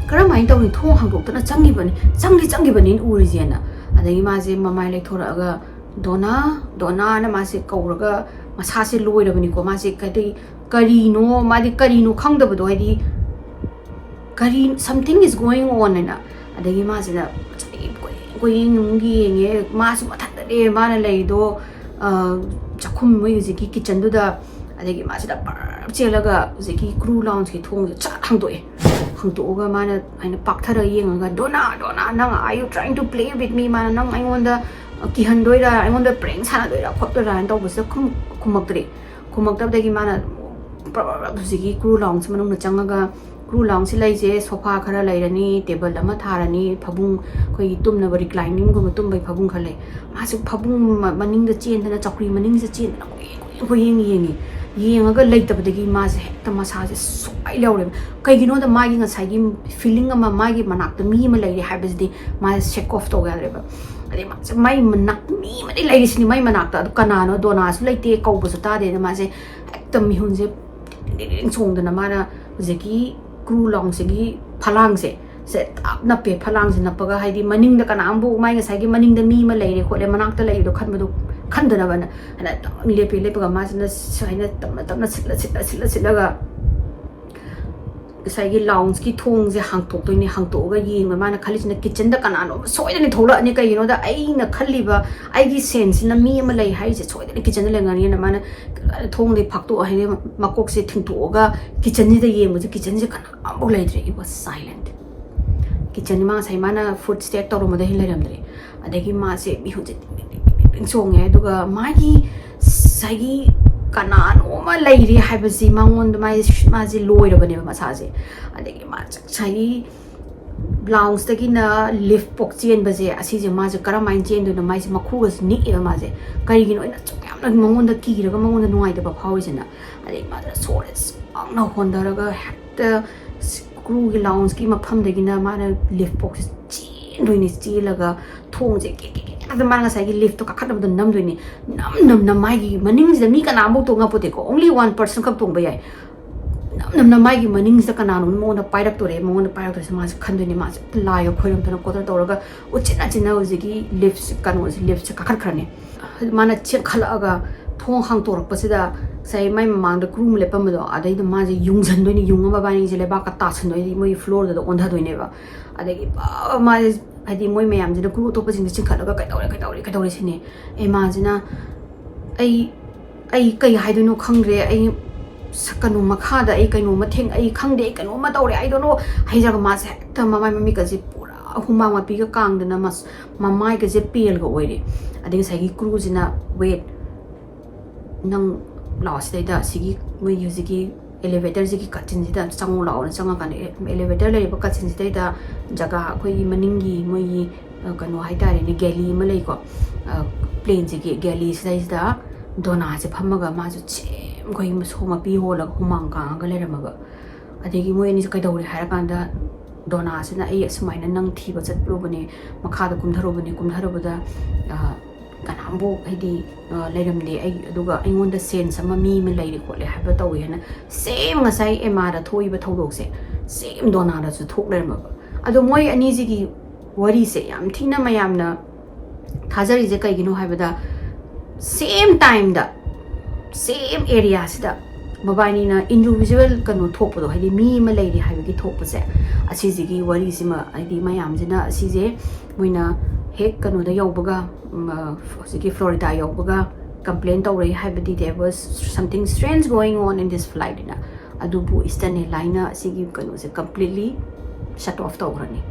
ꯀꯔꯝꯍꯥꯏꯅ ꯇꯧꯅꯤ? ꯊꯣꯡ ꯍꯥꯡꯗꯣꯛꯇꯅ ꯆꯪꯈꯤꯕꯅꯤ, ꯆꯪꯗꯤ ꯆꯪꯈꯤꯕꯅꯤꯅ ꯎꯔꯤꯁꯦꯅ"꯫ ꯑꯗꯒꯤ ꯃꯥꯁꯦ ꯃꯃꯥꯏ ꯂꯩꯊꯣꯔꯛꯑꯒ, "ꯗꯣꯅꯥ, ꯗꯣꯅꯥꯅ" ꯃꯥꯁꯦ ꯀꯧꯔꯒ, ꯃꯁꯥꯁꯦ ꯂꯣꯏꯔꯕꯅꯤꯀꯣ꯫ ꯃꯥꯁꯦ ꯀꯩ, ꯀꯔꯤꯅꯣ, ꯃꯥꯗꯤ ꯀꯔꯤꯅꯣ ꯈꯪꯗꯕꯗꯣ, ꯍꯥꯏꯗꯤ, ꯀꯔꯤ, "Something is going on" ꯍꯥꯏꯅ꯫ ꯑꯗꯒꯤ ꯃꯥꯁꯤꯅ ꯆꯍꯤ ꯀꯣꯏꯌꯦꯡ ꯀꯣꯏꯌꯦꯡ ꯑꯃꯨꯛ ꯌꯦꯡꯉꯦ꯫ ꯃꯥꯁꯨ ꯃꯊꯟꯇꯅꯦ ꯃꯥꯅ ꯂꯩꯔꯤꯗꯣ, ꯑ, ꯆꯥꯛꯈꯨꯝ, ꯃꯣꯏ ꯍꯧꯖꯤꯛꯀꯤ ꯀꯤꯠꯆꯟꯗꯨꯗ꯫ ꯑꯗꯒꯤ ꯃꯥꯁꯤꯅ ꯄꯔꯞ ꯆꯦꯜꯂꯒ ꯍꯧꯖꯤꯛꯀꯤ ꯀ꯭ꯔꯨ ꯂꯥꯎꯟꯁꯀꯤ ꯊꯣꯡꯁꯦ ꯆꯠ ꯍꯥꯡꯗꯣꯛꯑꯦ꯫ ꯍꯥꯡꯗꯣꯛꯑꯒ ꯃꯥꯅ ꯍꯥꯏꯅ ꯄꯥꯛꯊꯔ ꯌꯦꯡꯉꯒ, "ꯗꯣꯅꯥ, ꯗꯣꯅꯥ, ꯅꯪ, are you trying to play with me?" ꯃꯥꯅ, "ꯅꯪ ꯑꯩꯉꯣꯟꯗ ꯀꯤꯍꯟꯗꯣꯏꯔꯥ, ꯑꯩꯉꯣꯟꯗ prank ꯁꯥꯟꯅꯗꯣꯏꯔꯥ ꯈꯣꯠꯇꯣꯏꯔꯥ?" ꯍꯥꯏꯅ ꯇꯧꯕꯁꯤꯗ ꯈꯨꯝ-, ꯈꯨꯝꯃꯛꯇ꯭ꯔꯦ꯫ ꯈꯨꯝꯃꯛꯇꯕꯗꯒꯤ ꯃꯥꯅ ꯄ꯭ꯔꯞ ꯄ꯭ꯔꯞ ꯄ꯭ꯔꯞ ꯍꯧꯖꯤꯛꯀꯤ ꯀ꯭ꯔꯨ ꯂꯥꯎꯟꯁꯤ ꯃꯅꯨꯡꯗ ꯆꯪꯉꯒ, ꯀ꯭ꯔꯨ ꯂꯥꯎꯟꯁꯤ ꯂꯩꯁꯦ, ꯁꯣꯐꯥ ꯈꯔ ꯂꯩꯔꯅꯤ, ꯇꯦꯕꯜ ꯑꯃ ꯊꯥꯔꯅꯤ, ꯐꯃꯨꯡ, ꯑꯩꯈꯣꯏꯒꯤ ꯇꯨꯝꯅꯕ recliningꯒꯨꯝꯕ ꯇꯨꯝꯕꯩ ꯐꯃꯨꯡ ꯈꯔ ꯂꯩ꯫ ꯃꯥꯁꯦ ꯐꯃꯨꯡ ꯃ-, ꯃꯅꯤꯡꯗ ꯆꯦꯟꯗꯅ, ꯆꯧꯀ꯭ꯔꯤ ꯃꯅꯤꯡꯁꯤꯗ ꯆꯦꯟꯗꯅ ꯀꯣꯏꯌꯦꯡ ꯀꯣꯏꯌꯦꯡ ꯀꯣꯏꯌꯦꯡ ꯌꯦꯡꯉꯤ꯫ ꯌꯦꯡꯉꯒ ꯂꯩꯇꯕꯗꯒꯤ ꯃꯥꯁꯦ ꯍꯦꯛꯇ ꯃꯁꯥꯁꯦ ꯁꯨꯛꯂꯥꯏ ꯂꯧꯔꯦꯕ꯫ ꯀꯩꯒꯤꯅꯣꯗ ꯃꯥꯒꯤ ꯉꯁꯥꯏꯒꯤ feeling ꯑꯃ, ꯃꯥꯒꯤ ꯃꯅꯥꯛꯇ ꯃꯤ ꯑꯃ ꯂꯩꯔꯦ ꯍꯥꯏꯕꯁꯤꯗꯤ ꯃꯥꯁꯦ shake off ꯇꯧ ꯌꯥꯗ꯭ꯔꯦꯕ꯫ ꯑꯗꯩ ꯃꯥꯁꯦ ꯃꯥꯏ ꯃꯅꯥꯛ ꯃꯤ ꯑꯃꯗꯤ ꯂꯩꯔꯤꯁꯤꯅꯤ ꯃꯥꯏ ꯃꯅꯥꯛꯇ, ꯑꯗꯨ ꯀꯅꯥꯅꯣ? ꯗꯣꯅꯥꯁꯨ ꯂꯩꯇꯦ, ꯀꯧꯕꯁꯨ ꯇꯥꯗꯦ꯫ ꯑꯗ ꯃꯥꯁꯦ ꯍꯦꯛꯇ ꯃꯤꯍꯨꯟꯁꯦ ꯇꯤꯡ ꯇꯤꯡ ꯇꯤꯡ ꯆꯣꯡꯗꯅ ꯃꯥꯅ ꯍꯧꯖꯤꯛꯀꯤ ꯀ꯭ꯔꯨ ꯂꯥꯎꯟꯁꯤꯒꯤ ꯐꯂꯥꯡꯁꯦ, ꯁꯦ ꯇꯥꯞ ꯅꯞꯄꯦ꯫ ꯐꯂꯥꯡꯁꯦ ꯅꯞꯄꯒ, ꯍꯥꯏꯗꯤ, ꯃꯅꯤꯡꯗ ꯀꯅꯥꯝꯕꯨ, ꯃꯥꯏ ꯉꯁꯥꯏꯒꯤ ꯃꯅꯤꯡꯗ ꯃꯤ ꯑꯃ ꯂꯩꯔꯦ ꯈꯣꯠꯂꯦ, ꯃꯅꯥꯛꯇ ꯂꯩꯕꯗꯣ ꯈꯟꯕꯗꯣ, ꯈꯟꯗꯅꯕꯅ ꯍꯥꯏꯅ ꯑꯗꯨꯝ ꯂꯦꯞꯄꯦ꯫ ꯂꯦꯞꯄꯒ ꯃꯥꯁꯤꯅ ꯁꯨꯃꯥꯏꯅ ꯇꯞꯅ ꯇꯞꯅ ꯁꯤꯠꯂ ꯁꯤꯠꯂ ꯁꯤꯠꯂ ꯁꯤꯠꯂꯒ ꯉꯁꯥꯏꯒꯤ ꯂꯥꯎꯟꯁꯀꯤ ꯊꯣꯡꯁꯦ ꯍꯥꯡꯇꯣꯛꯇꯣꯏꯅꯦ꯫ ꯍꯥꯡꯇꯣꯛꯑꯒ ꯌꯦꯡꯕ ꯃꯥꯅ ꯈꯜꯂꯤꯁꯤꯅ ꯀꯤꯠꯆꯟꯗ ꯀꯅꯥꯅꯣꯝ ꯁꯣꯏꯗꯅ ꯊꯣꯛꯂꯛꯑꯅꯤ꯫ ꯀꯩꯒꯤꯅꯣꯗ ꯑꯩꯅ ꯈꯜꯂꯤꯕ, ꯑꯩꯒꯤ ꯁꯦꯟꯁꯁꯤꯅ ꯃꯤ ꯑꯃ ꯂꯩ ꯍꯥꯏꯔꯤꯁꯦ ꯁꯣꯏꯗꯅ ꯀꯤꯠꯆꯟꯗ ꯂꯩꯔꯝꯒꯅꯤꯅ ꯃꯥꯅ ꯊꯣꯡꯗꯤ ꯐꯥꯛꯇꯣꯛꯑ, ꯍꯥꯏꯗꯤ ꯃꯀꯣꯛꯁꯦ ꯊꯤꯡꯇꯣꯛꯑꯒ ꯀꯤꯠꯆꯟꯁꯤꯗ ꯌꯦꯡꯕꯁꯦ ꯀꯤꯠꯆꯟꯁꯦ ꯀꯅꯥꯝꯐꯥꯎ ꯂꯩꯇ꯭ꯔꯦ꯫ It was silent꯫ ꯀꯤꯠꯆꯟꯁꯤ ꯃꯥ ꯉꯁꯥꯏ ꯃꯥꯅ ꯐꯨꯠ ꯁ꯭ꯇꯦꯛ ꯇꯧꯔꯝꯕꯗ ꯍꯦꯟꯅ ꯂꯩꯔꯝꯗ꯭ꯔꯦ꯫ ꯑꯗꯒꯤ ꯃꯥꯁꯦ ꯃꯤꯍꯨꯟꯁꯦ ꯇꯤꯡ ꯇꯤꯡ ꯇꯤꯡ ꯇꯤꯡ ꯇꯤꯡ ꯆꯣꯡꯉꯦ꯫ ꯑꯗꯨꯒ ꯃꯥꯒꯤ ꯉꯁꯥꯏꯒꯤ ꯀꯅꯥꯅꯣ ꯑꯃ ꯂꯩꯔꯤ ꯍꯥꯏꯕꯁꯤ ꯃꯉꯣꯟꯗ, ꯃꯥꯁꯦ, ꯃꯥꯁꯦ ꯂꯣꯏꯔꯕꯅꯦꯕ ꯃꯁꯥꯁꯦ꯫ ꯑꯗꯒꯤ ꯃꯥ ꯉꯁꯥꯏꯒꯤ ꯂꯥꯎꯟꯁꯇꯒꯤꯅ ꯂꯤꯐ ꯄꯣꯛ ꯆꯦꯟꯕꯁꯦ, ꯑꯁꯤꯁꯦ ꯃꯥꯁꯦ ꯀꯔꯝꯍꯥꯏꯅ ꯆꯦꯟꯗꯣꯏꯅꯣ? ꯃꯥꯏꯁꯦ ꯃꯈꯨꯒꯁꯦ ꯅꯤꯛꯑꯦꯕ ꯃꯥꯁꯦ꯫ ꯀꯔꯤꯒꯤꯅꯣ? ꯑꯩꯅ ꯑꯁꯨꯛ ꯌꯥꯝꯅ ꯃꯉꯣꯟꯗ ꯀꯤꯔꯒ ꯃꯉꯣꯟꯗ ꯅꯨꯡꯉꯥꯏꯇꯕ ꯐꯥꯎꯔꯤꯁꯤꯅ꯫ ꯑꯗꯩ ꯃꯥꯁꯦ ꯁꯣꯔꯁꯦ ꯁꯥꯡꯅ ꯍꯣꯟꯊꯔꯒ ꯍꯦꯛꯇ ꯀ꯭ꯔꯨꯒꯤ ꯂꯥꯎꯟꯁꯀꯤ ꯃꯐꯝꯗꯒꯤꯅ ꯃꯥꯅ ꯂꯤꯐ ꯄꯣꯛꯁꯦ ꯆꯦꯟꯗꯣꯏꯅꯦ꯫ ꯆꯦꯜꯂꯒ ꯊꯣꯡꯁꯦ ꯀꯦꯛ ꯀꯦꯛ ꯀꯦꯛ ꯑꯗ ꯃꯥꯅ ꯉꯁꯥꯏꯒꯤ liftꯇꯣ ꯀꯥꯈꯠꯅꯕꯗꯣ ꯅꯝꯗꯣꯏꯅꯤ꯫ ꯅꯝ ꯅꯝꯅ ꯃꯥꯒꯤ ꯃꯅꯤꯡꯁꯤꯗ ꯃꯤ ꯀꯅꯥꯝꯐꯥꯎ ꯇꯣꯡ ꯉꯝꯄꯣꯠꯇꯦꯀꯣ, only one person ꯈꯛ ꯇꯣꯡꯕ ꯌꯥꯏ꯫ ꯅꯝ ꯅꯝꯅ ꯃꯥꯒꯤ ꯃꯅꯤꯡꯁꯤꯗ ꯀꯅꯥꯅꯣꯝ ꯃꯉꯣꯟꯗ ꯄꯥꯏꯔꯛꯇꯣꯔꯦ, ꯃꯉꯣꯟꯗ ꯄꯥꯏꯔꯛꯇꯣꯔꯦꯁꯦ ꯃꯥꯁꯦ ꯈꯟꯗꯣꯏꯅꯤ꯫ ꯃꯥꯁꯦ ꯂꯥꯏꯒ ꯈꯣꯏꯔꯝꯗꯅ ꯈꯣꯠꯇꯅ ꯇꯧꯔꯒ ꯎꯆꯤꯟ ꯅꯥꯆꯤꯟꯅ ꯍꯧꯖꯤꯛꯀꯤ lift ꯀꯩꯅꯣꯁꯦ, liftꯁꯦ ꯀꯥꯈꯠꯈ꯭ꯔꯅꯤ꯫ ꯃꯥꯅ ꯆꯦꯟꯈꯠꯂꯛꯑꯒ ꯊꯣꯡ ꯍꯥꯡꯇꯣꯔꯛꯄꯁꯤꯗ ꯉꯁꯥꯏ ꯃꯥꯏ ꯃꯃꯥꯡꯗ crew ꯑꯃ ꯂꯦꯞꯄꯝꯕꯗꯣ, ꯑꯗꯩꯗ ꯃꯥꯁꯦ ꯌꯨꯡꯁꯟꯗꯣꯏꯅꯤ, ꯌꯨꯡꯉ ꯃꯕꯥꯅꯤꯁꯦ ꯂꯩꯕꯥꯛꯀ ꯇꯥꯁꯟꯗꯣꯏꯅꯤ, ꯃꯣꯏꯒꯤ floorꯗꯨꯗ ꯑꯣꯟꯊꯗꯣꯏꯅꯦꯕ꯫ ꯑꯗꯒꯤ ꯄ-, ꯃꯥꯁꯦ ꯍꯥꯏꯗꯤ ꯃꯣꯏ ꯃꯌꯥꯝꯁꯤꯅ crew ꯑꯇꯣꯞꯄꯁꯤꯡꯁꯦ ꯆꯤꯡꯈꯠꯂꯒ "ꯀꯩꯗꯧꯔꯦ, ꯀꯩꯗꯧꯔꯦ, ꯀꯩꯗꯧꯔꯦ?" ꯁꯤꯅꯤ꯫ ꯑꯦꯃꯥꯁꯤꯅ "ꯑꯩ, ꯑꯩ ꯀꯩ ꯍꯥꯏꯗꯣꯏꯅꯣ ꯈꯪꯗ꯭ꯔꯦ, ꯑꯩ ꯁ-, ꯀꯩꯅꯣ ꯃꯈꯥꯗ ꯑꯩ ꯀꯩꯅꯣꯝꯃ ꯊꯦꯡ-, ꯑꯩ ꯈꯪꯗꯦ, ꯑꯩ ꯀꯩꯅꯣꯝꯃ ꯇꯧꯔꯦ, I don't know" ꯍꯥꯏꯖꯔꯒ ꯃꯥꯁꯦ ꯍꯦꯛꯇ ꯃꯃꯥꯏ ꯃꯃꯤꯠꯀꯁꯦ ꯄꯨꯔꯥ ꯍꯨꯃꯥꯡ ꯃꯄꯤꯒ ꯀꯥꯡꯗꯅ ꯃꯁ-, ꯃꯃꯥꯏꯒꯁꯦ ꯄꯦꯜꯒ ꯑꯣꯏꯔꯦ꯫ ꯑꯗꯩ ꯉꯁꯥꯏꯒꯤ crew ꯁꯤꯅ "Wait, ꯅꯪ ꯂꯥꯛꯑꯣ ꯁꯤꯗꯩꯗ, ꯁꯤꯒꯤ ꯃꯣꯏꯒꯤ ꯍꯧꯖꯤꯛꯀꯤ elevatorꯁꯤꯒꯤ ꯀꯥꯆꯤꯟꯁꯤꯗ ꯆꯪꯉꯣ" ꯂꯥꯛꯑꯣꯅ ꯆꯪꯉꯀꯥꯟꯗ, ꯑꯦ-, elevator ꯂꯩꯔꯤꯕ ꯀꯥꯆꯤꯟꯁꯤꯗꯩꯗ ꯖꯒꯥ ꯑꯩꯈꯣꯏꯒꯤ ꯃꯅꯤꯡꯒꯤ ꯃꯣꯏꯒꯤ, ꯑ, ꯀꯩꯅꯣ ꯍꯥꯏꯇꯥꯔꯦꯅꯦ, galley ꯑꯃ ꯂꯩꯀꯣ, ꯑ, planeꯁꯤꯒꯤ galley ꯁꯤꯗꯩꯁꯤꯗ ꯗꯣꯅꯥꯁꯦ ꯐꯝꯃꯒ ꯃꯥꯁꯨ same ꯑꯩꯈꯣꯏꯒꯤ ꯃꯁꯣ ꯃꯄꯤ ꯍꯣꯜꯂꯒ ꯍꯨꯃꯥꯡ ꯀꯥꯡꯉꯒ ꯂꯩꯔꯝꯃꯒ, ꯑꯗꯒꯤ ꯃꯣꯏ ꯑꯅꯤꯁꯦ ꯀꯩꯗꯧꯔꯦ ꯍꯥꯏꯔꯀꯥꯟꯗ, ꯗꯣꯅꯥꯁꯤꯅ "ꯑꯩ ꯑꯁꯨꯃꯥꯏꯅ ꯅꯪ ꯊꯤꯕ ꯆꯠꯂꯨꯕꯅꯦ, ꯃꯈꯥꯗ ꯀꯨꯝꯊꯔꯨꯕꯅꯦ, ꯀꯨꯝꯊꯔꯨꯕꯗ, ꯑ, ꯀꯅꯥꯝꯐꯥꯎ ꯍꯥꯏꯗꯤ, ꯑ, ꯂꯩꯔꯝꯗꯦ, ꯑꯩ, ꯑꯗꯨꯒ ꯑꯩꯉꯣꯟꯗ sense ꯑꯃ ꯃꯤ ꯑꯃ ꯂꯩꯔꯦ ꯈꯣꯠꯂꯦ ꯍꯥꯏꯕ ꯇꯧꯋꯦ" ꯍꯥꯏꯅ same ꯉꯁꯥꯏ ꯑꯦꯃꯥꯗ ꯊꯣꯛꯏꯕ ꯊꯧꯗꯣꯛꯁꯦ same ꯗꯣꯅꯥꯗꯁꯨ ꯊꯣꯛ ꯂꯩꯔꯝꯃꯕ꯫ ꯑꯗꯣ ꯃꯣꯏ ꯑꯅꯤꯁꯤꯒꯤ ꯋꯥꯔꯤꯁꯦ ꯌꯥꯝ ꯊꯤꯅ ꯃꯌꯥꯝꯅ ꯊꯥꯖꯔꯤꯁꯦ ꯀꯩꯒꯤꯅꯣ ꯍꯥꯏꯕꯗ, same timeꯗ, same areaꯁꯤꯗ ꯃꯕꯥꯅꯤꯅ individual ꯀꯩꯅꯣ ꯊꯣꯛꯄꯗꯣ, ꯍꯥꯏꯗꯤ ꯃꯤ ꯑꯃ ꯂꯩꯔꯤ ꯍꯥꯏꯕꯒꯤ ꯊꯣꯛꯄꯁꯦ, ꯑꯁꯤꯁꯤꯒꯤ ꯋꯥꯔꯤꯁꯤꯃ, ꯍꯥꯏꯗꯤ ꯃꯌꯥꯝꯁꯤꯅ ꯑꯁꯤꯁꯦ ꯃꯣꯏꯅ ꯍꯦꯛ ꯀꯩꯅꯣꯗ ꯌꯧꯕꯒ, ꯎꯝ, ꯑ, ꯍꯧꯖꯤꯛꯀꯤ Florida ꯌꯧꯕꯒ complain ꯇꯧꯔꯛꯏ ꯍꯥꯏꯕꯗꯤ, "There was something strange going on in this flight" ꯍꯥꯏꯅ꯫ ꯑꯗꯨꯕꯨ Eastern Airlineꯅ ꯑꯁꯤꯒꯤ ꯀꯩꯅꯣꯁꯦ completely shut off ꯇꯧꯈ꯭ꯔꯅꯤ꯫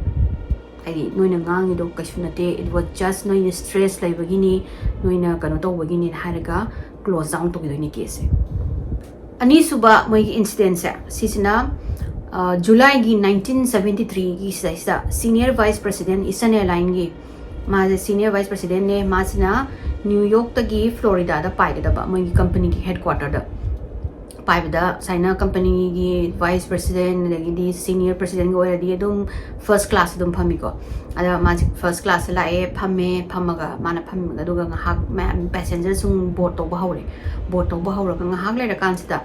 ꯍꯥꯏꯗꯤ, "ꯅꯣꯏꯅ ꯉꯥꯡꯉꯤꯗꯣ ꯀꯩꯁꯨ ꯅꯠꯇꯦ, it was just ꯅꯣꯏꯅ stress ꯂꯩꯕꯒꯤꯅꯤ, ꯅꯣꯏꯅ ꯀꯩꯅꯣ ꯇꯧꯕꯒꯤꯅꯤ" ꯍꯥꯏꯔꯒ close down ꯇꯧꯈꯤꯗꯣꯏꯅꯤ caseꯁꯦ꯫ ꯑꯅꯤꯁꯨꯕ ꯃꯣꯏꯒꯤ incidentꯁꯦ ꯁꯤꯁꯤꯅ, ꯑ, Julyꯒꯤ nineteen seventy threeꯒꯤ ꯁꯤꯗꯩꯁꯤꯗ senior vice president Eastern Airlineꯒꯤ, ꯃꯥꯁꯦ senior vice presidentꯅꯦ, ꯃꯥꯁꯤꯅ New Yorkꯇꯒꯤ Floridaꯗ ꯄꯥꯏꯒꯗꯕ ꯃꯣꯏꯒꯤ companyꯒꯤ headquarterꯗ ꯄꯥꯏꯕꯗ ꯁꯨꯃꯥꯏꯅ ꯀꯝꯄꯅꯤꯒꯤ ꯚꯥꯏꯁ ꯄ꯭ꯔꯁꯤꯗꯦꯟ ꯑꯗꯒꯤꯗꯤ ꯁꯤꯅꯤꯌꯔ ꯄ꯭ꯔꯁꯤꯗꯦꯟꯒ ꯑꯣꯏꯔꯗꯤ ꯑꯗꯨꯝ ꯐꯥꯔꯁ ꯀ꯭ꯂꯥꯁ ꯑꯗꯨꯝ ꯐꯝꯃꯤꯀꯣ꯫ ꯑꯗ ꯃꯥꯁꯦ ꯐꯥꯔꯁ ꯀ꯭ꯂꯥꯁꯇ ꯂꯥꯛꯑꯦ, ꯐꯝꯃꯦ, ꯐꯝꯃꯒ ꯃꯥꯅ ꯐꯝꯃꯒ ꯑꯗꯨꯒ ꯉꯥꯏꯍꯥꯛ ꯃꯌꯥꯝ ꯄꯦꯁꯦꯟꯖꯔꯁꯤꯡ ꯕꯣꯔꯗ ꯇꯧꯕ ꯍꯧꯔꯦ꯫ ꯕꯣꯔꯗ ꯇꯧꯕ ꯍꯧꯔꯒ ꯉꯥꯏꯍꯥꯛ ꯂꯩꯔꯀꯥꯟꯁꯤꯗ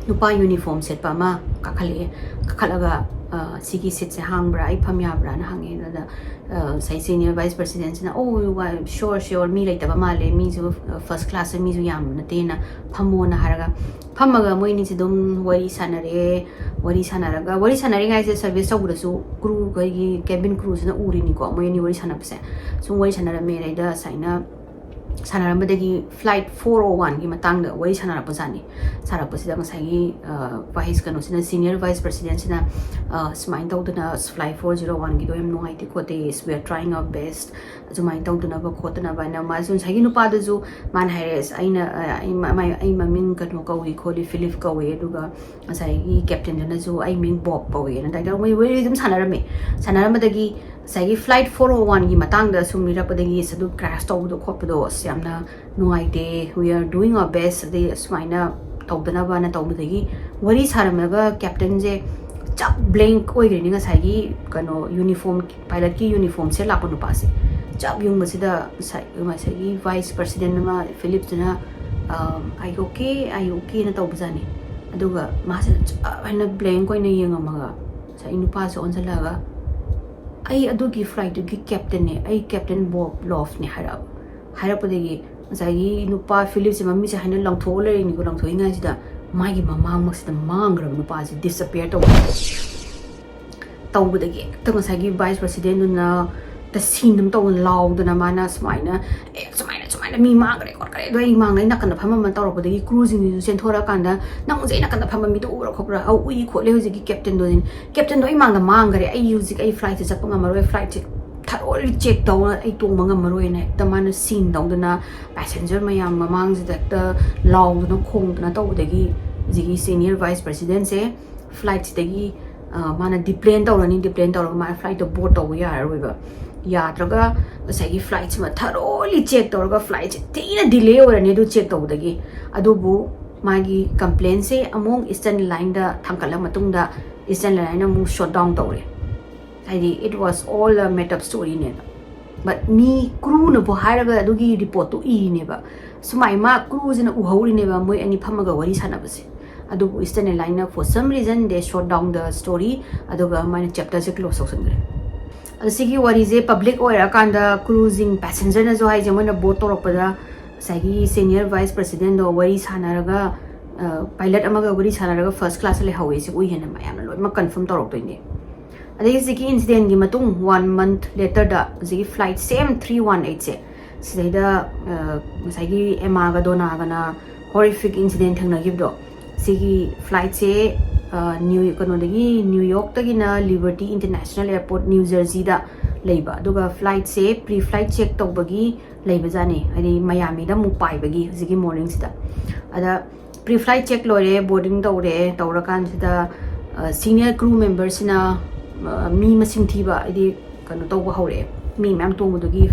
ꯅꯨꯄꯥ ꯌꯨꯅꯤꯐꯣꯔꯝ ꯁꯦꯠꯄ ꯑꯃ ꯀꯥꯈꯠꯂꯛꯑꯦ꯫ ꯀꯥꯈꯠꯂꯒ, "ꯑ, ꯁꯤꯒꯤ ꯁꯤꯠꯁꯦ ꯍꯥꯡꯕ꯭ꯔꯥ? ꯑꯩ ꯐꯝ ꯌꯥꯕ꯭ꯔꯥꯅ?" ꯍꯪꯉꯦ꯫ ꯑꯗꯨꯗ, ꯑ, ꯉꯁꯥꯏ ꯁꯤꯅꯤꯌꯔ ꯚꯥꯏꯁ ꯄ꯭ꯔꯁꯤꯗꯦꯟꯁꯤꯅ, "ꯑꯣ, ꯁꯤꯌꯣꯔ, ꯁꯤꯌꯣꯔ, ꯃꯤ ꯂꯩꯇꯕ ꯃꯥꯜꯂꯦ, ꯃꯤꯁꯨ, ꯑ, ꯐꯥꯔꯁ ꯀ꯭ꯂꯥꯁꯁꯦ ꯃꯤꯁꯨ ꯌꯥꯝꯕ ꯅꯠꯇꯦꯅ ꯐꯝꯃꯣꯅ" ꯍꯥꯏꯔꯒ ꯐꯝꯃꯒ ꯃꯣꯏ ꯑꯅꯤꯁꯦ ꯑꯗꯨꯝ ꯋꯥꯔꯤ ꯁꯥꯟꯅꯔꯦ꯫ ꯋꯥꯔꯤ ꯁꯥꯟꯅꯔꯒ, ꯋꯥꯔꯤ ꯁꯥꯟꯅꯔꯤꯉꯩꯁꯦ ꯁꯔꯚꯤꯁ ꯇꯧꯕꯗꯁꯨ ꯀ꯭ꯔꯨ, ꯑꯩꯈꯣꯏꯒꯤ ꯀꯦꯕꯤꯟ ꯀ꯭ꯔꯨꯁꯤꯅ ꯎꯔꯤꯅꯤꯀꯣ, ꯃꯣꯏ ꯑꯅꯤ ꯋꯥꯔꯤ ꯁꯥꯟꯅꯕꯁꯦ꯫ ꯁꯨꯝ ꯋꯥꯔꯤ ꯁꯥꯟꯅꯔꯝꯃꯦ꯫ ꯑꯗꯩꯗ ꯁꯨꯃꯥꯏꯅ ꯁꯥꯟꯅꯔꯝꯕꯗꯒꯤ ꯐ꯭ꯂꯥꯏꯠ ꯐꯣꯔ ꯑꯣ ꯋꯥꯟꯒꯤ ꯃꯇꯥꯡꯗ ꯋꯥꯔꯤ ꯁꯥꯟꯅꯔꯛꯄꯖꯥꯠꯅꯤ꯫ ꯁꯥꯔꯛꯄꯁꯤꯗ ꯉꯁꯥꯏꯒꯤ, ꯑ, ꯚꯥꯏꯁ ꯀꯩꯅꯣꯁꯤꯅ, ꯁꯤꯅꯤꯌꯔ ꯚꯥꯏꯁ ꯄ꯭ꯔꯁꯤꯗꯦꯟꯁꯤꯅ, ꯑ, ꯁꯨꯃꯥꯏꯅ ꯇꯧꯗꯅ, "ꯑꯁ, ꯐ꯭ꯂꯥꯏꯠ ꯐꯣꯔ ꯖꯤꯔꯣ ꯋꯥꯟꯒꯤꯗꯣ ꯌꯥꯝ ꯅꯨꯡꯉꯥꯏꯇꯦ ꯈꯣꯠꯇꯦ, we are trying our best", ꯑꯗꯨꯃꯥꯏꯅ ꯇꯧꯗꯅꯕ ꯈꯣꯠꯇꯅꯕ ꯍꯥꯏꯅ ꯃꯥꯁꯨ ꯉꯁꯥꯏꯒꯤ ꯅꯨꯄꯥꯗꯨꯁꯨ ꯃꯥꯅ ꯍꯥꯏꯔꯦ, "ꯑꯁ, ꯑꯩꯅ, ꯑ, ꯑꯩ ꯃ-, ꯃꯥꯏ-, ꯑꯩ ꯃꯃꯤꯡ ꯀꯩꯅꯣ ꯀꯧꯏ ꯈꯣꯠꯂꯤ, ꯐꯤꯂꯤꯞ ꯀꯧꯏ, ꯑꯗꯨꯒ ꯉꯁꯥꯏꯒꯤ ꯀꯦꯞꯇꯦꯟꯗꯨꯅꯁꯨ ꯑꯩ ꯃꯤꯡ ꯕꯣꯕ ꯀꯧꯏꯅ" ꯑꯗꯨꯃꯥꯏꯅ ꯇꯧꯔꯒ ꯃꯣꯏ ꯋꯥꯔꯤ ꯑꯗꯨꯝ ꯁꯥꯟꯅꯔꯝꯃꯦ꯫ ꯁꯥꯟꯅꯔꯝꯕꯗꯒꯤ ꯉꯁꯥꯏꯒꯤ ꯐ꯭ꯂꯥꯏꯠ ꯐꯣꯔ ꯑꯣ ꯋꯥꯟꯒꯤ ꯃꯇꯥꯡꯗ ꯁꯨꯝ ꯂꯤꯔꯛꯄꯗꯒꯤ, "ꯑꯁ, ꯑꯗꯨ ꯀ꯭ꯔꯦꯁ ꯇꯧꯕꯗꯣ ꯈꯣꯠꯄꯗꯣ, ꯑꯁ, ꯌꯥꯝꯅ ꯅꯨꯡꯉꯥꯏꯇꯦ, we are doing our best", ꯑꯗꯩ ꯑꯁꯨꯃꯥꯏꯅ ꯇꯧꯗꯅꯕꯅ ꯇꯧꯕꯗꯒꯤ ꯋꯥꯔꯤ ꯁꯥꯔꯝꯃꯒ ꯀꯦꯞꯇꯦꯟꯁꯦ ꯆꯞ ꯕ꯭ꯂꯦꯡꯛ ꯑꯣꯏꯈ꯭ꯔꯦꯅꯦ꯫ ꯉꯁꯥꯏꯒꯤ ꯀꯩꯅꯣ ꯌꯨꯅꯤꯐꯣꯔꯝ, ꯄꯥꯏꯂꯠꯀꯤ ꯌꯨꯅꯤꯐꯣꯔꯝ ꯁꯦꯠ ꯂꯥꯛꯄ ꯅꯨꯄꯥꯁꯦ ꯆꯞ ꯌꯨꯡꯕꯁꯤꯗ ꯉꯁꯥꯏ, ꯉꯁꯥꯏꯒꯤ ꯚꯥꯏꯁ ꯄ꯭ꯔꯁꯤꯗꯦꯟ ꯑꯃ ꯐꯤꯂꯤꯞꯁꯤꯅ, ꯑꯝ, "ꯑꯥꯏ ꯑꯣꯀꯦ, ꯑꯥꯏ ꯑꯣꯀꯦꯅ" ꯇꯧꯕꯖꯥꯠꯅꯤ꯫ ꯑꯗꯨꯒ ꯃꯥꯁꯦ ꯆꯞ ꯍꯥꯏꯅ ꯕ꯭ꯂꯦꯡꯛ ꯑꯣꯏꯅ ꯌꯦꯡꯉꯝꯃꯒ ꯉꯁꯥꯏ ꯅꯨꯄꯥꯁꯦ ꯑꯣꯟꯁꯤꯜꯂꯒ, "ꯑꯩ ꯑꯗꯨꯒꯤ ꯐ꯭ꯂꯥꯏꯠꯇꯨꯒꯤ ꯀꯦꯞꯇꯦꯟꯅꯦ, ꯑꯩ ꯀꯦꯞꯇꯦꯟ ꯕꯣꯕ ꯂꯣꯐꯅꯦ" ꯍꯥꯏꯔꯛꯑꯕ꯫ ꯍꯥꯏꯔꯛꯄꯗꯒꯤ ꯉꯁꯥꯏꯒꯤ ꯅꯨꯄꯥ ꯐꯤꯂꯤꯞꯁꯦ ꯃꯃꯤꯠꯁꯦ ꯍꯥꯏꯅ ꯂꯪꯊꯣꯛꯑ ꯂꯩꯔꯤꯅꯤꯀꯣ꯫ ꯂꯪꯊꯣꯛꯏꯉꯩꯁꯤꯗ ꯃꯥꯒꯤ ꯃꯃꯥꯡꯃꯛꯁꯤꯗ ꯃꯥꯡꯈ꯭ꯔꯕ ꯅꯨꯄꯥꯁꯦ ꯗꯤꯁꯑꯄꯤꯌꯔ ꯇꯧꯕ꯫ ꯇꯧꯕꯗꯒꯤ ꯍꯦꯛꯇ ꯉꯁꯥꯏꯒꯤ ꯚꯥꯏꯁ ꯄ꯭ꯔꯁꯤꯗꯦꯟꯗꯨꯅ ꯍꯦꯛꯇ ꯁꯤꯟ ꯑꯃ ꯇꯧꯗꯅ ꯂꯥꯎꯗꯅ ꯃꯥꯅ ꯁꯨꯃꯥꯏꯅ, "ꯑꯦ, ꯁꯨꯃꯥꯏꯅ, ꯁꯨꯃꯥꯏꯅ ꯃꯤ ꯃꯥꯡꯈ꯭ꯔꯦ ꯈꯣꯠꯈ꯭ꯔꯦ", ꯑꯗꯣ ꯑꯩ ꯃꯥꯡꯗ ꯑꯩ ꯅꯥꯀꯟꯗ ꯐꯝꯃꯝꯕ ꯇꯧꯔꯛꯄꯗꯒꯤ ꯀ꯭ꯔꯨꯁꯤꯡꯁꯤꯁꯨ ꯆꯦꯟꯊꯣꯔꯛꯑꯀꯥꯟꯗ, "ꯅꯪ ꯍꯧꯖꯤꯛ ꯑꯩ ꯅꯥꯀꯟꯗ ꯐꯝꯕ ꯃꯤꯗꯣ ꯎꯕ꯭ꯔꯥ ꯈꯣꯠꯄ꯭ꯔꯥ?" "ꯑꯧ, ꯎꯏ ꯈꯣꯠꯂꯦ, ꯍꯧꯖꯤꯛꯀꯤ ꯀꯦꯞꯇꯦꯟꯗꯣ, ꯀꯦꯞꯇꯦꯟꯗꯣ ꯑꯩ ꯃꯥꯡꯗ ꯃꯥꯡꯈ꯭ꯔꯦ, ꯑꯩ ꯍꯧꯖꯤꯛ ꯑꯩ ꯐ꯭ꯂꯥꯏꯠꯁꯦ ꯆꯠꯄ ꯉꯝꯃꯔꯣꯏ, ꯐ꯭ꯂꯥꯏꯠꯁꯦ ꯊꯔꯣꯏ ꯆꯦꯛ ꯇꯧꯅ ꯑꯩ ꯇꯣꯡꯕ ꯉꯝꯃꯔꯣꯏꯅ" ꯍꯦꯛꯇ ꯃꯥꯅ ꯁꯤꯟ ꯇꯧꯗꯅ ꯄꯦꯁꯦꯟꯖꯔ ꯃꯌꯥꯝ ꯃꯃꯥꯡꯁꯤꯗ ꯍꯦꯛꯇ ꯂꯥꯎꯗꯅ ꯈꯣꯡꯗꯅ ꯇꯧꯕꯗꯒꯤ ꯍꯧꯖꯤꯛꯀꯤ ꯁꯤꯅꯤꯌꯔ ꯚꯥꯏꯁ ꯄ꯭ꯔꯁꯤꯗꯦꯟꯁꯦ ꯐ꯭ꯂꯥꯏꯠꯁꯤꯗꯒꯤ, ꯑ, ꯃꯥꯅ ꯗꯤꯄ꯭ꯂꯦꯟ ꯇꯧꯔꯅꯤ, ꯗꯤꯄ꯭ꯂꯦꯟ ꯇꯧꯔꯒ ꯃꯥꯅ ꯐ꯭ꯂꯥꯏꯠꯇꯣ ꯕꯣꯔꯗ ꯇꯧꯕ ꯌꯥꯔꯔꯣꯏꯕ꯫ ꯌꯥꯗ꯭ꯔꯒ ꯉꯁꯥꯏꯒꯤ ꯐ꯭ꯂꯥꯏꯠꯁꯤꯃ ꯊꯔꯣꯏꯂꯤ ꯆꯦꯛ ꯇꯧꯔꯒ ꯐ꯭ꯂꯥꯏꯠꯁꯦ ꯊꯤꯅ ꯗꯤꯂꯦ ꯑꯣꯏꯔꯅꯤ ꯑꯗꯨ ꯆꯦꯛ ꯇꯧꯕꯗꯒꯤ꯫ ꯑꯗꯨꯕꯨ ꯃꯥꯒꯤ complaintꯁꯦ ꯑꯃꯨꯛ Eastern Airlineꯗ ꯊꯥꯡꯒꯠꯂ ꯃꯇꯨꯡꯗ Eastern Airline ꯑꯃꯨꯛ shut down ꯇꯧꯔꯦ꯫ ꯍꯥꯏꯗꯤ, it was all a made up storyꯅꯦꯕ꯫ But ꯃꯤ crewꯅꯕꯨ ꯍꯥꯏꯔꯒ ꯑꯗꯨꯒꯤ reportꯇꯨ ꯏꯔꯤꯅꯦꯕ꯫ ꯁꯨꯃꯥꯏ ꯃꯥ crewꯁꯤꯅ ꯎꯍꯧꯔꯤꯅꯦꯕ ꯃꯣꯏ ꯑꯅꯤ ꯐꯝꯃꯒ ꯋꯥꯔꯤ ꯁꯥꯟꯅꯕꯁꯦ꯫ ꯑꯗꯨꯕꯨ Eastern Airlineꯅ for some reason they shut down the story, ꯑꯗꯨꯒ ꯃꯥꯅ chapterꯁꯦ close ꯇꯧꯁꯟꯈ꯭ꯔꯦ꯫ ꯑꯗꯣ ꯁꯤꯒꯤ ꯋꯥꯔꯤꯁꯦ public ꯑꯣꯏꯔꯀꯥꯟꯗ crewꯁꯤꯡ, passengerꯅꯁꯨ ꯍꯥꯏꯁꯦ, ꯃꯣꯏꯅ board ꯇꯧꯔꯛꯄꯗ ꯉꯁꯥꯏꯒꯤ senior vice presidentꯗꯣ ꯋꯥꯔꯤ ꯁꯥꯟꯅꯔꯒ, ꯑ, pilot ꯑꯃꯒ ꯋꯥꯔꯤ ꯁꯥꯟꯅꯔꯒ first classꯇ ꯂꯩꯍꯧꯋꯦ, ꯁꯤ ꯎꯏ ꯍꯥꯏꯅ ꯃꯌꯥꯝꯅ ꯂꯣꯏꯅꯃꯛ confirm ꯇꯧꯔꯛꯇꯣꯏꯅꯦ꯫ ꯑꯗꯒꯤ ꯍꯧꯖꯤꯛꯀꯤ incidentꯀꯤ ꯃꯇꯨꯡ one month laterꯗ ꯍꯧꯖꯤꯛꯀꯤ flight same three one eightꯁꯦ, ꯁꯤꯗꯩꯗ, ꯑ, ꯉꯁꯥꯏꯒꯤ Emmaꯒ Donnaꯒꯅ horrific incident ꯊꯦꯡꯅꯈꯤꯕꯗꯣ, ꯁꯤꯒꯤ flightꯁꯦ, ꯑ, ꯅ꯭ꯌꯨ-, ꯀꯩꯅꯣꯗꯒꯤ, New Yorkꯇꯒꯤꯅ Liberty International Airport, New Jerseyꯗ ꯂꯩꯕ, ꯑꯗꯨꯒ flightꯁꯦ pre-flight check ꯇꯧꯕꯒꯤ ꯂꯩꯕꯖꯥꯠꯅꯤ, ꯍꯥꯏꯗꯤ Miamiꯗ ꯑꯃꯨꯛ ꯄꯥꯏꯕꯒꯤ ꯍꯧꯖꯤꯛꯀꯤ morningꯁꯤꯗ꯫ ꯑꯗ pre-flight check ꯂꯣꯏꯔꯦ, boarding ꯇꯧꯔꯦ, ꯇꯧꯔꯀꯥꯟꯁꯤꯗ, ꯑ, senior crew memberꯁꯤꯅ, ꯑ, ꯃꯤ ꯃꯁꯤꯡ ꯊꯤꯕ, ꯍꯥꯏꯗꯤ ꯀꯩꯅꯣ ꯇꯧꯕ ꯍꯧꯔꯛꯑꯦ, ꯃꯤ ꯃꯌꯥꯝ ꯇꯣꯡꯕꯗꯨꯒꯤ,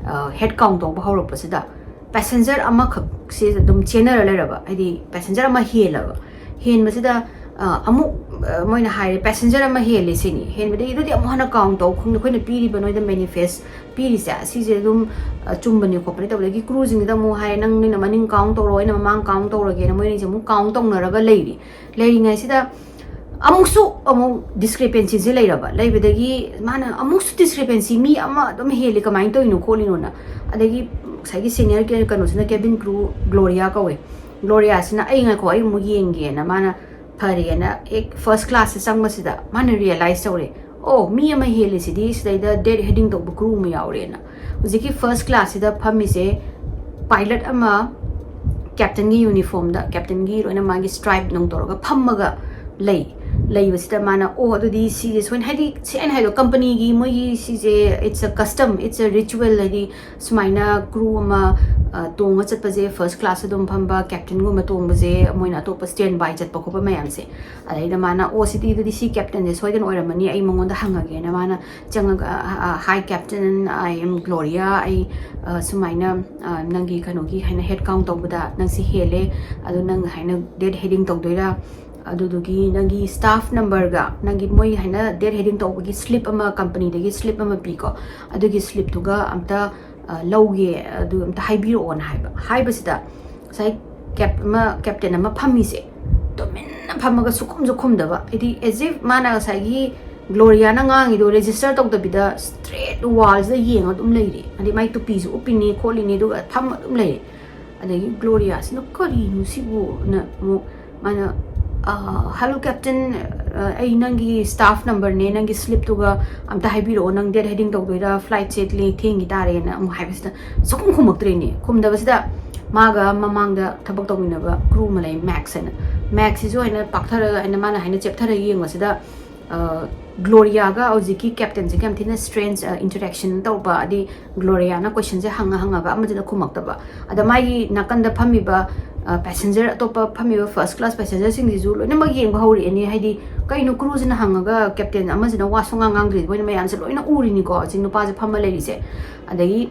ꯑ, head count ꯇꯧꯕ ꯍꯧꯔꯛꯄꯁꯤꯗ passenger ꯑꯃꯈꯛꯁꯦ ꯑꯗꯨꯝ ꯆꯦꯟꯅꯔ ꯂꯩꯔꯕ, ꯍꯥꯏꯗꯤ passenger ꯑꯃ ꯍꯦꯜꯂꯕ꯫ ꯍꯦꯟꯕꯁꯤꯗ, ꯑ, ꯑꯃꯨꯛ, ꯑ, ꯃꯣꯏꯅ ꯍꯥꯏꯔꯦ, "Passenger ꯑꯃ ꯍꯦꯜꯂꯦ" ꯁꯤꯅꯤ꯫ ꯍꯦꯟꯕꯗꯒꯤ ꯑꯗꯨꯗꯤ ꯑꯃꯨꯛ ꯍꯟꯅ count ꯇꯧ, ꯈꯪꯗꯦ, ꯑꯩꯈꯣꯏꯅ ꯄꯤꯔꯤꯕ ꯅꯣꯏꯗ manifest ꯄꯤꯔꯤꯁꯦ ꯁꯤꯁꯦ ꯑꯗꯨꯝ, ꯑ, ꯆꯨꯝꯕꯅꯤ ꯈꯣꯠꯄꯅꯤ ꯇꯧꯕꯗꯒꯤ crewꯁꯤꯡꯁꯤꯗ ꯑꯃꯨꯛ ꯍꯥꯏꯔꯦ, "ꯅꯪ, ꯅꯣꯏꯅ ꯃꯅꯤꯡ count ꯇꯧꯔꯣ, ꯑꯩꯅ ꯃꯃꯥꯡ count ꯇꯧꯔꯒꯦꯅ" ꯃꯣꯏ ꯑꯅꯤꯁꯦ ꯑꯃꯨꯛ count ꯇꯧꯅꯔꯒ ꯂꯩꯔꯤ꯫ ꯂꯩꯔꯤꯉꯩꯁꯤꯗ ꯑꯃꯨꯛꯁꯨ ꯑꯃꯨꯛ discrepancyꯁꯦ ꯂꯩꯔꯕ, ꯂꯩꯕꯗꯒꯤ ꯃꯥꯅ ꯑꯃꯨꯛꯁꯨ discrepancy, "ꯃꯤ ꯑꯃ ꯑꯗꯨꯝ ꯍꯦꯜꯂꯤ, ꯀꯃꯥꯏꯅ ꯇꯧꯔꯤꯅꯣ ꯈꯣꯠꯂꯤꯅꯣꯅ"꯫ ꯑꯗꯒꯤ ꯉꯁꯥꯏꯒꯤ senior ꯀꯩꯅꯣꯁꯤꯅ, cabin crew Gloria ꯀꯧꯋꯦ, Gloriaꯁꯤꯅ, "ꯑꯩ, ꯉꯥꯏꯈꯣ, ꯑꯩ ꯑꯃꯨꯛ ꯌꯦꯡꯒꯦꯅ" ꯃꯥꯅ ꯐꯔꯦꯅ ꯍꯦꯛ first classꯁꯦ ꯆꯪꯕꯁꯤꯗ ꯃꯥꯅ realize ꯇꯧꯔꯦ, "ꯑꯣ, ꯃꯤ ꯑꯃ ꯍꯦꯜꯂꯤꯁꯤꯗꯤ, ꯁꯤꯗꯩꯗ dead heading ꯇꯧꯕ crew ꯑꯃ ꯌꯥꯎꯔꯦꯅ"꯫ ꯍꯧꯖꯤꯛꯀꯤ first classꯁꯤꯗ ꯐꯝꯃꯤꯁꯦ pilot ꯑꯃ captainꯒꯤ uniformꯗ, captainꯒꯤ ꯂꯣꯏꯅ ꯃꯥꯒꯤ stripe ꯅꯨꯡ ꯇꯧꯔꯒ ꯐꯝꯃꯒ ꯂꯩ꯫ ꯂꯩꯕꯁꯤꯗ ꯃꯥꯅ, "ꯑꯣ, ꯑꯗꯨꯗꯤ ꯁꯤꯁꯦ ꯁꯣꯏꯅ", ꯍꯥꯏꯗꯤ ꯁꯤ ꯑꯩꯅ ꯍꯥꯏꯗꯣ, companyꯒꯤ ꯃꯣꯏꯒꯤ ꯁꯤꯁꯦ, it's a custom, it's a ritual, ꯍꯥꯏꯗꯤ ꯁꯨꯃꯥꯏꯅ crew ꯑꯃ ꯑ, ꯇꯣꯡꯉ ꯆꯠꯄꯁꯦ, ꯐꯥꯔꯁ ꯀ꯭ꯂꯥꯁ ꯑꯗꯨꯝ ꯐꯝꯕ, ꯀꯦꯞꯇꯦꯟꯒꯨꯝꯕ ꯇꯣꯡꯕꯁꯦ, ꯃꯣꯏꯅ ꯑꯇꯣꯞꯄ ꯁ꯭ꯇꯦꯟ ꯕꯥꯏ ꯆꯠꯄ ꯈꯣꯠꯄ ꯃꯌꯥꯝꯁꯦ꯫ ꯑꯗꯩꯗ ꯃꯥꯅ, "ꯑꯣ, ꯁꯤꯇꯤꯗꯨꯗꯤ ꯁꯤ ꯀꯦꯞꯇꯦꯟꯁꯦ ꯁꯣꯏꯗꯅ ꯑꯣꯏꯔꯝꯃꯅꯤ, ꯑꯩ ꯃꯉꯣꯟꯗ ꯍꯪꯉꯒꯦꯅ" ꯃꯥꯅ ꯆꯪꯉꯒ, "Hi captain, I am Gloria, ꯑꯩ, ꯑ, ꯁꯨꯃꯥꯏꯅ, ꯑ, ꯅꯪꯒꯤ ꯀꯩꯅꯣꯒꯤ ꯍꯥꯏꯅ ꯍꯦꯗ ꯀꯥꯎꯟ ꯇꯧꯕꯗ ꯅꯪꯁꯤ ꯍꯦꯜꯂꯦ, ꯑꯗꯣ ꯅꯪ ꯍꯥꯏꯅ ꯗꯦꯠ ꯍꯦꯗꯤꯡ ꯇꯧꯗꯣꯏꯔꯥ? ꯑꯗꯨꯗꯨꯒꯤ ꯅꯪꯒꯤ ꯁ꯭ꯇꯥꯐ ꯅꯝꯕꯔꯒ ꯅꯪꯒꯤ ꯃꯣꯏ ꯍꯥꯏꯅ ꯗꯦꯠ ꯍꯦꯗꯤꯡ ꯇꯧꯕꯒꯤ ꯁ꯭ꯂꯤꯞ ꯑꯃ, ꯀꯝꯄꯅꯤꯗꯒꯤ ꯁ꯭ꯂꯤꯞ ꯑꯃ ꯄꯤꯀꯣ, ꯑꯗꯨꯒꯤ ꯁ꯭ꯂꯤꯞꯇꯨꯒ ꯑꯝꯇ, ꯑ, ꯂꯧꯒꯦ, ꯑꯗꯨ ꯑꯝꯇ ꯍꯥꯏꯕꯤꯔꯛꯑꯣꯅ" ꯍꯥꯏꯕ꯫ ꯍꯥꯏꯕꯁꯤꯗ ꯉꯁꯥꯏ ꯀꯦꯞ ꯑꯃ, ꯀꯦꯞꯇꯦꯟ ꯑꯃ ꯐꯝꯃꯤꯁꯦ ꯇꯨꯃꯤꯟꯅ ꯐꯝꯃꯒ ꯁꯨꯛꯈꯨꯝꯁꯨ ꯈꯨꯝꯗꯕ, ꯍꯥꯏꯗꯤ as if ꯃꯥꯅ ꯉꯁꯥꯏꯒꯤ ꯒ꯭ꯂꯣꯔꯤꯌꯥꯅ ꯉꯥꯡꯉꯤꯗꯣ ꯔꯦꯖꯤꯁꯇꯔ ꯇꯧꯗꯕꯤꯗ ꯁ꯭ꯇ꯭ꯔꯦꯠ ꯋꯥꯜꯁꯤꯗ ꯌꯦꯡꯉ ꯑꯗꯨꯝ ꯂꯩꯔꯦ꯫ ꯍꯥꯏꯗꯤ ꯃꯥꯏ ꯇꯨꯄꯤꯁꯨ ꯎꯞꯄꯤꯅꯤ ꯈꯣꯠꯂꯤꯅꯤ, ꯑꯗꯨꯒ ꯐꯝꯃ ꯑꯗꯨꯝ ꯂꯩꯔꯦ꯫ ꯑꯗꯒꯤ ꯒ꯭ꯂꯣꯔꯤꯌꯥꯁꯤꯅ "ꯀꯔꯤꯅꯣ ꯁꯤꯕꯨꯅ" ꯑꯃꯨꯛ ꯃꯥꯅ, "Hello captain, ꯑꯩ ꯅꯪꯒꯤ ꯁ꯭ꯇꯥꯐ ꯅꯝꯕꯔꯅꯦ, ꯅꯪꯒꯤ ꯁ꯭ꯂꯤꯞꯇꯨꯒ ꯑꯝꯇ ꯍꯥꯏꯕꯤꯔꯛꯑꯣ, ꯅꯪ ꯗꯦꯠ ꯍꯦꯗꯤꯡ ꯇꯧꯗꯣꯏꯔꯥ, ꯐ꯭ꯂꯥꯏꯠꯁꯦ ꯊꯦꯡꯈꯤ ꯇꯥꯔꯦꯅ" ꯑꯃꯨꯛ ꯍꯥꯏꯕꯁꯤꯗ ꯁꯨꯛꯈꯨꯝ ꯈꯨꯝꯃꯛꯇ꯭ꯔꯦꯅꯦ꯫ ꯈꯨꯝꯗꯕꯁꯤꯗ ꯃꯥꯒ ꯃꯃꯥꯡꯗ ꯊꯕꯛ ꯇꯧꯃꯤꯟꯅꯕ ꯀ꯭ꯔꯨ ꯑꯃ ꯂꯩ, ꯃꯦꯛꯁ ꯍꯥꯏꯅ꯫ ꯃꯦꯛꯁꯁꯤꯁꯨ ꯑꯩꯅ ꯄꯥꯛꯊꯔꯒ, ꯑꯩꯅ, ꯃꯥꯅ ꯍꯥꯏꯅ ꯆꯦꯞꯊꯔꯒ ꯌꯦꯡꯕꯁꯤꯗ, ꯑ, ꯒ꯭ꯂꯣꯔꯤꯌꯥꯒ ꯍꯧꯖꯤꯛꯀꯤ ꯀꯦꯞꯇꯦꯟꯁꯤꯒ ꯌꯥꯝ ꯊꯤꯅ ꯁ꯭ꯇ꯭ꯔꯦꯟꯖ, ꯑ, ꯏꯟꯇꯔꯦꯛꯁꯟ ꯇꯧꯕ, ꯍꯥꯏꯗꯤ ꯒ꯭ꯂꯣꯔꯤꯌꯥꯅ ꯀꯣꯏꯁꯟꯁꯦ ꯍꯪꯉ ꯍꯪꯉꯒ ꯑꯃꯁꯤꯅ ꯈꯨꯝꯃꯛꯇꯕ꯫ ꯑꯗ ꯃꯥꯒꯤ ꯅꯥꯀꯟꯗ ꯐꯝꯃꯤꯕ, ꯑ, ꯄꯦꯁꯦꯟꯖꯔ, ꯑꯇꯣꯞꯄ ꯐꯝꯃꯤꯕ ꯐꯥꯔꯁ ꯀ꯭ꯂꯥꯁ ꯄꯦꯁꯦꯟꯖꯔꯁꯤꯡꯁꯤꯁꯨ ꯂꯣꯏꯅꯃꯛ ꯌꯦꯡꯕ ꯍꯧꯔꯛꯑꯦꯅꯦ꯫ ꯍꯥꯏꯗꯤ ꯀꯩꯅꯣ ꯀ꯭ꯔꯨꯁꯤꯅ ꯍꯪꯉꯒ ꯀꯦꯞꯇꯦꯟ ꯑꯃꯁꯤꯅ ꯋꯥ ꯁꯨꯡꯉꯥꯡ ꯉꯥꯡꯗ꯭ꯔꯤꯁꯦ? ꯃꯣꯏꯅ ꯃꯌꯥꯝꯁꯦ ꯂꯣꯏꯅ ꯎꯔꯤꯅꯤꯀꯣ, ꯍꯧꯖꯤꯛ ꯅꯨꯄꯥꯁꯦ ꯐꯝꯃ ꯂꯩꯔꯤꯁꯦ꯫ ꯑꯗꯒꯤ,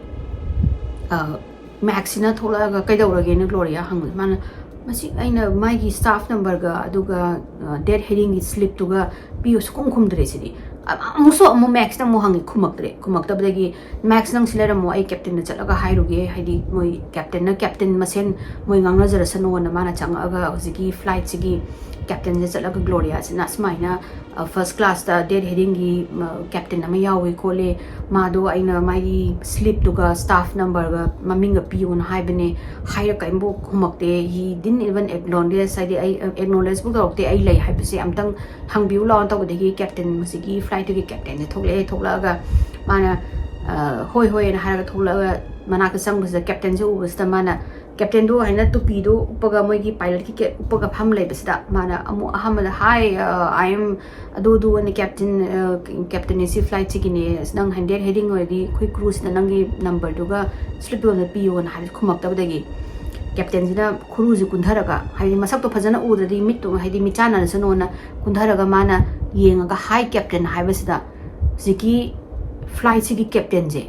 ꯑ, ꯃꯦꯛꯁꯁꯤꯅ ꯊꯣꯛꯂꯛꯑꯒ "ꯀꯩꯗꯧꯔꯒꯦꯅ" ꯒ꯭ꯂꯣꯔꯤꯌꯥ ꯍꯪꯕꯗ ꯃꯥꯅ, "ꯃꯁꯤ ꯑꯩꯅ ꯃꯥꯒꯤ ꯁ꯭ꯇꯥꯐ ꯅꯝꯕꯔꯒ ꯑꯗꯨꯒ, ꯑ, ꯗꯦꯠ ꯍꯦꯗꯤꯡꯒꯤ ꯁ꯭ꯂꯤꯞꯇꯨꯒ ꯄꯤꯌꯨ, ꯁꯨꯛꯈꯨꯝ ꯈꯨꯝꯗ꯭ꯔꯦ ꯁꯤꯗꯤ"꯫ ꯑ-, ꯑꯃꯨꯛꯁꯨ ꯑꯃꯨꯛ ꯃꯦꯛꯁꯇ ꯑꯃꯨꯛ ꯍꯪꯉꯤ, ꯈꯨꯝꯃꯛꯇ꯭ꯔꯦ꯫ ꯈꯨꯝꯃꯛꯇꯕꯗꯒꯤ, "ꯃꯦꯛꯁ, ꯅꯪ ꯁꯤ ꯂꯩꯔꯝꯃꯣ, ꯑꯩ ꯀꯦꯞꯇꯦꯟꯗ ꯆꯠꯂꯒ ꯍꯥꯏꯔꯨꯒꯦ, ꯍꯥꯏꯗꯤ ꯃꯣꯏ ꯀꯦꯞꯇꯦꯟꯅ ꯀꯦꯞꯇꯦꯟ ꯃꯁꯦꯟ ꯃꯣꯏ ꯉꯥꯡꯅꯖꯔꯁꯅꯣꯅ" ꯃꯥꯅ ꯆꯪꯉꯛꯑꯒ ꯍꯧꯖꯤꯛꯀꯤ ꯐ꯭ꯂꯥꯏꯠꯁꯤꯒꯤ ꯀꯦꯞꯇꯦꯟꯁꯦ ꯆꯠꯂꯒ ꯒ꯭ꯂꯣꯔꯤꯌꯥꯁꯤꯅ ꯁꯨꯃꯥꯏꯅ, ꯑ, ꯐꯥꯔꯁ ꯀ꯭ꯂꯥꯁꯇ ꯗꯦꯠ ꯍꯦꯗꯤꯡꯒꯤ, ꯑ, ꯀꯦꯞꯇꯦꯟ ꯑꯃ ꯌꯥꯎꯋꯦ ꯈꯣꯠꯂꯦ, ꯃꯥꯗꯣ ꯑꯩꯅ ꯃꯥꯒꯤ ꯁ꯭ꯂꯤꯞꯇꯨꯒ ꯁ꯭ꯇꯥꯐ ꯅꯝꯕꯔꯒ ꯃꯃꯤꯡꯒ ꯄꯤꯌꯣꯅ ꯍꯥꯏꯕꯅꯦ, ꯍꯥꯏꯔ ꯀꯔꯤꯝꯐꯥꯎ ꯈꯨꯝꯃꯛꯇꯦ꯫ He didn't even acknowledge, ꯍꯥꯏꯗꯤ ꯑꯩ, ꯑ, ꯑꯦꯛꯅꯣꯂꯦꯖꯐꯥꯎ ꯇꯧꯔꯛꯇꯦ, "ꯑꯩ ꯂꯩ" ꯍꯥꯏꯕꯁꯦ ꯑꯝꯇꯪ ꯍꯪꯕꯤꯌꯨ ꯂꯥꯛꯑꯣꯅ ꯇꯧꯕꯗꯒꯤ ꯀꯦꯞꯇꯦꯟ, ꯍꯧꯖꯤꯛꯀꯤ ꯐ꯭ꯂꯥꯏꯠꯇꯨꯒꯤ ꯀꯦꯞꯇꯦꯟꯁꯦ ꯊꯣꯛꯂꯛꯑꯦ꯫ ꯊꯣꯛꯂꯛꯑꯒ ꯃꯥꯅ, "ꯍꯣꯏ, ꯍꯣꯏ" ꯍꯥꯏꯅ ꯍꯥꯏꯔꯒ ꯊꯣꯛꯂꯛꯑꯒ ꯃꯅꯥꯛꯇ ꯆꯪꯕꯁꯤꯗ ꯀꯦꯞꯇꯦꯟꯁꯦ ꯎꯕꯁꯤꯗ ꯃꯥꯅ, ꯀꯦꯞꯇꯦꯟꯗꯣ ꯍꯥꯏꯅ ꯇꯨꯄꯤꯗꯣ ꯎꯞꯄꯒ, ꯃꯣꯏꯒꯤ ꯄꯥꯏꯂꯠꯀꯤ ꯀꯦꯞ ꯎꯞꯄꯒ ꯐꯝ ꯂꯩꯕꯁꯤꯗ ꯃꯥꯅ ꯑꯃꯨꯛ ꯑꯍꯥꯟꯕꯗ, "Hi, I am ꯑꯗꯨ ꯑꯗꯨ ꯑꯅ ꯀꯦꯞꯇꯦꯟ, ꯀꯦꯞꯇꯦꯟ ꯑꯦ ꯁꯤ ꯐ꯭ꯂꯥꯏꯠꯁꯤꯒꯤꯅꯦ, ꯑꯁ ꯅꯪ ꯍꯦꯟꯗꯦꯛ ꯍꯦꯗꯤꯡ ꯑꯣꯏꯔꯗꯤ ꯑꯩꯈꯣꯏ ꯀ꯭ꯔꯨꯁꯤꯗ ꯅꯪꯒꯤ ꯅꯝꯕꯔꯗꯨꯒ ꯁ꯭ꯂꯤꯞ ꯌꯣꯟꯗ ꯄꯤꯌꯣꯅ" ꯍꯥꯏꯕꯁꯦ ꯈꯨꯝꯃꯛꯇꯕꯗꯒꯤ ꯀꯦꯞꯇꯦꯟꯁꯤꯅ ꯈꯨꯔꯨꯁꯦ ꯀꯨꯟꯊꯔꯒ, ꯍꯥꯏꯗꯤ ꯃꯁꯛꯇꯣ ꯐꯖꯅ ꯎꯗ꯭ꯔꯗꯤ ꯃꯤꯠꯇꯣ ꯍꯥꯏꯗꯤ ꯃꯤꯠꯆꯥꯟꯅꯔꯁꯅꯣꯅ ꯀꯨꯟꯊꯔꯒ ꯃꯥꯅ ꯌꯦꯡꯉꯒ "Hi, Captain" ꯍꯥꯏꯕꯁꯤꯗ ꯍꯧꯖꯤꯛꯀꯤ ꯐ꯭ꯂꯥꯏꯠꯁꯤꯒꯤ ꯀꯦꯞꯇꯦꯟꯁꯦ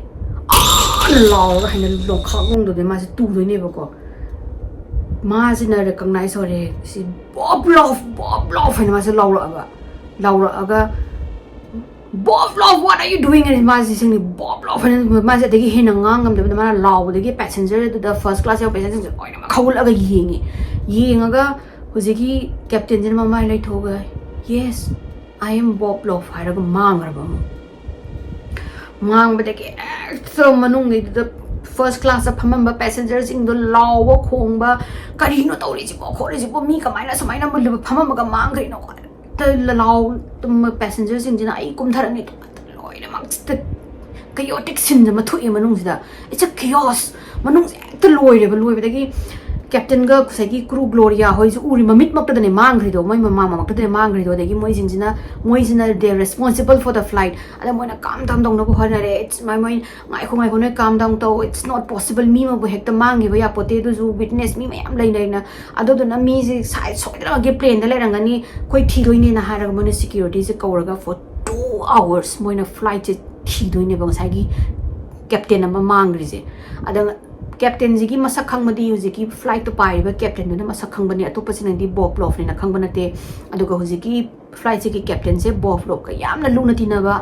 ꯑꯥ ꯂꯥꯎꯔꯒ ꯍꯥꯏꯅ ꯂꯣꯡꯈꯥꯛ ꯂꯣꯡꯗꯣꯏꯅꯦ, ꯃꯥꯁꯦ ꯇꯨꯗꯣꯏꯅꯦꯕꯀꯣ꯫ ꯃꯥꯁꯤꯅ ꯔꯤꯀꯛꯅꯥꯏꯁ ꯇꯧꯔꯦ, ꯁꯤ "ꯕꯣꯞ ꯂꯣꯐ, ꯕꯣꯞ ꯂꯣꯐ" ꯍꯥꯏꯅ ꯃꯥꯁꯦ ꯂꯥꯎꯔꯛꯑꯕ꯫ ꯂꯥꯎꯔꯛꯑꯒ "Bob Love, what are you doing?" ꯍꯥꯏꯅ ꯃꯥꯁꯦ ꯁꯤꯡꯅꯤ, "Bob Love" ꯍꯥꯏꯅ ꯃꯥꯁꯦ ꯑꯗꯒꯤ ꯍꯦꯟꯅ ꯉꯥꯡ ꯉꯝꯗꯕꯗ ꯃꯥꯅ ꯂꯥꯎꯕꯗꯒꯤ ꯄꯦꯁꯦꯟꯖꯔꯗꯨꯗ, ꯐꯥꯔꯁ ꯀ꯭ꯂꯥꯁ ꯌꯥꯎꯕ ꯄꯦꯁꯦꯟꯖꯔꯁꯤꯡꯁꯦ ꯂꯣꯏꯅꯃꯛ ꯍꯧꯒꯠꯂꯒ ꯌꯦꯡꯉꯦ꯫ ꯌꯦꯡꯉꯒ ꯍꯧꯖꯤꯛꯀꯤ ꯀꯦꯞꯇꯦꯟꯁꯤꯅ ꯃꯃꯥꯏ ꯂꯩꯊꯣꯛꯑꯒ "Yes, I am Bob Love" ꯍꯥꯏꯔꯒ ꯃꯥꯡꯈ꯭ꯔꯕ ꯑꯃꯨꯛ꯫ ꯃꯥꯡꯕꯗꯒꯤ ꯍꯦꯛꯇ ꯃꯅꯨꯡꯒꯤꯗꯨꯗ ꯐꯥꯔꯁ ꯀ꯭ꯂꯥꯁꯇ ꯐꯝꯃꯝꯕ ꯄꯦꯁꯦꯟꯖꯔꯁꯤꯡꯗꯣ ꯂꯥꯎꯕ ꯈꯣꯡꯕ, "ꯀꯔꯤꯅꯣ ꯇꯧꯔꯤꯁꯤꯕꯣ ꯈꯣꯠꯂꯤꯁꯤꯕꯣ, ꯃꯤ ꯀꯃꯥꯏꯅ ꯁꯨꯃꯥꯏꯅ ꯃꯨꯜꯂꯕ ꯐꯝꯃꯝꯃꯒ ꯃꯥꯡꯈ꯭ꯔꯤꯅꯣ?" ꯍꯦꯛꯇ ꯂꯥꯎ, ꯄꯦꯁꯦꯟꯖꯔꯁꯤꯡꯁꯤꯅ ꯑꯩ ꯀꯨꯝꯊꯔꯛꯅꯤ, ꯂꯣꯏꯅꯃꯛꯁꯤꯗ ꯀꯩꯑꯣꯇꯤꯛ ꯁꯤꯟ ꯑꯃ ꯊꯣꯛꯑꯦ ꯃꯅꯨꯡꯁꯤꯗ꯫ It's a chaos꯫ ꯃꯅꯨꯡꯁꯦ ꯍꯦꯛꯇ ꯂꯣꯏꯔꯦꯕ꯫ ꯂꯣꯏꯕꯗꯒꯤ ꯀꯦꯞꯇꯦꯟꯒ ꯉꯁꯥꯏꯒꯤ ꯀ꯭ꯔꯨ ꯒ꯭ꯂꯣꯔꯤꯌꯥ ꯍꯣꯏꯁꯨ ꯎꯔꯤ, ꯃꯃꯤꯠꯃꯛꯇꯗꯅꯦ ꯃꯥꯡꯈ꯭ꯔꯤꯗꯣ, ꯃꯣꯏ ꯃꯃꯥ ꯃꯃꯛꯇꯗꯅꯦ ꯃꯥꯡꯈ꯭ꯔꯤꯗꯣ꯫ ꯑꯗꯒꯤ ꯃꯣꯏꯁꯤꯡꯁꯤꯅ, ꯃꯣꯏꯁꯤꯅ "They are responsible for the flight", ꯑꯗ ꯃꯣꯏꯅ ꯀꯥꯝ ꯗꯥꯎꯟ ꯇꯧꯅꯕ ꯍꯣꯠꯅꯔꯦ꯫ "It's my, ꯃꯣꯏ ꯉꯥꯏꯈꯣ, ꯉꯥꯏꯈꯣ, ꯅꯣꯏ ꯀꯥꯝ ꯗꯥꯎꯟ ꯇꯧ, it's not possible, ꯃꯤ ꯑꯃꯕꯨ ꯍꯦꯛꯇ ꯃꯥꯡꯈꯤꯕ ꯌꯥꯄꯣꯠꯇꯦ, ꯑꯗꯨꯁꯨ ꯋꯤꯠꯅꯦꯁ ꯃꯤ ꯃꯌꯥꯝ ꯂꯩꯅꯔꯤꯅ, ꯑꯗꯨꯗꯨꯅ ꯃꯤꯁꯦ ꯁꯥꯏ ꯁꯣꯏꯗꯅꯃꯛꯀꯤ ꯄ꯭ꯂꯦꯟꯗ ꯂꯩꯔꯝꯒꯅꯤ, ꯑꯩꯈꯣꯏ ꯊꯤꯗꯣꯏꯅꯦꯅ" ꯍꯥꯏꯔꯒ ꯃꯣꯏꯅ ꯁꯦꯀ꯭ꯌꯨꯔꯤꯇꯤꯁꯦ ꯀꯧꯔꯒ for two hours ꯃꯣꯏꯅ ꯐ꯭ꯂꯥꯏꯠꯁꯦ ꯊꯤꯗꯣꯏꯅꯦꯕ, ꯉꯁꯥꯏꯒꯤ ꯀꯦꯞꯇꯦꯟ ꯑꯃ ꯃꯥꯡꯈ꯭ꯔꯤꯁꯦ꯫ ꯑꯗ ꯀꯦꯞꯇꯦꯟꯁꯤꯒꯤ ꯃꯁꯛ ꯈꯪꯕꯗꯤ ꯍꯧꯖꯤꯛꯀꯤ ꯐ꯭ꯂꯥꯏꯠꯇꯣ ꯄꯥꯏꯔꯤꯕ ꯀꯦꯞꯇꯦꯟꯗꯨꯅ ꯃꯁꯛ ꯈꯪꯕꯅꯤ, ꯑꯇꯣꯞꯄꯁꯤꯅꯗꯤ ꯕꯣꯞ ꯂꯣꯐꯅꯦꯅ ꯈꯪꯕ ꯅꯠꯇꯦ꯫ ꯑꯗꯨꯒ ꯍꯧꯖꯤꯛꯀꯤ ꯐ꯭ꯂꯥꯏꯠꯁꯤꯒꯤ ꯀꯦꯞꯇꯦꯟꯁꯦ ꯕꯣꯞ ꯂꯣꯐꯀ ꯌꯥꯝꯅ ꯂꯨꯅ ꯇꯤꯟꯅꯕ,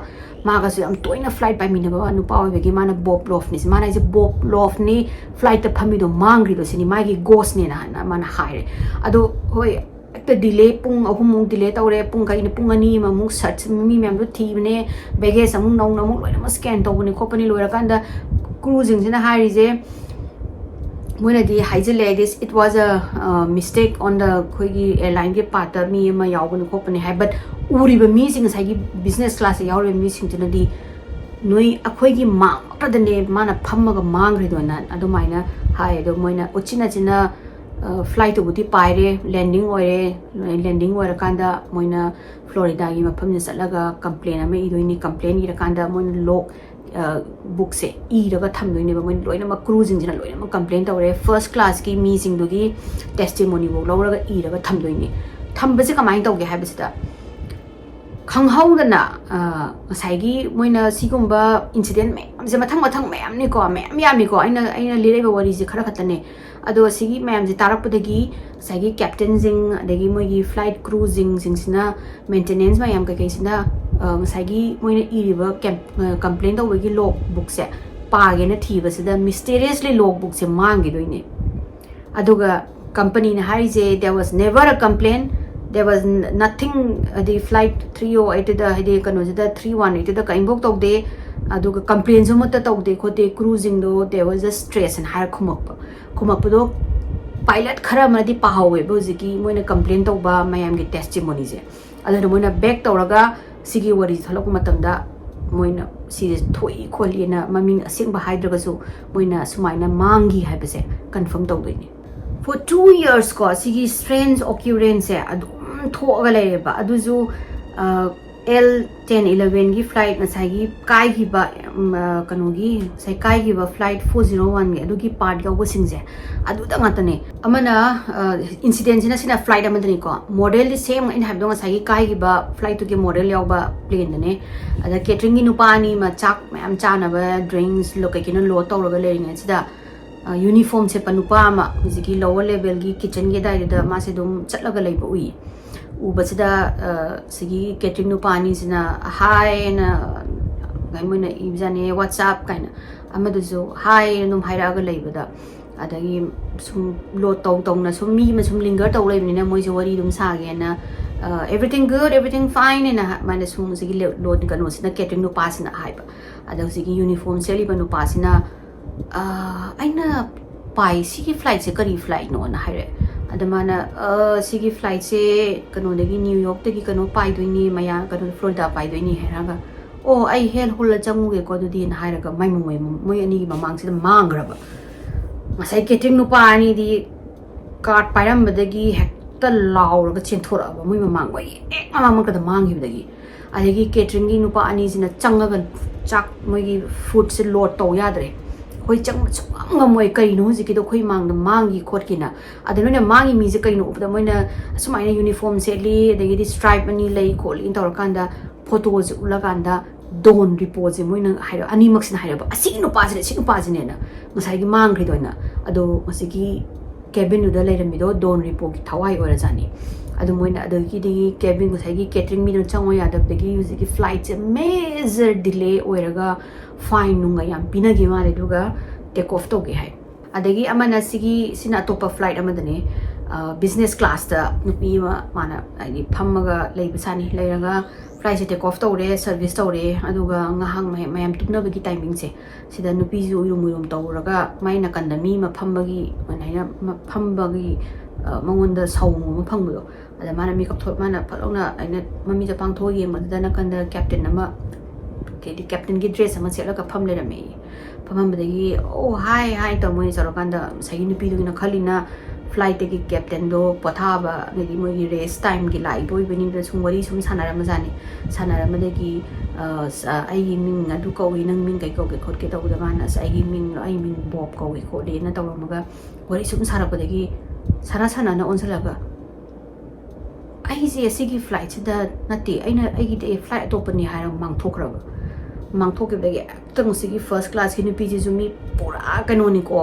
ꯃꯥꯒꯁꯨ ꯌꯥꯝ ꯇꯣꯏꯅ ꯐ꯭ꯂꯥꯏꯠ ꯄꯥꯏꯃꯤꯟꯅꯕ ꯅꯨꯄꯥ ꯑꯣꯏꯕꯒꯤ ꯃꯥꯅ ꯕꯣꯞ ꯂꯣꯐꯅꯤ, ꯃꯥꯅ ꯍꯥꯏꯁꯦ ꯕꯣꯞ ꯂꯣꯐꯅꯤ ꯐ꯭ꯂꯥꯏꯠꯇ ꯐꯝꯃꯤꯗꯣ ꯃꯥꯡꯈ꯭ꯔꯤꯗꯣ, ꯁꯤꯅꯤ ꯃꯥꯒꯤ ꯒꯣꯁꯅꯦꯅ ꯍꯥꯏꯅ ꯃꯥꯅ ꯍꯥꯏꯔꯦ꯫ ꯑꯗꯣ ꯍꯣꯏ, ꯍꯦꯛꯇ ꯗꯤꯂꯦ ꯄꯨꯡ ꯑꯍꯨꯝꯃꯨꯛ ꯗꯤꯂꯦ ꯇꯧꯔꯦ, ꯄꯨꯡ ꯀꯩꯅꯣ, ꯄꯨꯡ ꯑꯅꯤ ꯑꯃꯃꯨꯛ ꯁꯔꯆ, ꯃꯤ ꯃꯌꯥꯝꯗꯣ ꯊꯤꯕꯅꯦ, ꯕꯦꯒꯦꯖ ꯑꯃꯨꯛ ꯅꯧꯅ ꯑꯃꯨꯛ ꯂꯣꯏꯅꯃꯛ ꯁ꯭ꯀꯦꯟ ꯇꯧꯕꯅꯤ ꯈꯣꯠꯄꯅꯤ꯫ ꯂꯣꯏꯔꯀꯥꯟꯗ ꯀ꯭ꯔꯨꯁꯤꯡꯁꯤꯅ ꯍꯥꯏꯔꯤꯁꯦ, ꯃꯣꯏꯅꯗꯤ ꯍꯥꯏꯖꯤꯜꯂꯦ, "This, it was a, uh, mistake on the, ꯑꯩꯈꯣꯏꯒꯤ ꯑꯦꯌꯔꯂꯥꯏꯟꯒꯤ ꯄꯥꯔꯠꯇ ꯃꯤ ꯑꯃ ꯌꯥꯎꯕꯅꯤ ꯈꯣꯠꯄꯅꯤ" ꯍꯥꯏ꯫ But ꯎꯔꯤꯕ ꯃꯤꯁꯤꯡ, ꯉꯁꯥꯏꯒꯤ ꯕꯤꯖꯤꯅꯦꯁ ꯀ꯭ꯂꯥꯁꯇ ꯌꯥꯎꯔꯤꯕ ꯃꯤꯁꯤꯡꯗꯨꯅꯗꯤ ꯅꯣꯏ ꯑꯩꯈꯣꯏꯒꯤ ꯃꯥꯡ ꯃꯈꯥꯗꯅꯦ ꯃꯥꯅ ꯐꯝꯃꯒ ꯃꯥꯡꯈ꯭ꯔꯤꯗꯣꯅ ꯑꯗꯨꯃꯥꯏꯅ ꯍꯥꯏ꯫ ꯑꯗꯣ ꯃꯣꯏꯅ ꯎꯆꯤꯟ ꯅꯥꯆꯤꯟꯅ ꯐ꯭ꯂꯥꯏꯠꯇꯨꯕꯨꯗꯤ ꯄꯥꯏꯔꯦ, ꯂꯦꯟꯗꯤꯡ ꯑꯣꯏꯔꯦ꯫ ꯂꯦꯟꯗꯤꯡ ꯑꯣꯏꯔꯀꯥꯟꯗ ꯃꯣꯏꯅ ꯐ꯭ꯂꯣꯔꯤꯗꯥꯒꯤ ꯃꯐꯝꯁꯤꯗ ꯆꯠꯂꯒ ꯀꯝꯄ꯭ꯂꯦꯟ ꯑꯃ ꯏꯗꯣꯏꯅꯤ꯫ ꯀꯝꯄ꯭ꯂꯦꯟ ꯏꯔꯀꯥꯟꯗ ꯃꯣꯏꯅ ꯂꯣꯛ ꯕꯨꯛꯁꯦ ꯏꯔꯒ ꯊꯝꯗꯣꯏꯅꯦꯕ꯫ ꯃꯣꯏꯅ ꯂꯣꯏꯅꯃꯛ, ꯀ꯭ꯔꯨꯁꯤꯡꯁꯤꯅ ꯂꯣꯏꯅꯃꯛ ꯀꯝꯄ꯭ꯂꯦꯟ ꯇꯧꯔꯦ꯫ ꯐꯥꯔꯁ ꯀ꯭ꯂꯥꯁꯀꯤ ꯃꯤꯁꯤꯡꯗꯨꯒꯤ ꯇꯦꯁꯇꯤꯃꯣꯅꯤꯐꯥꯎ ꯂꯧꯔꯒ ꯏꯔꯒ ꯊꯝꯗꯣꯏꯅꯦ꯫ ꯊꯝꯕꯁꯦ ꯀꯃꯥꯏꯅ ꯇꯧꯒꯦ ꯍꯥꯏꯕꯁꯤꯗ, ꯈꯪꯍꯧꯗꯅ ꯉꯁꯥꯏꯒꯤ ꯃꯣꯏꯅ ꯁꯤꯒꯨꯝꯕ ꯏꯟꯁꯤꯗꯦꯟ ꯃꯌꯥꯝꯁꯦ, ꯃꯊꯪ ꯃꯊꯪ ꯃꯌꯥꯝꯅꯤꯀꯣ, ꯃꯌꯥꯝ ꯌꯥꯝꯃꯤꯀꯣ, ꯑꯩꯅ ꯑꯩꯅ ꯂꯤꯔꯛꯏꯕ ꯋꯥꯔꯤꯁꯦ ꯈꯔ ꯈꯛꯇꯅꯦ꯫ ꯑꯗꯣ ꯁꯤꯒꯤ ꯃꯌꯥꯝꯁꯦ ꯇꯥꯔꯛꯄꯗꯒꯤ ꯉꯁꯥꯏꯒꯤ ꯀꯦꯞꯇꯦꯟꯁꯤꯡ, ꯑꯗꯒꯤ ꯃꯣꯏꯒꯤ ꯐ꯭ꯂꯥꯏꯠ ꯀ꯭ꯔꯨꯁꯤꯡꯁꯤꯡꯁꯤꯅ ꯃꯦꯟꯇꯦꯅꯦꯟꯁ ꯃꯌꯥꯝ ꯀꯩꯀꯩꯁꯤꯅ ꯉꯁꯥꯏꯒꯤ ꯃꯣꯏꯅ ꯏꯔꯤꯕ ꯀꯦꯝ ꯀꯝꯄ꯭ꯂꯦꯟ ꯇꯧꯕꯒꯤ ꯂꯣꯛ ꯕꯨꯛꯁꯦ ꯄꯥꯒꯦꯅ ꯊꯤꯕꯁꯤꯗ ꯃꯤꯁꯇꯦꯔꯤꯌꯁꯂꯤ ꯂꯣꯛ ꯕꯨꯛꯁꯦ ꯃꯥꯡꯈꯤꯗꯣꯏꯅꯦ꯫ ꯑꯗꯨꯒ ꯀꯝꯄꯅꯤꯅ ꯍꯥꯏꯔꯤꯁꯦ, there was never a complaint, there was nothing, ꯍꯥꯏꯗꯤ ꯐ꯭ꯂꯥꯏꯠ ꯊ꯭ꯔꯤ ꯑꯣ ꯑꯩꯠꯇꯨꯗ, ꯍꯥꯏꯗꯤ ꯀꯩꯅꯣꯁꯤꯗ, ꯊ꯭ꯔꯤ ꯋꯥꯟ ꯑꯩꯠꯇꯨꯗ ꯀꯔꯤꯝꯐꯧ ꯇꯧꯗꯦ꯫ ꯑꯗꯨꯒ ꯀꯝꯄ꯭ꯂꯦꯟꯁꯨ ꯑꯃꯠꯇ ꯇꯧꯗꯦ ꯈꯣꯠꯇꯦ꯫ ꯀ꯭ꯔꯨꯁꯤꯡꯗꯣ, there was a stress ꯍꯥꯏꯅ ꯍꯥꯏꯔ ꯈꯨꯝꯃꯛꯄ ꯈꯨꯝꯃꯛꯄꯗꯣ ꯄꯥꯏꯂꯠ ꯈꯔ ꯑꯃꯅꯗꯤ ꯄꯥꯍꯧꯋꯦꯕ ꯍꯧꯖꯤꯛꯀꯤ ꯃꯣꯏꯅ ꯀꯝꯄ꯭ꯂꯦꯟ ꯇꯧꯕ ꯃꯌꯥꯝꯒꯤ ꯇꯦꯁꯇꯤꯃꯣꯅꯤꯁꯦ꯫ ꯑꯗꯨꯅ ꯃꯣꯏꯅ ꯕꯦꯛ ꯇꯧꯔꯒ ꯁꯤꯒꯤ ꯋꯥꯔꯤꯁꯦ ꯊꯣꯛꯂꯛꯄ ꯃꯇꯝꯗ ꯃꯣꯏꯅ ꯁꯤꯁꯦ ꯊꯣꯛꯏ ꯈꯣꯠꯂꯤꯅ ꯃꯃꯤꯡ ꯑꯁꯦꯡꯕ ꯍꯥꯏꯗ꯭ꯔꯒꯁꯨ ꯃꯣꯏꯅ ꯁꯨꯃꯥꯏꯅ ꯃꯥꯡꯈꯤ ꯍꯥꯏꯕꯁꯦ ꯀꯟꯐꯥꯔꯝ ꯇꯧꯗꯣꯏꯅꯦ꯫ For two years ꯀꯣ, ꯁꯤꯒꯤ ꯁ꯭ꯇ꯭ꯔꯦꯟꯖ ꯑꯣꯀ꯭ꯌꯨꯔꯦꯟꯁꯁꯦ ꯑꯗꯨꯝ ꯊꯣꯛꯑꯒ ꯂꯩꯔꯦꯕ꯫ ꯑꯗꯨꯁꯨ ꯑꯦꯜ ꯇꯦꯟ ꯏꯂꯚꯦꯟꯒꯤ ꯐ꯭ꯂꯥꯏꯠ ꯉꯁꯥꯏꯒꯤ ꯀꯥꯏꯈꯤꯕ, ꯎꯝ, ꯑ, ꯀꯩꯅꯣꯒꯤ ꯉꯁꯥꯏ ꯀꯥꯏꯈꯤꯕ ꯐ꯭ꯂꯥꯏꯠ ꯐꯣꯔ ꯖꯤꯔꯣ ꯋꯥꯟꯒꯤ ꯑꯗꯨꯒꯤ ꯄꯥꯔꯠ ꯌꯥꯎꯕꯁꯤꯡꯁꯦ ꯑꯗꯨꯗ ꯉꯥꯛꯇꯅꯦ꯫ ꯑꯃꯅ, ꯑ, ꯏꯟꯁꯤꯗꯦꯟꯁꯤꯅ ꯁꯤꯅ ꯐ꯭ꯂꯥꯏꯠ ꯑꯃꯗꯅꯤꯀꯣ, ꯃꯣꯗꯦꯜꯗꯤ ꯁꯦꯝ ꯑꯩꯅ ꯍꯥꯏꯕꯗꯣ ꯉꯁꯥꯏꯒꯤ ꯀꯥꯏꯈꯤꯕ ꯐ꯭ꯂꯥꯏꯠꯇꯨꯒꯤ ꯃꯣꯗꯦꯜ ꯌꯥꯎꯕ ꯄ꯭ꯂꯦꯟꯗꯅꯦ꯫ ꯑꯗ ꯀꯦꯇꯔꯤꯡꯒꯤ ꯅꯨꯄꯥ ꯑꯅꯤ ꯑꯃ ꯆꯥꯛ ꯃꯌꯥꯝ ꯆꯥꯅꯕ ꯗ꯭ꯔꯤꯡꯁ ꯀꯩꯀꯩꯅꯣ ꯂꯣꯗ ꯇꯧꯔꯒ ꯂꯩꯔꯤꯉꯩꯁꯤꯗ, ꯑ, ꯌꯨꯅꯤꯐꯣꯔꯝ ꯁꯦꯠꯄ ꯅꯨꯄꯥ ꯑꯃ ꯍꯧꯖꯤꯛꯀꯤ ꯂꯣꯋꯔ ꯂꯦꯚꯦꯜꯒꯤ ꯀꯤꯠꯆꯟꯒꯤ ꯑꯗꯥꯏꯗꯨꯗ ꯃꯥꯁꯦ ꯑꯗꯨꯝ ꯆꯠꯂꯒ ꯂꯩꯕ ꯎꯏ꯫ ꯎꯕꯁꯤꯗ, ꯑ, ꯁꯤꯒꯤ ꯀꯦꯇꯔꯤꯡ ꯅꯨꯄꯥ ꯑꯅꯤꯁꯤꯅ ꯍꯥꯏꯅ ꯃꯣꯏꯅ ꯏꯕꯖꯥꯠꯅꯦ, "What's up?" ꯀꯥꯏꯅ꯫ ꯑꯃꯗꯨꯁꯨ ꯍꯥꯏ ꯑꯗꯨꯝ ꯍꯥꯏꯔꯛꯑꯒ ꯂꯩꯕꯗ, ꯑꯗꯒꯤ ꯁꯨꯝ ꯂꯣꯗ ꯇꯧ ꯇꯧꯅ ꯁꯨꯝ ꯃꯤ ꯑꯃ ꯁꯨꯝ ꯂꯤꯡꯒꯔ ꯇꯧ ꯂꯩꯕꯅꯤꯅ ꯃꯣꯏꯁꯦ ꯋꯥꯔꯤ ꯑꯗꯨꯝ ꯁꯥꯒꯦꯅ, ꯑ, "Everything good, everything fine" ꯍꯥꯏꯅ ꯍꯥ-, ꯃꯥꯅ ꯁꯨꯝ ꯍꯧꯖꯤꯛꯀꯤ ꯂꯦ-, ꯂꯣꯗ ꯀꯩꯅꯣꯁꯤꯅ, ꯀꯦꯇꯔꯤꯡ ꯅꯨꯄꯥꯁꯤꯅ ꯍꯥꯏꯕ꯫ ꯑꯗ ꯍꯧꯖꯤꯛꯀꯤ ꯌꯨꯅꯤꯐꯣꯔꯝ ꯁꯦꯠꯂꯤꯕ ꯅꯨꯄꯥꯁꯤꯅ, "ꯑ, ꯑꯩꯅ ꯄꯥꯏ, ꯁꯤꯒꯤ ꯐ꯭ꯂꯥꯏꯠꯁꯦ ꯀꯔꯤ ꯐ꯭ꯂꯥꯏꯠꯅꯣꯅ?" ꯍꯥꯏꯔꯛꯑꯦ꯫ ꯑꯗ ꯃꯥꯅ, "ꯑ, ꯁꯤꯒꯤ ꯐ꯭ꯂꯥꯏꯠꯁꯦ ꯀꯩꯅꯣꯗꯒꯤ, ꯅ꯭ꯌꯨ ꯌꯣꯔꯛꯇꯒꯤ ꯀꯩꯅꯣ ꯄꯥꯏꯗꯣꯏꯅꯤ, ꯃꯌꯥ-, ꯀꯩꯅꯣ, ꯐ꯭ꯂꯣꯔꯤꯗꯥ ꯄꯥꯏꯗꯣꯏꯅꯤ" ꯍꯥꯏꯔꯒ, "ꯑꯣ, ꯑꯩ ꯍꯦꯜ ꯍꯨꯜꯂ ꯆꯪꯉꯨꯒꯦꯀꯣ ꯑꯗꯨꯗꯤꯅ" ꯍꯥꯏꯔꯒ ꯃꯥꯏ ꯃꯣꯏ, ꯃꯣꯏ ꯑꯅꯤꯒꯤ ꯃꯃꯥꯡꯁꯤꯗ ꯃꯥꯡꯈ꯭ꯔꯕ꯫ ꯉꯁꯥꯏ ꯀꯦꯇ꯭ꯔꯤꯡ ꯅꯨꯄꯥ ꯑꯅꯤꯗꯤ ꯀꯥꯔꯠ ꯄꯥꯏꯔꯝꯕꯗꯒꯤ ꯍꯦꯛꯇ ꯂꯥꯎꯔꯒ ꯆꯦꯟꯊꯣꯔꯛꯑꯕ, ꯃꯣꯏ ꯃꯃꯥꯡ, ꯃꯣꯏ ꯍꯦꯛ ꯃꯃꯥꯡ ꯃꯛꯇꯗ ꯃꯥꯡꯈꯤꯕꯗꯒꯤ꯫ ꯑꯗꯒꯤ ꯀꯦꯇ꯭ꯔꯤꯡꯒꯤ ꯅꯨꯄꯥ ꯑꯅꯤꯁꯤꯅ ꯆꯪꯉꯒ ꯆꯥꯛ, ꯃꯣꯏꯒꯤ ꯐꯨꯗꯁꯦ ꯂꯣꯗ ꯇꯧ ꯌꯥꯗ꯭ꯔꯦ, "ꯑꯩꯈꯣꯏ ꯆꯪꯕ ꯁꯨꯡꯉꯝ ꯉꯝꯃꯣꯏ, ꯀꯩꯅꯣ ꯍꯧꯖꯤꯛꯀꯤꯗꯣ ꯑꯩꯈꯣꯏ ꯃꯥꯡꯗ ꯃꯥꯡꯈꯤ ꯈꯣꯠꯈꯤꯅ"꯫ ꯑꯗ ꯅꯣꯏꯅ ꯃꯥꯡꯉꯤ ꯃꯤꯁꯦ ꯀꯩꯅꯣ ꯎꯕꯗ ꯃꯣꯏꯅ ꯑꯁꯨꯃꯥꯏꯅ ꯌꯨꯅꯤꯐꯣꯔꯝ ꯁꯦꯠꯂꯤ, ꯑꯗꯒꯤꯗꯤ ꯁ꯭ꯇ꯭ꯔꯥꯏꯞ ꯑꯅꯤ ꯂꯩ ꯈꯣꯠꯂꯤꯅ ꯇꯧꯔꯀꯥꯟꯗ ꯐꯣꯇꯣꯁꯦ ꯎꯠꯂꯀꯥꯟꯗ ꯗꯣꯟ ꯔꯤꯄꯣꯁꯦ ꯃꯣꯏꯅ ꯍꯥꯏꯔ-, ꯑꯅꯤꯃꯛꯁꯤꯅ ꯍꯥꯏꯔꯕ, "ꯑꯁꯤꯒꯤ ꯅꯨꯄꯥꯁꯤꯅꯦ, ꯁꯤ ꯅꯨꯄꯥꯁꯤꯅꯦꯅ", ꯉꯁꯥꯏꯒꯤ ꯃꯥꯡꯈ꯭ꯔꯤꯗꯣ ꯑꯣꯏꯅ꯫ ꯑꯗꯣ ꯉꯁꯤꯒꯤ ꯀꯦꯕꯤꯟꯗꯨꯗ ꯂꯩꯔꯝꯃꯤꯗꯣ ꯗꯣꯟ ꯔꯤꯄꯣꯒꯤ ꯊꯋꯥꯏ ꯑꯣꯏꯔꯖꯥꯠꯅꯤ꯫ ꯑꯗꯨ ꯃꯣꯏꯅ ꯑꯗꯨꯒꯤꯗꯤ ꯀꯦꯕꯤꯟ, ꯉꯁꯥꯏꯒꯤ ꯀꯦꯇ꯭ꯔꯤꯡ ꯃꯤꯗꯨꯅ ꯆꯪꯉꯣ ꯌꯥꯗꯕꯗꯒꯤ ꯍꯧꯖꯤꯛꯀꯤ ꯐ꯭ꯂꯥꯏꯠꯁꯦ ꯃꯦꯖꯔ ꯗꯤꯂꯦ ꯑꯣꯏꯔꯒ ꯐꯥꯏꯟ ꯅꯨꯡꯒ ꯌꯥꯝ ꯄꯤꯅꯈꯤ ꯃꯥꯜꯂꯦ, ꯑꯗꯨꯒ ꯇꯦꯛ ꯑꯣꯐ ꯇꯧꯒꯦ ꯍꯥꯏ꯫ ꯑꯗꯒꯤ ꯑꯃꯅ ꯁꯤꯒꯤ, ꯁꯤꯅ ꯑꯇꯣꯞꯄ ꯐ꯭ꯂꯥꯏꯠ ꯑꯃꯗꯅꯦ, ꯕꯤꯖꯤꯅꯦꯁ ꯀ꯭ꯂꯥꯁꯇ ꯅꯨꯄꯤ ꯑꯃ ꯃꯥꯅ ꯍꯥꯏꯗꯤ ꯐꯝꯃꯒ ꯂꯩꯕ ꯁꯥꯅꯤ, ꯂꯩꯔꯒ ꯐ꯭ꯂꯥꯏꯠꯁꯦ ꯇꯦꯛ ꯑꯣꯐ ꯇꯧꯔꯦ, ꯁꯔꯚꯤꯁ ꯇꯧꯔꯦ, ꯑꯗꯨꯒ ꯉꯥꯏꯍꯥꯛ ꯃꯌꯥꯝ, ꯃꯌꯥꯝ ꯇꯨꯝꯅꯕꯒꯤ ꯇꯥꯏꯃꯤꯡꯁꯦ, ꯁꯤꯗ ꯅꯨꯄꯤꯁꯨ ꯎꯏꯔꯨꯝ ꯎꯏꯔꯨꯝ ꯇꯧꯔꯒ ꯃꯥꯏ ꯅꯥꯀꯟꯗ ꯃꯤ ꯑꯃ ꯐꯝꯕꯒꯤ, ꯑꯗꯨꯃꯥꯏꯅ ꯃ-, ꯐꯝꯕꯒꯤ, ꯑ, ꯃꯉꯣꯟꯗ ꯁꯥꯎꯅꯤꯡꯕ ꯑꯃ ꯐꯪꯕꯗꯣ, ꯑꯗ ꯃꯥꯅ ꯃꯤꯀꯞ ꯊꯣꯛ-, ꯃꯥꯅ ꯐꯠ ꯂꯥꯎꯅ ꯑꯩꯅ ꯃꯃꯤꯠꯁꯦ ꯄꯥꯡꯊꯣꯛꯑ ꯌꯦꯡꯕꯗꯨꯗ ꯅꯥꯀꯟꯗ ꯀꯦꯞꯇꯦꯟ ꯑꯃ, ꯍꯥꯏꯗꯤ ꯀꯦꯞꯇꯦꯟꯒꯤ ꯗ꯭ꯔꯦꯁ ꯑꯃ ꯁꯦꯠꯂꯒ ꯐꯝ ꯂꯩꯔꯝꯃꯦ꯫ ꯐꯝꯃꯝꯕꯗꯒꯤ, "ꯑꯣ, ꯍꯥꯏ, ꯍꯥꯏ" ꯇꯧꯔ ꯃꯣꯏꯅ ꯆꯠꯂꯀꯥꯟꯗ ꯉꯁꯥꯏꯒꯤ ꯅꯨꯄꯤꯗꯨꯒꯤꯅ ꯈꯜꯂꯤꯅ ꯐ꯭ꯂꯥꯏꯠꯇꯒꯤ ꯀꯦꯞꯇꯦꯟꯗꯣ ꯄꯣꯊꯥꯕ, ꯑꯗꯒꯤ ꯃꯣꯏꯒꯤ ꯔꯦꯁ ꯇꯥꯏꯝꯒꯤ ꯂꯥꯛꯏꯕ ꯑꯣꯏꯕꯅꯤꯅ ꯁꯨꯝ ꯋꯥꯔꯤ ꯁꯨꯝ ꯁꯥꯟꯅꯔꯝꯕꯖꯥꯠꯅꯤ꯫ ꯁꯥꯟꯅꯔꯝꯕꯗꯒꯤ, ꯑ, ꯁ-, "ꯑꯩꯒꯤ ꯃꯤꯡ ꯑꯗꯨ ꯀꯧꯏ, ꯅꯪ ꯃꯤꯡ ꯀꯩ ꯀꯧꯒꯦ ꯈꯣꯠꯀꯦ?" ꯇꯧꯕꯗ ꯃꯥꯅ, "ꯑꯁ, ꯑꯩꯒꯤ ꯃꯤꯡ, ꯑꯩ ꯃꯤꯡ ꯕꯣꯕ ꯀꯧꯏ ꯈꯣꯠꯂꯤꯅ" ꯇꯧꯔꯝꯃꯒ ꯋꯥꯔꯤ ꯁꯨꯝ ꯁꯥꯔꯛꯄꯗꯒꯤ ꯁꯥꯟꯅ ꯁꯥꯟꯅꯅ ꯑꯣꯟꯁꯤꯜꯂꯒ, "ꯑꯩꯁꯦ ꯑꯁꯤꯒꯤ ꯐ꯭ꯂꯥꯏꯠꯁꯤꯗ ꯅꯠꯇꯦ, ꯑꯩꯅ, ꯑꯩꯒꯤꯗꯤ ꯐ꯭ꯂꯥꯏꯠ ꯑꯇꯣꯞꯄꯅꯤ" ꯍꯥꯏꯔꯒ ꯃꯥꯡꯊꯣꯛꯈ꯭ꯔꯕ꯫ ꯃꯥꯡꯊꯣꯛꯈꯤꯕꯗꯒꯤ ꯍꯦꯛꯇ ꯉꯁꯤꯒꯤ ꯐꯥꯔꯁ ꯀ꯭ꯂꯥꯁꯀꯤ ꯅꯨꯄꯤꯁꯤꯁꯨ ꯃꯤ ꯄꯨꯔꯥ ꯀꯩꯅꯣꯅꯤꯀꯣ,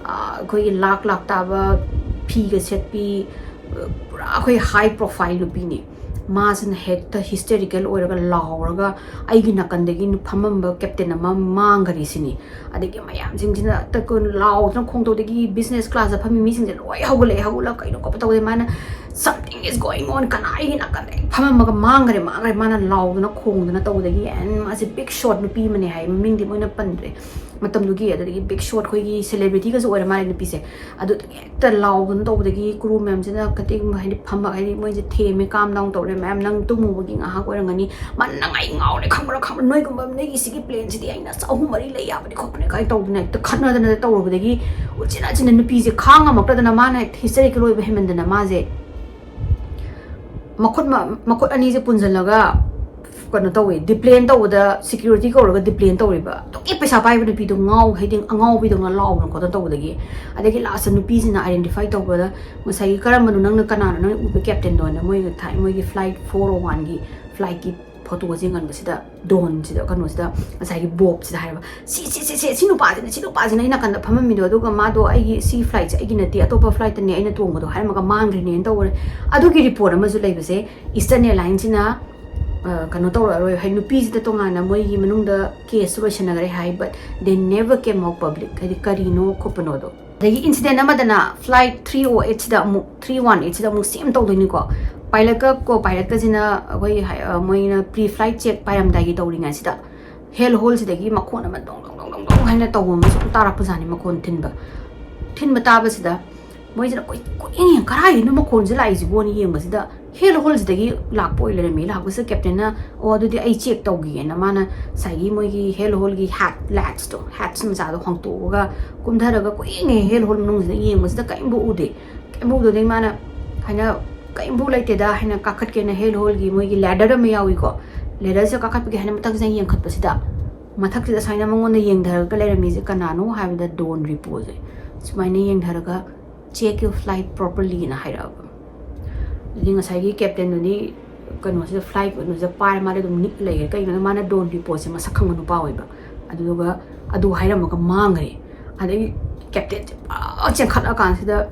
ꯑ, ꯑꯩꯈꯣꯏꯒꯤ ꯂꯥꯛ ꯂꯥꯛ ꯇꯥꯕ ꯐꯤꯒ ꯁꯦꯠꯄꯤ, ꯄꯨꯔꯥ ꯑꯩꯈꯣꯏ ꯍꯥꯏ ꯄ꯭ꯔꯣꯐꯥꯏꯜ ꯅꯨꯄꯤꯅꯤ꯫ ꯃꯥꯁꯤꯅ ꯍꯦꯛꯇ ꯍꯤꯁꯇꯦꯔꯤꯀꯦꯜ ꯑꯣꯏꯔꯒ ꯂꯥꯎꯔꯒ ꯑꯩꯒꯤ ꯅꯥꯀꯟꯗꯒꯤ ꯅꯨ-, ꯐꯝꯃꯝꯕ ꯀꯦꯞꯇꯦꯟ ꯑꯃ ꯃꯥꯡꯈꯔꯦ ꯁꯤꯅꯤ꯫ ꯑꯗꯒꯤ ꯃꯌꯥꯝꯁꯤꯡꯁꯤꯅ ꯍꯦꯛꯇ ꯀꯣ-, ꯂꯥꯎꯗꯅ ꯈꯣꯡꯗꯣꯛꯇꯒꯤ ꯕꯤꯖꯤꯅꯦꯁ ꯀ꯭ꯂꯥꯁꯇ ꯐꯝꯃꯤ ꯃꯤꯁꯤꯡꯁꯦ ꯂꯣꯏ ꯍꯧꯒꯠꯂꯛꯑꯦ, ꯍꯧꯒꯠꯂꯒ ꯀꯩꯅꯣ ꯈꯣꯠꯄ ꯇꯧꯗꯦ꯫ ꯃꯥꯅ "Something is going on, ꯀꯅꯥ ꯑꯩꯒꯤ ꯅꯥꯀꯟꯗ ꯍꯦꯛ ꯐꯝꯃꯝꯃꯒ ꯃꯥꯡꯈ꯭ꯔꯦ, ꯃꯥꯡꯈ꯭ꯔꯦ", ꯃꯥꯅ ꯂꯥꯎꯗꯅ ꯈꯣꯡꯗꯅ ꯇꯧꯕꯗꯒꯤ꯫ And ꯃꯥꯁꯦ Big Shot ꯅꯨꯄꯤ ꯑꯃꯅꯦ ꯍꯥꯏ, ꯃꯃꯤꯡꯗꯤ ꯃꯣꯏꯅ ꯄꯟꯗ꯭ꯔꯦ ꯃꯇꯝꯗꯨꯒꯤ꯫ ꯑꯗꯨꯗꯒꯤ Big Shot ꯑꯩꯈꯣꯏꯒꯤ celebrityꯒꯁꯨ ꯑꯣꯏꯔ ꯃꯥꯜꯂꯦ ꯅꯨꯄꯤꯁꯦ꯫ ꯑꯗꯨꯗꯒꯤ ꯍꯦꯛꯇ ꯂꯥꯎꯗꯅ ꯇꯧꯕꯗꯒꯤ crew ꯃꯌꯥꯝꯁꯤꯅ ꯀꯇꯦꯛ ꯍꯥꯏꯗꯤ ꯐꯝꯃ, ꯍꯥꯏꯗꯤ ꯃꯣꯏꯁꯦ ꯊꯦꯝꯃꯦ, "Calm down" ꯇꯧꯔꯦ ꯃꯌꯥꯝ, "ꯅꯪ ꯇꯨꯝꯃꯨꯕꯒꯤ ꯉꯥꯏꯍꯥꯛ ꯑꯣꯏꯔꯝꯒꯅꯤ", ꯃꯥꯅ, "ꯅꯪ ꯑꯩ ꯉꯥꯎꯔꯦ ꯈꯪꯕ꯭ꯔꯥ, ꯈꯪꯕ꯭ꯔꯥ, ꯅꯣꯏꯒꯨꯝꯕ ꯅꯣꯏꯒꯤ ꯁꯤꯒꯤ planeꯁꯤꯗꯤ ꯑꯩꯅ ꯑꯍꯨꯝ ꯃꯔꯤ ꯂꯩ ꯌꯥꯕꯅꯤ ꯈꯣꯠꯄꯅꯤ" ꯀꯥꯏꯅ ꯇꯧꯗꯅ ꯍꯦꯛꯇ ꯈꯠꯅꯗꯅ ꯇꯧꯔꯨꯕꯗꯒꯤ ꯎꯆꯤꯟ ꯅꯥꯆꯤꯟꯅ ꯅꯨꯄꯤꯁꯦ ꯈꯥꯡ ꯉꯝꯃꯛꯇꯗꯅ ꯃꯥꯅ ꯍꯦꯛꯇ hysterical ꯑꯣꯏꯕ ꯍꯦꯟꯃꯟꯗꯅ ꯃꯥꯁꯦ ꯃꯈꯨꯠ ꯃ-, ꯃꯈꯨꯠ ꯑꯅꯤꯁꯦ ꯄꯨꯟꯁꯤꯜꯂꯒ ꯀꯩꯅꯣ ꯇꯧꯋꯦ, deplane ꯇꯧꯕꯗ security ꯀꯧꯔꯒ deplane ꯇꯧꯔꯤꯕ꯫ ꯑꯗꯨꯛꯀꯤ ꯄꯩꯁꯥ ꯄꯥꯏꯕ ꯅꯨꯄꯤꯗꯣ ꯉꯥꯎ-, ꯍꯥꯏꯗꯤ ꯑꯉꯥꯎꯕꯤꯗꯧꯅ ꯂꯥꯎꯗꯅ ꯈꯣꯠꯇꯅ ꯇꯧꯕꯗꯒꯤ꯫ ꯑꯗꯒꯤ lastꯇ ꯅꯨꯄꯤꯁꯤꯅ identify ꯇꯧꯕꯗ ꯉꯁꯥꯏꯒꯤ "ꯀꯔꯝꯕꯅꯣ ꯅꯪꯅ, ꯀꯅꯥꯅꯣ ꯅꯪꯅ ꯎꯕ captainꯗꯣ?" ꯍꯥꯏꯅ ꯃꯣꯏꯒꯤ ꯊꯥꯏ-, ꯃꯣꯏꯒꯤ flight four oh oneꯒꯤ flightꯀꯤ photoꯁꯦ ꯌꯦꯡꯍꯟꯕꯁꯤꯗ Donꯁꯤꯗ, ꯀꯩꯅꯣꯁꯤꯗ, ꯉꯁꯥꯏꯒꯤ Bobꯁꯤꯗ ꯍꯥꯏꯔꯕ, "ꯁꯤ, ꯁꯤ, ꯁꯤ, ꯁꯤ, ꯁꯤ ꯅꯨꯄꯥꯁꯤꯅ, ꯁꯤ ꯅꯨꯄꯥꯁꯤꯅ ꯑꯩ ꯅꯥꯀꯟꯗ ꯐꯝꯃꯝꯃꯤꯗꯣ, ꯑꯗꯨꯒ ꯃꯥꯗꯣ ꯑꯩꯒꯤ ꯁꯤ flightꯁꯦ ꯑꯩꯒꯤ ꯅꯠꯇꯦ, ꯑꯇꯣꯞꯄ flightꯇꯅꯦ ꯑꯩꯅ ꯇꯣꯡꯕꯗꯣ" ꯍꯥꯏꯔꯝꯃꯒ ꯃꯥꯡꯈ꯭ꯔꯤꯅꯦꯅ ꯇꯧꯕꯅꯦ꯫ ꯑꯗꯨꯒꯤ report ꯑꯃꯁꯨ ꯂꯩꯕꯁꯦ, Eastern Airlineꯁꯤꯅ, ꯑ, ꯀꯩꯅꯣ ꯇꯧꯔꯛꯑꯔꯣꯏ, ꯍꯥꯏꯗꯤ ꯅꯨꯄꯤꯁꯤꯗ ꯇꯣꯉꯥꯟꯅ ꯃꯣꯏꯒꯤ ꯃꯅꯨꯡꯗ case ꯂꯣꯏꯁꯟꯅꯈ꯭ꯔꯦ high, but they never came out public꯫ ꯍꯥꯏꯗꯤ ꯀꯔꯤꯅꯣ ꯈꯣꯠꯄꯅꯣꯗꯣ꯫ ꯑꯗꯒꯤ incident ꯑꯃꯗꯅ flight three oh eightꯁꯤꯗ ꯑꯃꯨꯛ, three one eightꯁꯤꯗ ꯑꯃꯨꯛ same ꯇꯧꯗꯣꯏꯅꯤꯀꯣ꯫ Pilotꯀ co-pilotꯀꯁꯤꯅ ꯑꯩꯈꯣꯏ ꯍꯥꯏ-, ꯑ, ꯃꯣꯏꯅ pre flight check ꯄꯥꯏꯔꯝꯗꯥꯏꯒꯤ ꯇꯧꯔꯤꯉꯩꯁꯤꯗ hell holeꯁꯤꯗꯒꯤ ꯃꯈꯣꯟ ꯑꯃ ꯗꯣꯡ ꯗꯣꯡ ꯗꯣꯡ ꯗꯣꯡ ꯗꯣꯡ ꯍꯥꯏꯅ ꯇꯧꯕ ꯑꯃ ꯁꯨꯝ ꯇꯥꯔꯛꯄꯖꯥꯠꯅꯤ, ꯃꯈꯣꯟ ꯊꯤꯟꯕ꯫ ꯊꯤꯟꯕ ꯇꯥꯕꯁꯤꯗ ꯃꯣꯏꯁꯤꯅ ꯀꯣꯏ-, ꯀꯣꯏꯌꯦꯡ ꯌꯦꯡ, "ꯀꯔꯥꯏꯗꯩꯅꯣ ꯃꯈꯣꯟꯁꯦ ꯂꯥꯛꯏꯁꯤꯕꯣꯅ?" ꯌꯦꯡꯕꯁꯤꯗ hell holeꯁꯤꯗꯒꯤ ꯂꯥꯛꯄ ꯑꯣꯏ ꯂꯩꯔꯝꯃꯤ꯫ ꯂꯥꯛꯄꯁꯤꯗ captainꯅ, "ꯑꯣ, ꯑꯗꯨꯗꯤ ꯑꯩ check ꯇꯧꯈꯤꯒꯦꯅ" ꯃꯥꯅ ꯉꯁꯥꯏꯒꯤ ꯃꯣꯏꯒꯤ hell holeꯒꯤ hatlatchꯇꯣ, hatch ꯃꯆꯥꯗꯣ ꯍꯥꯡꯇꯣꯛꯑꯒ ꯀꯨꯝꯊꯔꯒ ꯀꯣꯏꯌꯦꯡ ꯌꯦꯡꯉꯦ hell hole ꯃꯅꯨꯡꯁꯤꯗ꯫ ꯌꯦꯡꯕꯁꯤꯗ ꯀꯔꯤꯝꯕꯨ ꯎꯗꯦ꯫ ꯀꯔꯤꯝꯕꯨ ꯎꯗꯕꯗꯒꯤ ꯃꯥꯅ ꯍꯥꯏꯅ, "ꯀꯔꯤꯝꯕꯨ ꯂꯩꯇꯦꯗ" ꯍꯥꯏꯅ ꯀꯥꯈꯠꯀꯦꯅ hell holeꯒꯤ ꯃꯣꯏꯒꯤ ladder ꯑꯃ ꯌꯥꯎꯏꯀꯣ, ladderꯁꯦ ꯀꯥꯈꯠꯄꯒꯤ ꯍꯥꯏꯅ ꯃꯊꯛꯁꯤꯗ ꯌꯦꯡꯈꯠꯄꯁꯤꯗ, ꯃꯊꯛꯁꯤꯗ ꯁꯨꯃꯥꯏꯅ ꯃꯉꯣꯟꯗ ꯌꯦꯡꯊꯔꯒ ꯂꯩꯔꯝꯃꯤꯁꯦ ꯀꯅꯥꯅꯣ ꯍꯥꯏꯕꯗ Don Repoꯁꯦ꯫ ꯁꯨꯃꯥꯏꯅ ꯌꯦꯡꯊꯔꯒ, "Check your flight properlyꯅ" ꯍꯥꯏꯔꯛꯑꯕ꯫ ꯑꯗꯨꯗꯤ ꯉꯁꯥꯏꯒꯤ captainꯗꯨꯗꯤ ꯀꯩꯅꯣꯁꯤꯗ, flight ꯀꯩꯅꯣꯁꯤꯗ ꯄꯥꯏꯔ ꯃꯥꯗꯤ ꯑꯗꯨꯝ ꯅꯤꯛ ꯂꯩꯔꯦ꯫ ꯀꯩꯒꯤꯅꯣꯗ ꯃꯥꯅ Don Repoꯁꯦ ꯃꯁꯛ ꯈꯪꯕ ꯅꯨꯄꯥ ꯑꯣꯏꯕ꯫ ꯑꯗꯨꯗꯨꯒ ꯑꯗꯨ ꯍꯥꯏꯔꯝꯃꯒ ꯃꯥꯡꯈ꯭ꯔꯦ꯫ ꯑꯗꯒꯤ captainꯁꯦ ꯄꯨꯔꯥ ꯆꯦꯟꯈꯠꯂꯀꯥꯟꯁꯤꯗ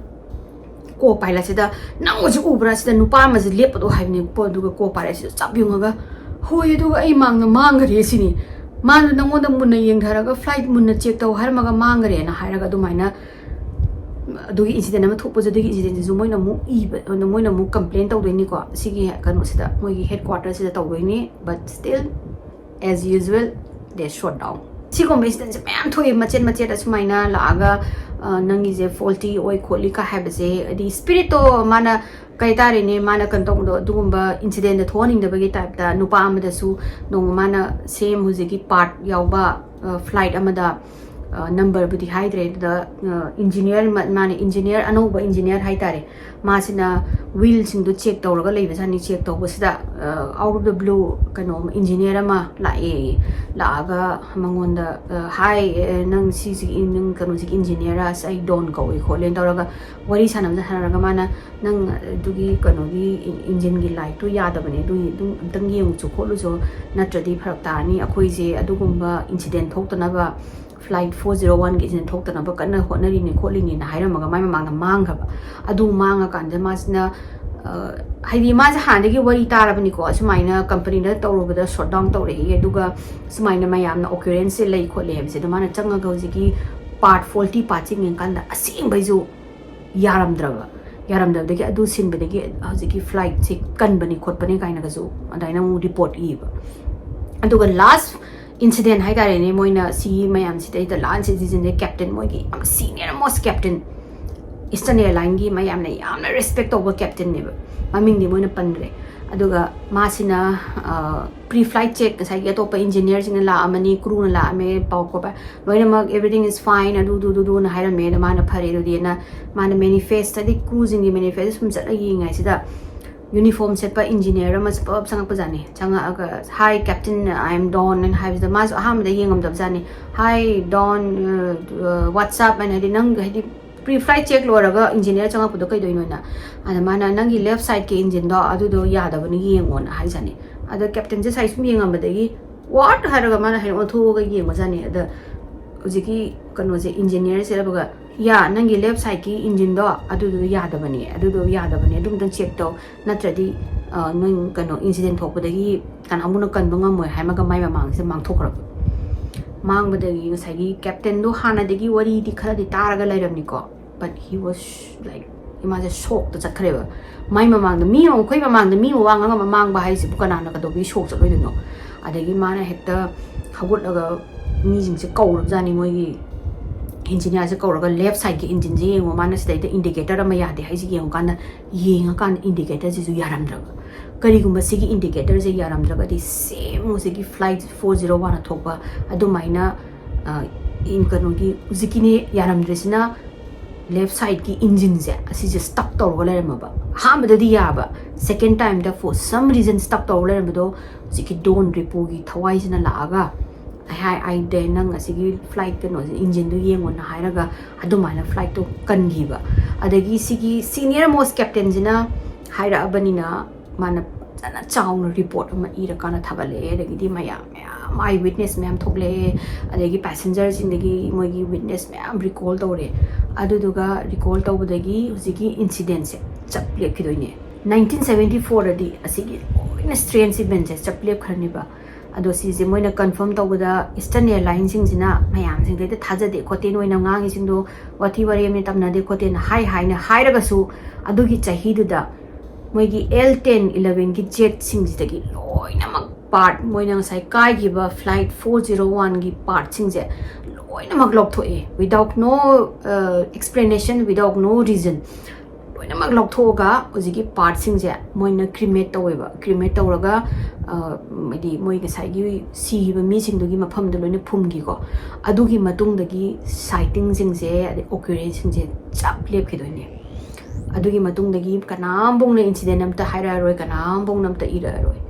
co-pilotꯁꯤꯗ, "ꯅꯪ ꯍꯧꯖꯤꯛ ꯎꯕ꯭ꯔꯥ? ꯁꯤꯗ ꯅꯨꯄꯥ ꯑꯃꯁꯦ ꯂꯦꯞꯄꯗꯣ" ꯍꯥꯏꯕꯅꯦꯕꯀꯣ꯫ ꯑꯗꯨꯒ co-pilotꯁꯤꯗ ꯆꯞ ꯌꯨꯡꯉꯒ, "ꯍꯣꯏ, ꯑꯗꯨꯒ ꯑꯩ ꯃꯥꯡꯅ ꯃꯥꯡꯈ꯭ꯔꯦ" ꯁꯤꯅꯤ꯫ "ꯃꯥꯅ ꯅꯪꯉꯣꯟꯗ ꯃꯨꯟꯅ ꯌꯦꯡꯊꯔꯒ flight ꯃꯨꯟꯅ check ꯇꯧ ꯍꯥꯏꯔꯝꯃꯒ ꯃꯥꯡꯈ꯭ꯔꯦꯅ" ꯍꯥꯏꯔꯒ ꯑꯗꯨꯃꯥꯏꯅ ꯑꯗꯨꯒꯤ ꯏꯟꯁꯤꯗꯦꯟ ꯑꯃ ꯊꯣꯛꯄꯁꯦ, ꯑꯗꯨꯒꯤ ꯏꯟꯁꯤꯗꯦꯟꯁꯤꯁꯨ ꯃꯣꯏꯅ ꯑꯃꯨꯛ ꯏꯕ, ꯃꯣꯏꯅ ꯑꯃꯨꯛ ꯀꯝꯄ꯭ꯂꯦꯟ ꯇꯧꯗꯣꯏꯅꯤꯀꯣ, ꯁꯤꯒꯤ ꯀꯩꯅꯣꯁꯤꯗ, ꯃꯣꯏꯒꯤ ꯍꯦꯗ ꯀ꯭ꯋꯥꯇꯔꯁꯤꯗ ꯇꯧꯗꯣꯏꯅꯤ꯫ But still, as usual, they shut down. ꯁꯤꯒꯨꯝꯕ ꯏꯟꯁꯤꯗꯦꯟꯁꯦ ꯃꯌꯥꯝ ꯊꯣꯛꯑꯦ, ꯃꯆꯦꯠ ꯃꯆꯦꯠ ꯑꯁꯨꯃꯥꯏꯅ ꯂꯥꯛꯑꯒ, ꯑ, ꯅꯪꯒꯤꯁꯦ ꯐꯣꯜꯇꯤ ꯑꯣꯏ ꯈꯣꯠꯂꯤ ꯀ ꯍꯥꯏꯕꯁꯦ, ꯍꯥꯏꯗꯤ ꯁ꯭ꯄꯤꯔꯤꯠꯇꯣ ꯃꯥꯅ ꯀꯩ ꯇꯥꯔꯦꯅꯦ, ꯃꯥꯅ ꯀꯩꯅꯣ ꯇꯧꯕꯗꯣ, ꯑꯗꯨꯒꯨꯝꯕ ꯏꯟꯁꯤꯗꯦꯟꯗ ꯊꯣꯛꯍꯟꯅꯤꯡꯗꯕꯒꯤ ꯇꯥꯏꯞꯇ ꯅꯨꯄꯥ ꯑꯃꯗꯁꯨ ꯅꯣꯡꯃ ꯃꯥꯅ ꯁꯦꯝ ꯍꯧꯖꯤꯛꯀꯤ ꯄꯥꯔꯠ ꯌꯥꯎꯕ, ꯑ, ꯐ꯭ꯂꯥꯏꯠ ꯑꯃꯗ, ꯑ, ꯅꯝꯕꯔꯕꯨꯗꯤ ꯍꯥꯏꯗ꯭ꯔꯦ, ꯑꯗꯨꯗ, ꯑ, ꯏꯟꯖꯤꯅꯤꯌꯔ ꯃ-, ꯃꯥꯅ ꯏꯟꯖꯤꯅꯤꯌꯔ, ꯑꯅꯧꯕ ꯏꯟꯖꯤꯅꯤꯌꯔ ꯍꯥꯏꯇꯥꯔꯦ, ꯃꯥꯁꯤꯅ ꯋꯤꯜꯁꯤꯡꯗꯣ ꯆꯦꯛ ꯇꯧꯔꯒ ꯂꯩꯕꯖꯥꯠꯅꯤ꯫ ꯆꯦꯛ ꯇꯧꯕꯁꯤꯗ, ꯑ, out of the blue ꯀꯩꯅꯣ ꯏꯟꯖꯤꯅꯤꯌꯔ ꯑꯃ ꯂꯥꯛꯑꯦ꯫ ꯂꯥꯛꯑꯒ ꯃꯉꯣꯟꯗ, ꯑ, "ꯍꯥꯏ, ꯑ, ꯅꯪ ꯁꯤꯁꯤꯒꯤ, ꯅꯪ ꯀꯩꯅꯣꯁꯤꯒꯤ ꯏꯟꯖꯤꯅꯤꯌꯔ, ꯑꯁ, ꯑꯩ ꯗꯣꯟ ꯀꯧꯏ" ꯈꯣꯠꯂꯦꯅ ꯇꯧꯔꯒ ꯋꯥꯔꯤ ꯁꯥꯟꯅꯕꯗ ꯁꯥꯟꯅꯔꯒ ꯃꯥꯅ, "ꯅꯪ ꯑꯗꯨꯒꯤ ꯀꯩꯅꯣꯒꯤ ꯏꯟ-, ꯏꯟꯖꯤꯟꯒꯤ ꯂꯥꯏꯠꯇꯨ ꯌꯥꯗꯕꯅꯦ, ꯑꯗꯨꯒꯤ ꯑꯗꯨꯝ ꯑꯝꯇꯪ ꯌꯦꯡꯉꯨꯆꯣ ꯈꯣꯠꯂꯨꯆꯣ, ꯅꯠꯇ꯭ꯔꯗꯤ ꯐꯔꯛ ꯇꯥꯔꯅꯤ, ꯑꯩꯈꯣꯏꯁꯦ ꯑꯗꯨꯒꯨꯝꯕ ꯏꯟꯁꯤꯗꯦꯟ ꯊꯣꯛꯇꯅꯕ, ꯐ꯭ꯂꯥꯏꯠ ꯐꯣꯔ ꯖꯤꯔꯣ ꯋꯥꯟꯒꯤ ꯏꯟꯁꯤꯗꯦꯟ ꯊꯣꯛꯇꯅꯕ ꯀꯟꯅ ꯍꯣꯠꯅꯔꯤꯅꯤ ꯈꯣꯠꯂꯤꯅꯤꯅ" ꯍꯥꯏꯔꯝꯃꯒ ꯃꯥꯏ ꯃꯃꯥꯡꯗ ꯃꯥꯡꯈ꯭ꯔꯕ꯫ ꯑꯗꯨ ꯃꯥꯡꯉꯀꯥꯟꯗ ꯃꯥꯁꯤꯅ, ꯑ, ꯍꯥꯏꯗꯤ ꯃꯥꯁꯦ ꯍꯥꯟꯅꯗꯒꯤ ꯋꯥꯔꯤ ꯇꯥꯔꯕꯅꯤꯀꯣ, ꯑꯁꯨꯃꯥꯏꯅ ꯀꯝꯄꯅꯤꯗ ꯇꯧꯔꯨꯕꯗ ꯁꯣꯠ ꯗꯥꯎꯟ ꯇꯧꯔꯛꯏ, ꯑꯗꯨꯒ ꯁꯨꯃꯥꯏꯅ ꯃꯌꯥꯝꯅ ꯑꯣꯀꯔꯦꯟꯁꯁꯦ ꯂꯩ ꯈꯣꯠꯂꯦ ꯍꯥꯏꯕꯁꯦ꯫ ꯑꯗꯣ ꯃꯥꯅ ꯆꯪꯉꯒ ꯍꯧꯖꯤꯛꯀꯤ ꯄꯥꯔꯠ ꯐꯣꯜꯇꯤ ꯄꯥꯔꯠꯁꯦ ꯌꯦꯡꯀꯥꯟꯗ ꯑꯁꯦꯡꯕꯩꯁꯨ ꯌꯥꯔꯝꯗ꯭ꯔꯕ꯫ ꯌꯥꯔꯝꯗꯕꯗꯒꯤ ꯑꯗꯨ ꯁꯤꯟꯕꯗꯒꯤ ꯍꯧꯖꯤꯛꯀꯤ ꯐ꯭ꯂꯥꯏꯠꯁꯦ ꯀꯟꯕꯅꯤ ꯈꯣꯠꯄꯅꯤ ꯀꯥꯏꯅꯒꯁꯨ ꯑꯗꯨꯃꯥꯏꯅ ꯑꯃꯨꯛ ꯔꯤꯄꯣꯔꯠ ꯏꯕ꯫ ꯑꯗꯨꯒ ꯂꯥꯁ ꯏꯟꯁꯤꯗꯦꯟ ꯍꯥꯏꯇꯥꯔꯦꯅꯦ, ꯃꯣꯏꯅ ꯁꯤ ꯃꯌꯥꯝꯁꯤꯗꯩꯗ ꯂꯥꯁ ꯏꯟꯁꯤꯗꯦꯟꯁꯦ ꯀꯦꯞꯇꯦꯟ, ꯃꯣꯏꯒꯤ ꯌꯥꯝ ꯁꯤꯅꯤꯌꯔ ꯃꯣꯁ ꯀꯦꯞꯇꯦꯟ, ꯏꯁꯇꯔꯟ ꯑꯦꯌꯔꯂꯥꯏꯟꯒꯤ ꯃꯌꯥꯝꯅ ꯌꯥꯝꯅ ꯔꯦꯁꯄꯦꯛ ꯇꯧꯕ ꯀꯦꯞꯇꯦꯟꯅꯦꯕ, ꯃꯃꯤꯡꯗꯤ ꯃꯣꯏꯅ ꯄꯟꯗ꯭ꯔꯦ꯫ ꯑꯗꯨꯒ ꯃꯥꯁꯤꯅ, ꯑ, ꯄ꯭ꯔꯤ ꯐ꯭ꯂꯥꯏꯠ ꯆꯦꯛ ꯉꯁꯥꯏꯒꯤ ꯑꯇꯣꯞꯄ ꯏꯟꯖꯤꯅꯤꯌꯔꯁꯤꯡꯅ ꯂꯥꯛꯑꯝꯃꯅꯤ, ꯀ꯭ꯔꯨꯅ ꯂꯥꯛꯑꯝꯃꯦ, ꯄꯥꯎ ꯈꯣꯠꯄ ꯂꯣꯏꯅꯃꯛ, "Everything is fine, ꯑꯗꯨ, ꯑꯗꯨ, ꯑꯗꯨ, ꯑꯗꯨꯅ" ꯍꯥꯏꯔꯝꯃꯦ꯫ ꯑꯗꯣ ꯃꯥꯅ "ꯐꯔꯦ ꯑꯗꯨꯗꯤꯅ", ꯃꯥꯅ ꯃꯦꯅꯤꯐꯦꯁ, ꯍꯥꯏꯗꯤ ꯀ꯭ꯔꯨꯁꯤꯡꯒꯤ ꯃꯦꯅꯤꯐꯦꯁ ꯁꯨꯝ ꯆꯠꯂ ꯌꯦꯡꯉꯤꯉꯩꯁꯤꯗ ꯌꯨꯅꯤꯐꯣꯔꯝ ꯁꯦꯠꯄ ꯏꯟꯖꯤꯅꯤꯌꯔ ꯑꯃꯁꯨ ꯄꯞ ꯆꯪꯉꯛꯄꯖꯥꯠꯅꯤ꯫ ꯆꯪꯉꯛꯑꯒ, "Hi, Captain, I am Don" ꯍꯥꯏꯅ ꯍꯥꯏꯕꯁꯤꯗ ꯃꯥꯁꯨ ꯑꯍꯥꯟꯕꯗ ꯌꯦꯡꯉꯝꯗꯕꯖꯥꯠꯅꯤ꯫ "Hi, Don, uh, uh, what's up?" ꯍꯥꯏꯅ, ꯍꯥꯏꯗꯤ ꯅꯪ, ꯍꯥꯏꯗꯤ ꯄ꯭ꯔꯤ ꯐ꯭ꯂꯥꯏꯠ ꯆꯦꯛ ꯂꯣꯏꯔꯒ ꯏꯟꯖꯤꯅꯤꯌꯔ ꯆꯪꯉꯛꯄꯗꯣ ꯀꯩꯗꯧꯅꯣꯅ꯫ ꯑꯗ ꯃꯥꯅ, "ꯅꯪꯒꯤ ꯂꯦꯐ ꯁꯥꯏꯠꯀꯤ ꯏꯟꯖꯤꯟꯗꯣ ꯑꯗꯨꯗꯣ ꯌꯥꯗꯕꯅꯤ, ꯌꯦꯡꯉꯣꯅ" ꯍꯥꯏꯖꯥꯠꯅꯤ꯫ ꯑꯗ ꯀꯦꯞꯇꯦꯟꯁꯦ ꯁꯥꯏ ꯁꯨꯝ ꯌꯦꯡꯉꯝꯕꯗꯒꯤ, "What?" ꯍꯥꯏꯔꯒ ꯃꯥꯅ ꯍꯥꯏꯅ ꯑꯣꯟꯊꯣꯛꯑꯒ ꯌꯦꯡꯕꯖꯥꯠꯅꯤ꯫ ꯑꯗ ꯍꯧꯖꯤꯛꯀꯤ ꯀꯩꯅꯣꯁꯦ, ꯏꯟꯖꯤꯅꯤꯌꯔꯁꯦ ꯍꯥꯏꯕꯒ, "ꯌꯥ, ꯅꯪꯒꯤ ꯂꯦꯐ ꯁꯥꯏꯠꯀꯤ ꯏꯟꯖꯤꯟꯗꯣ ꯑꯗꯨꯗꯣ ꯌꯥꯗꯕꯅꯦ, ꯑꯗꯨꯗꯣ ꯌꯥꯗꯕꯅꯦ, ꯑꯗꯨꯝꯇꯪ ꯆꯦꯛ ꯇꯧ, ꯅꯠꯇ꯭ꯔꯗꯤ, ꯑ, ꯅꯪ ꯀꯩꯅꯣ ꯏꯟꯁꯤꯗꯦꯟ ꯊꯣꯛꯄꯗꯒꯤ ꯀꯅꯥꯝꯕꯨꯅ ꯀꯟꯕ ꯉꯝꯃꯣꯏ" ꯍꯥꯏꯔꯝꯃꯒ ꯃꯥꯏ ꯃꯃꯥꯡꯁꯤꯗ ꯃꯥꯡꯊꯣꯛꯈ꯭ꯔꯕ꯫ ꯃꯥꯡꯕꯗꯒꯤ ꯉꯁꯥꯏꯒꯤ ꯀꯦꯞꯇꯦꯟꯗꯣ ꯍꯥꯟꯅꯗꯒꯤ ꯋꯥꯔꯤꯗꯤ ꯈꯔꯗꯤ ꯇꯥꯔꯒ ꯂꯩꯔꯝꯅꯤꯀꯣ꯫ But he was like, ꯃꯥꯁꯦ ꯁꯣꯛꯇ ꯆꯠꯈ꯭ꯔꯦꯕ꯫ ꯃꯥꯏ ꯃꯃꯥꯡꯗ ꯃꯤ, ꯑꯩꯈꯣꯏ ꯃꯃꯥꯡꯗ ꯃꯤ ꯃꯋꯥ ꯉꯥꯡꯉꯝꯕ ꯃꯥꯡꯕ ꯍꯥꯏꯁꯤꯕꯨ ꯀꯅꯥꯅ ꯀꯩꯗꯧꯕꯒꯤ ꯁꯣꯛ ꯆꯠꯂꯣꯏꯗꯣꯏꯅꯣ? ꯑꯗꯒꯤ ꯃꯥꯅ ꯍꯦꯛꯇ ꯍꯧꯒꯠꯂꯒ ꯃꯤꯁꯤꯡꯁꯦ ꯀꯧꯔꯕꯖꯥꯠꯅꯤ, ꯃꯣꯏꯒꯤ ꯏꯟꯖꯤꯅꯤꯌꯥꯔꯁꯦ ꯀꯧꯔꯒ, "ꯂꯦꯐ ꯁꯥꯏꯠꯀꯤ ꯏꯟꯖꯤꯟꯁꯦ ꯌꯦꯡꯉꯣ, ꯃꯥꯅ ꯁꯤꯗꯩꯗ ꯏꯟꯗꯤꯀꯦꯇꯔ ꯑꯃ ꯌꯥꯗꯦ ꯍꯥꯏꯁꯦ ꯌꯦꯡꯉꯨꯀꯥꯟꯗ", ꯌꯦꯡꯉꯀꯥꯟꯗ ꯏꯟꯗꯤꯀꯦꯇꯔꯁꯤꯁꯨ ꯌꯥꯔꯝꯗ꯭ꯔꯕ꯫ ꯀꯔꯤꯒꯨꯝꯕ ꯁꯤꯒꯤ ꯏꯟꯗꯤꯀꯦꯇꯔꯁꯦ ꯌꯥꯔꯝꯗ꯭ꯔꯒꯗꯤ, ꯁꯦꯝ ꯍꯧꯖꯤꯛꯀꯤ ꯐ꯭ꯂꯥꯏꯠ ꯐꯣꯔ ꯖꯤꯔꯣ ꯋꯥꯟ ꯊꯣꯛꯄ ꯑꯗꯨꯃꯥꯏꯅ, ꯑ, ꯏꯟ-, ꯀꯩꯅꯣꯒꯤ ꯍꯧꯖꯤꯛꯀꯤꯅꯦ ꯌꯥꯔꯝꯗ꯭ꯔꯤꯁꯤꯅ, ꯂꯦꯐ ꯁꯥꯏꯠꯀꯤ ꯏꯟꯖꯤꯟꯁꯦ ꯑꯁꯤꯁꯦ ꯁ꯭ꯇꯛ ꯇꯧꯔꯒ ꯂꯩꯔꯝꯃꯕ꯫ ꯑꯍꯥꯟꯕꯗꯗꯤ ꯌꯥꯕ, ꯁꯦꯀꯦꯟ ꯇꯥꯏꯝꯗ for some reason ꯁ꯭ꯇꯛ ꯇꯧꯔꯒ ꯂꯩꯔꯝꯕꯗꯣ ꯍꯧꯖꯤꯛꯀꯤ ꯗꯣꯟ ꯔꯤꯄꯣꯒꯤ ꯊꯋꯥꯏꯁꯤꯅ ꯂꯥꯛꯑꯒ, "ꯑꯩ ꯍꯥꯏ, ꯑꯩ ꯗꯦ, ꯅꯪ ꯑꯁꯤꯒꯤ ꯐ꯭ꯂꯥꯏꯠ ꯀꯩꯅꯣꯁꯦ, ꯏꯟꯖꯤꯟꯗꯨ ꯌꯦꯡꯉꯣꯅ" ꯍꯥꯏꯔꯒ ꯑꯗꯨꯃꯥꯏꯅ ꯐ꯭ꯂꯥꯏꯠꯇꯣ ꯀꯟꯈꯤꯕ꯫ ꯑꯗꯒꯤ ꯁꯤꯒꯤ ꯁꯤꯅꯤꯌꯔ ꯃꯣꯁ ꯀꯦꯞꯇꯦꯟꯁꯤꯅ ꯍꯥꯏꯔꯛꯑꯕꯅꯤꯅ, ꯃꯥꯅ ꯐꯖꯅ ꯆꯥꯎꯅ ꯔꯤꯄꯣꯔꯠ ꯑꯃ ꯏꯔꯀꯥꯟꯗ ꯊꯥꯒꯠꯂꯛꯑꯦ꯫ ꯑꯗꯒꯤꯗꯤ ꯃꯌꯥꯝ, ꯃꯌꯥꯝ ꯑꯥꯏ ꯋꯤꯠꯅꯦꯁ ꯃꯌꯥꯝ ꯊꯣꯛꯂꯛꯑꯦ, ꯑꯗꯒꯤ ꯄꯦꯁꯦꯟꯖꯔꯁꯤꯡꯗꯒꯤ ꯃꯣꯏꯒꯤ ꯋꯤꯠꯅꯦꯁ ꯃꯌꯥꯝ ꯔꯤꯀꯣꯜ ꯇꯧꯔꯦ꯫ ꯑꯗꯨꯗꯨꯒ ꯔꯤꯀꯣꯜ ꯇꯧꯕꯗꯒꯤ ꯍꯧꯖꯤꯛꯀꯤ ꯏꯟꯁꯤꯗꯦꯟꯁꯦ ꯆꯞ ꯂꯦꯞꯈꯤꯗꯣꯏꯅꯦ꯫ ꯅꯥꯏꯟꯇꯤꯟ ꯁꯕꯦꯟꯇꯤ ꯐꯣꯔꯗꯗꯤ ꯑꯁꯤꯒꯤ ꯂꯣꯏꯅ ꯁ꯭ꯇ꯭ꯔꯦꯟꯖ ꯏꯚꯦꯟꯁꯦ ꯆꯞ ꯂꯦꯞꯈ꯭ꯔꯅꯦꯕ꯫ ꯑꯗꯣ ꯁꯤꯁꯦ ꯃꯣꯏꯅ ꯀꯟꯐꯥꯔꯝ ꯇꯧꯕꯗ, ꯏꯁꯇꯔꯟ ꯑꯦꯌꯔꯂꯥꯏꯟꯁꯤꯡꯁꯤꯅ ꯃꯌꯥꯝꯁꯤꯡꯗꯩꯗ ꯊꯥꯖꯗꯦ ꯈꯣꯠꯇꯦ, ꯅꯣꯏꯅ ꯉꯥꯡꯉꯤꯁꯤꯡꯗꯣ ꯋꯥꯊꯤ ꯋꯥꯔꯦꯝꯅꯦ, ꯇꯝꯅꯗꯦ ꯈꯣꯠꯇꯦꯅ ꯍꯥꯏ ꯍꯥꯏꯅ ꯍꯥꯏꯔꯒꯁꯨ, ꯑꯗꯨꯒꯤ ꯆꯍꯤꯗꯨꯗ ꯃꯣꯏꯒꯤ ꯑꯦꯜ ꯇꯦꯟ ꯏꯂꯚꯦꯟꯒꯤ ꯖꯦꯠꯁꯤꯡꯁꯤꯗꯒꯤ ꯂꯣꯏꯅꯃꯛ ꯄꯥꯔꯠ, ꯃꯣꯏꯅ ꯉꯁꯥꯏ ꯀꯥꯏꯈꯤꯕ ꯐ꯭ꯂꯥꯏꯠ ꯐꯣꯔ ꯖꯤꯔꯣ ꯋꯥꯟꯒꯤ ꯄꯥꯔꯠꯁꯤꯡꯁꯦ ꯂꯣꯏꯅꯃꯛ ꯂꯧꯊꯣꯛꯑꯦ, without no, ꯑ, explanation, without no reason꯫ ꯂꯣꯏꯅꯃꯛ ꯂꯧꯊꯣꯛꯑꯒ ꯍꯧꯖꯤꯛꯀꯤ ꯄꯥꯔꯠꯁꯤꯡꯁꯦ ꯃꯣꯏꯅ ꯀ꯭ꯔꯤꯃꯦꯠ ꯇꯧꯋꯦꯕ꯫ ꯀ꯭ꯔꯤꯃꯦꯠ ꯇꯧꯔꯒ, ꯑ, ꯍꯥꯏꯗꯤ ꯃꯣꯏ ꯉꯁꯥꯏꯒꯤ ꯁꯤꯈꯤꯕ ꯃꯤꯁꯤꯡꯗꯨꯒꯤ ꯃꯐꯝꯗ ꯂꯣꯏꯅ ꯐꯨꯝꯈꯤꯀꯣ꯫ ꯑꯗꯨꯒꯤ ꯃꯇꯨꯡꯗꯒꯤ ꯁꯥꯏꯇꯤꯡꯁꯤꯡꯁꯦ, ꯑꯗꯩ ꯑꯣꯀꯔꯦꯟꯁꯁꯤꯡꯁꯦ ꯆꯞ ꯂꯦꯞꯈꯤꯗꯣꯏꯅꯦ꯫ ꯑꯗꯨꯒꯤ ꯃꯇꯨꯡꯗꯒꯤ ꯀꯅꯥꯝꯐꯧꯅ ꯏꯟꯁꯤꯗꯦꯟ ꯑꯝꯇ ꯍꯥꯏꯔꯛꯑꯔꯣꯏ, ꯀꯅꯥꯝꯐꯧꯅ ꯑꯝꯇ ꯏꯔꯛꯑꯔꯣꯏ꯫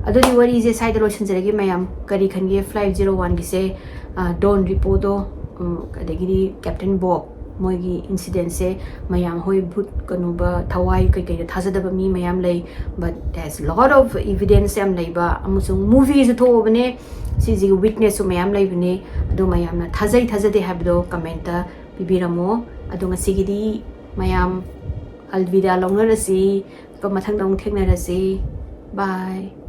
ꯑꯗꯨꯗꯤ ꯋꯥꯔꯤꯁꯦ ꯁ꯭ꯋꯥꯏꯗ ꯂꯣꯏꯁꯤꯟꯖꯔꯒꯦ ꯃꯌꯥꯝ꯫ ꯀꯔꯤ ꯈꯟꯒꯦ ꯐ꯭ꯂꯥꯏꯠ ꯖꯤꯔꯣ ꯋꯥꯟꯒꯤꯁꯦ? ꯑ, ꯗꯣꯟ ꯔꯤꯄꯣꯗꯣ, ꯎꯝ, ꯑꯗꯒꯤꯗꯤ ꯀꯦꯞꯇꯦꯟ ꯕꯣꯕ, ꯃꯣꯏꯒꯤ ꯏꯟꯁꯤꯗꯦꯟꯁꯦ ꯃꯌꯥꯝ, ꯍꯣꯏ, ꯚꯨꯠ ꯀꯩꯅꯣꯕ, ꯊꯋꯥꯏ ꯀꯩꯀꯩꯗ ꯊꯥꯖꯗꯕ ꯃꯤ ꯃꯌꯥꯝ ꯂꯩ, but there's lot of evidence ꯌꯥꯝ ꯂꯩꯕ, ꯑꯃꯁꯨꯡ ꯃꯨꯚꯤꯁꯨ ꯊꯣꯛꯑꯕꯅꯦ, ꯁꯤꯁꯤꯒꯤ ꯋꯤꯠꯅꯦꯁꯁꯨ ꯃꯌꯥꯝ ꯂꯩꯕꯅꯦ꯫ ꯑꯗꯣ ꯃꯌꯥꯝꯅ ꯊꯥꯖꯩ ꯊꯥꯖꯗꯦ ꯍꯥꯏꯕꯗꯣ ꯀꯃꯦꯟꯇ ꯄꯤꯕꯤꯔꯝꯃꯣ꯫ ꯑꯗꯣ ꯉꯁꯤꯒꯤꯗꯤ ꯃꯌꯥꯝ ꯑꯜꯕꯤꯗꯥ ꯂꯧꯅꯔꯁꯤ, ꯃꯊꯪꯗ ꯑꯃꯨꯛ ꯊꯦꯡꯅꯔꯁꯤ꯫ ꯕꯥꯏ꯫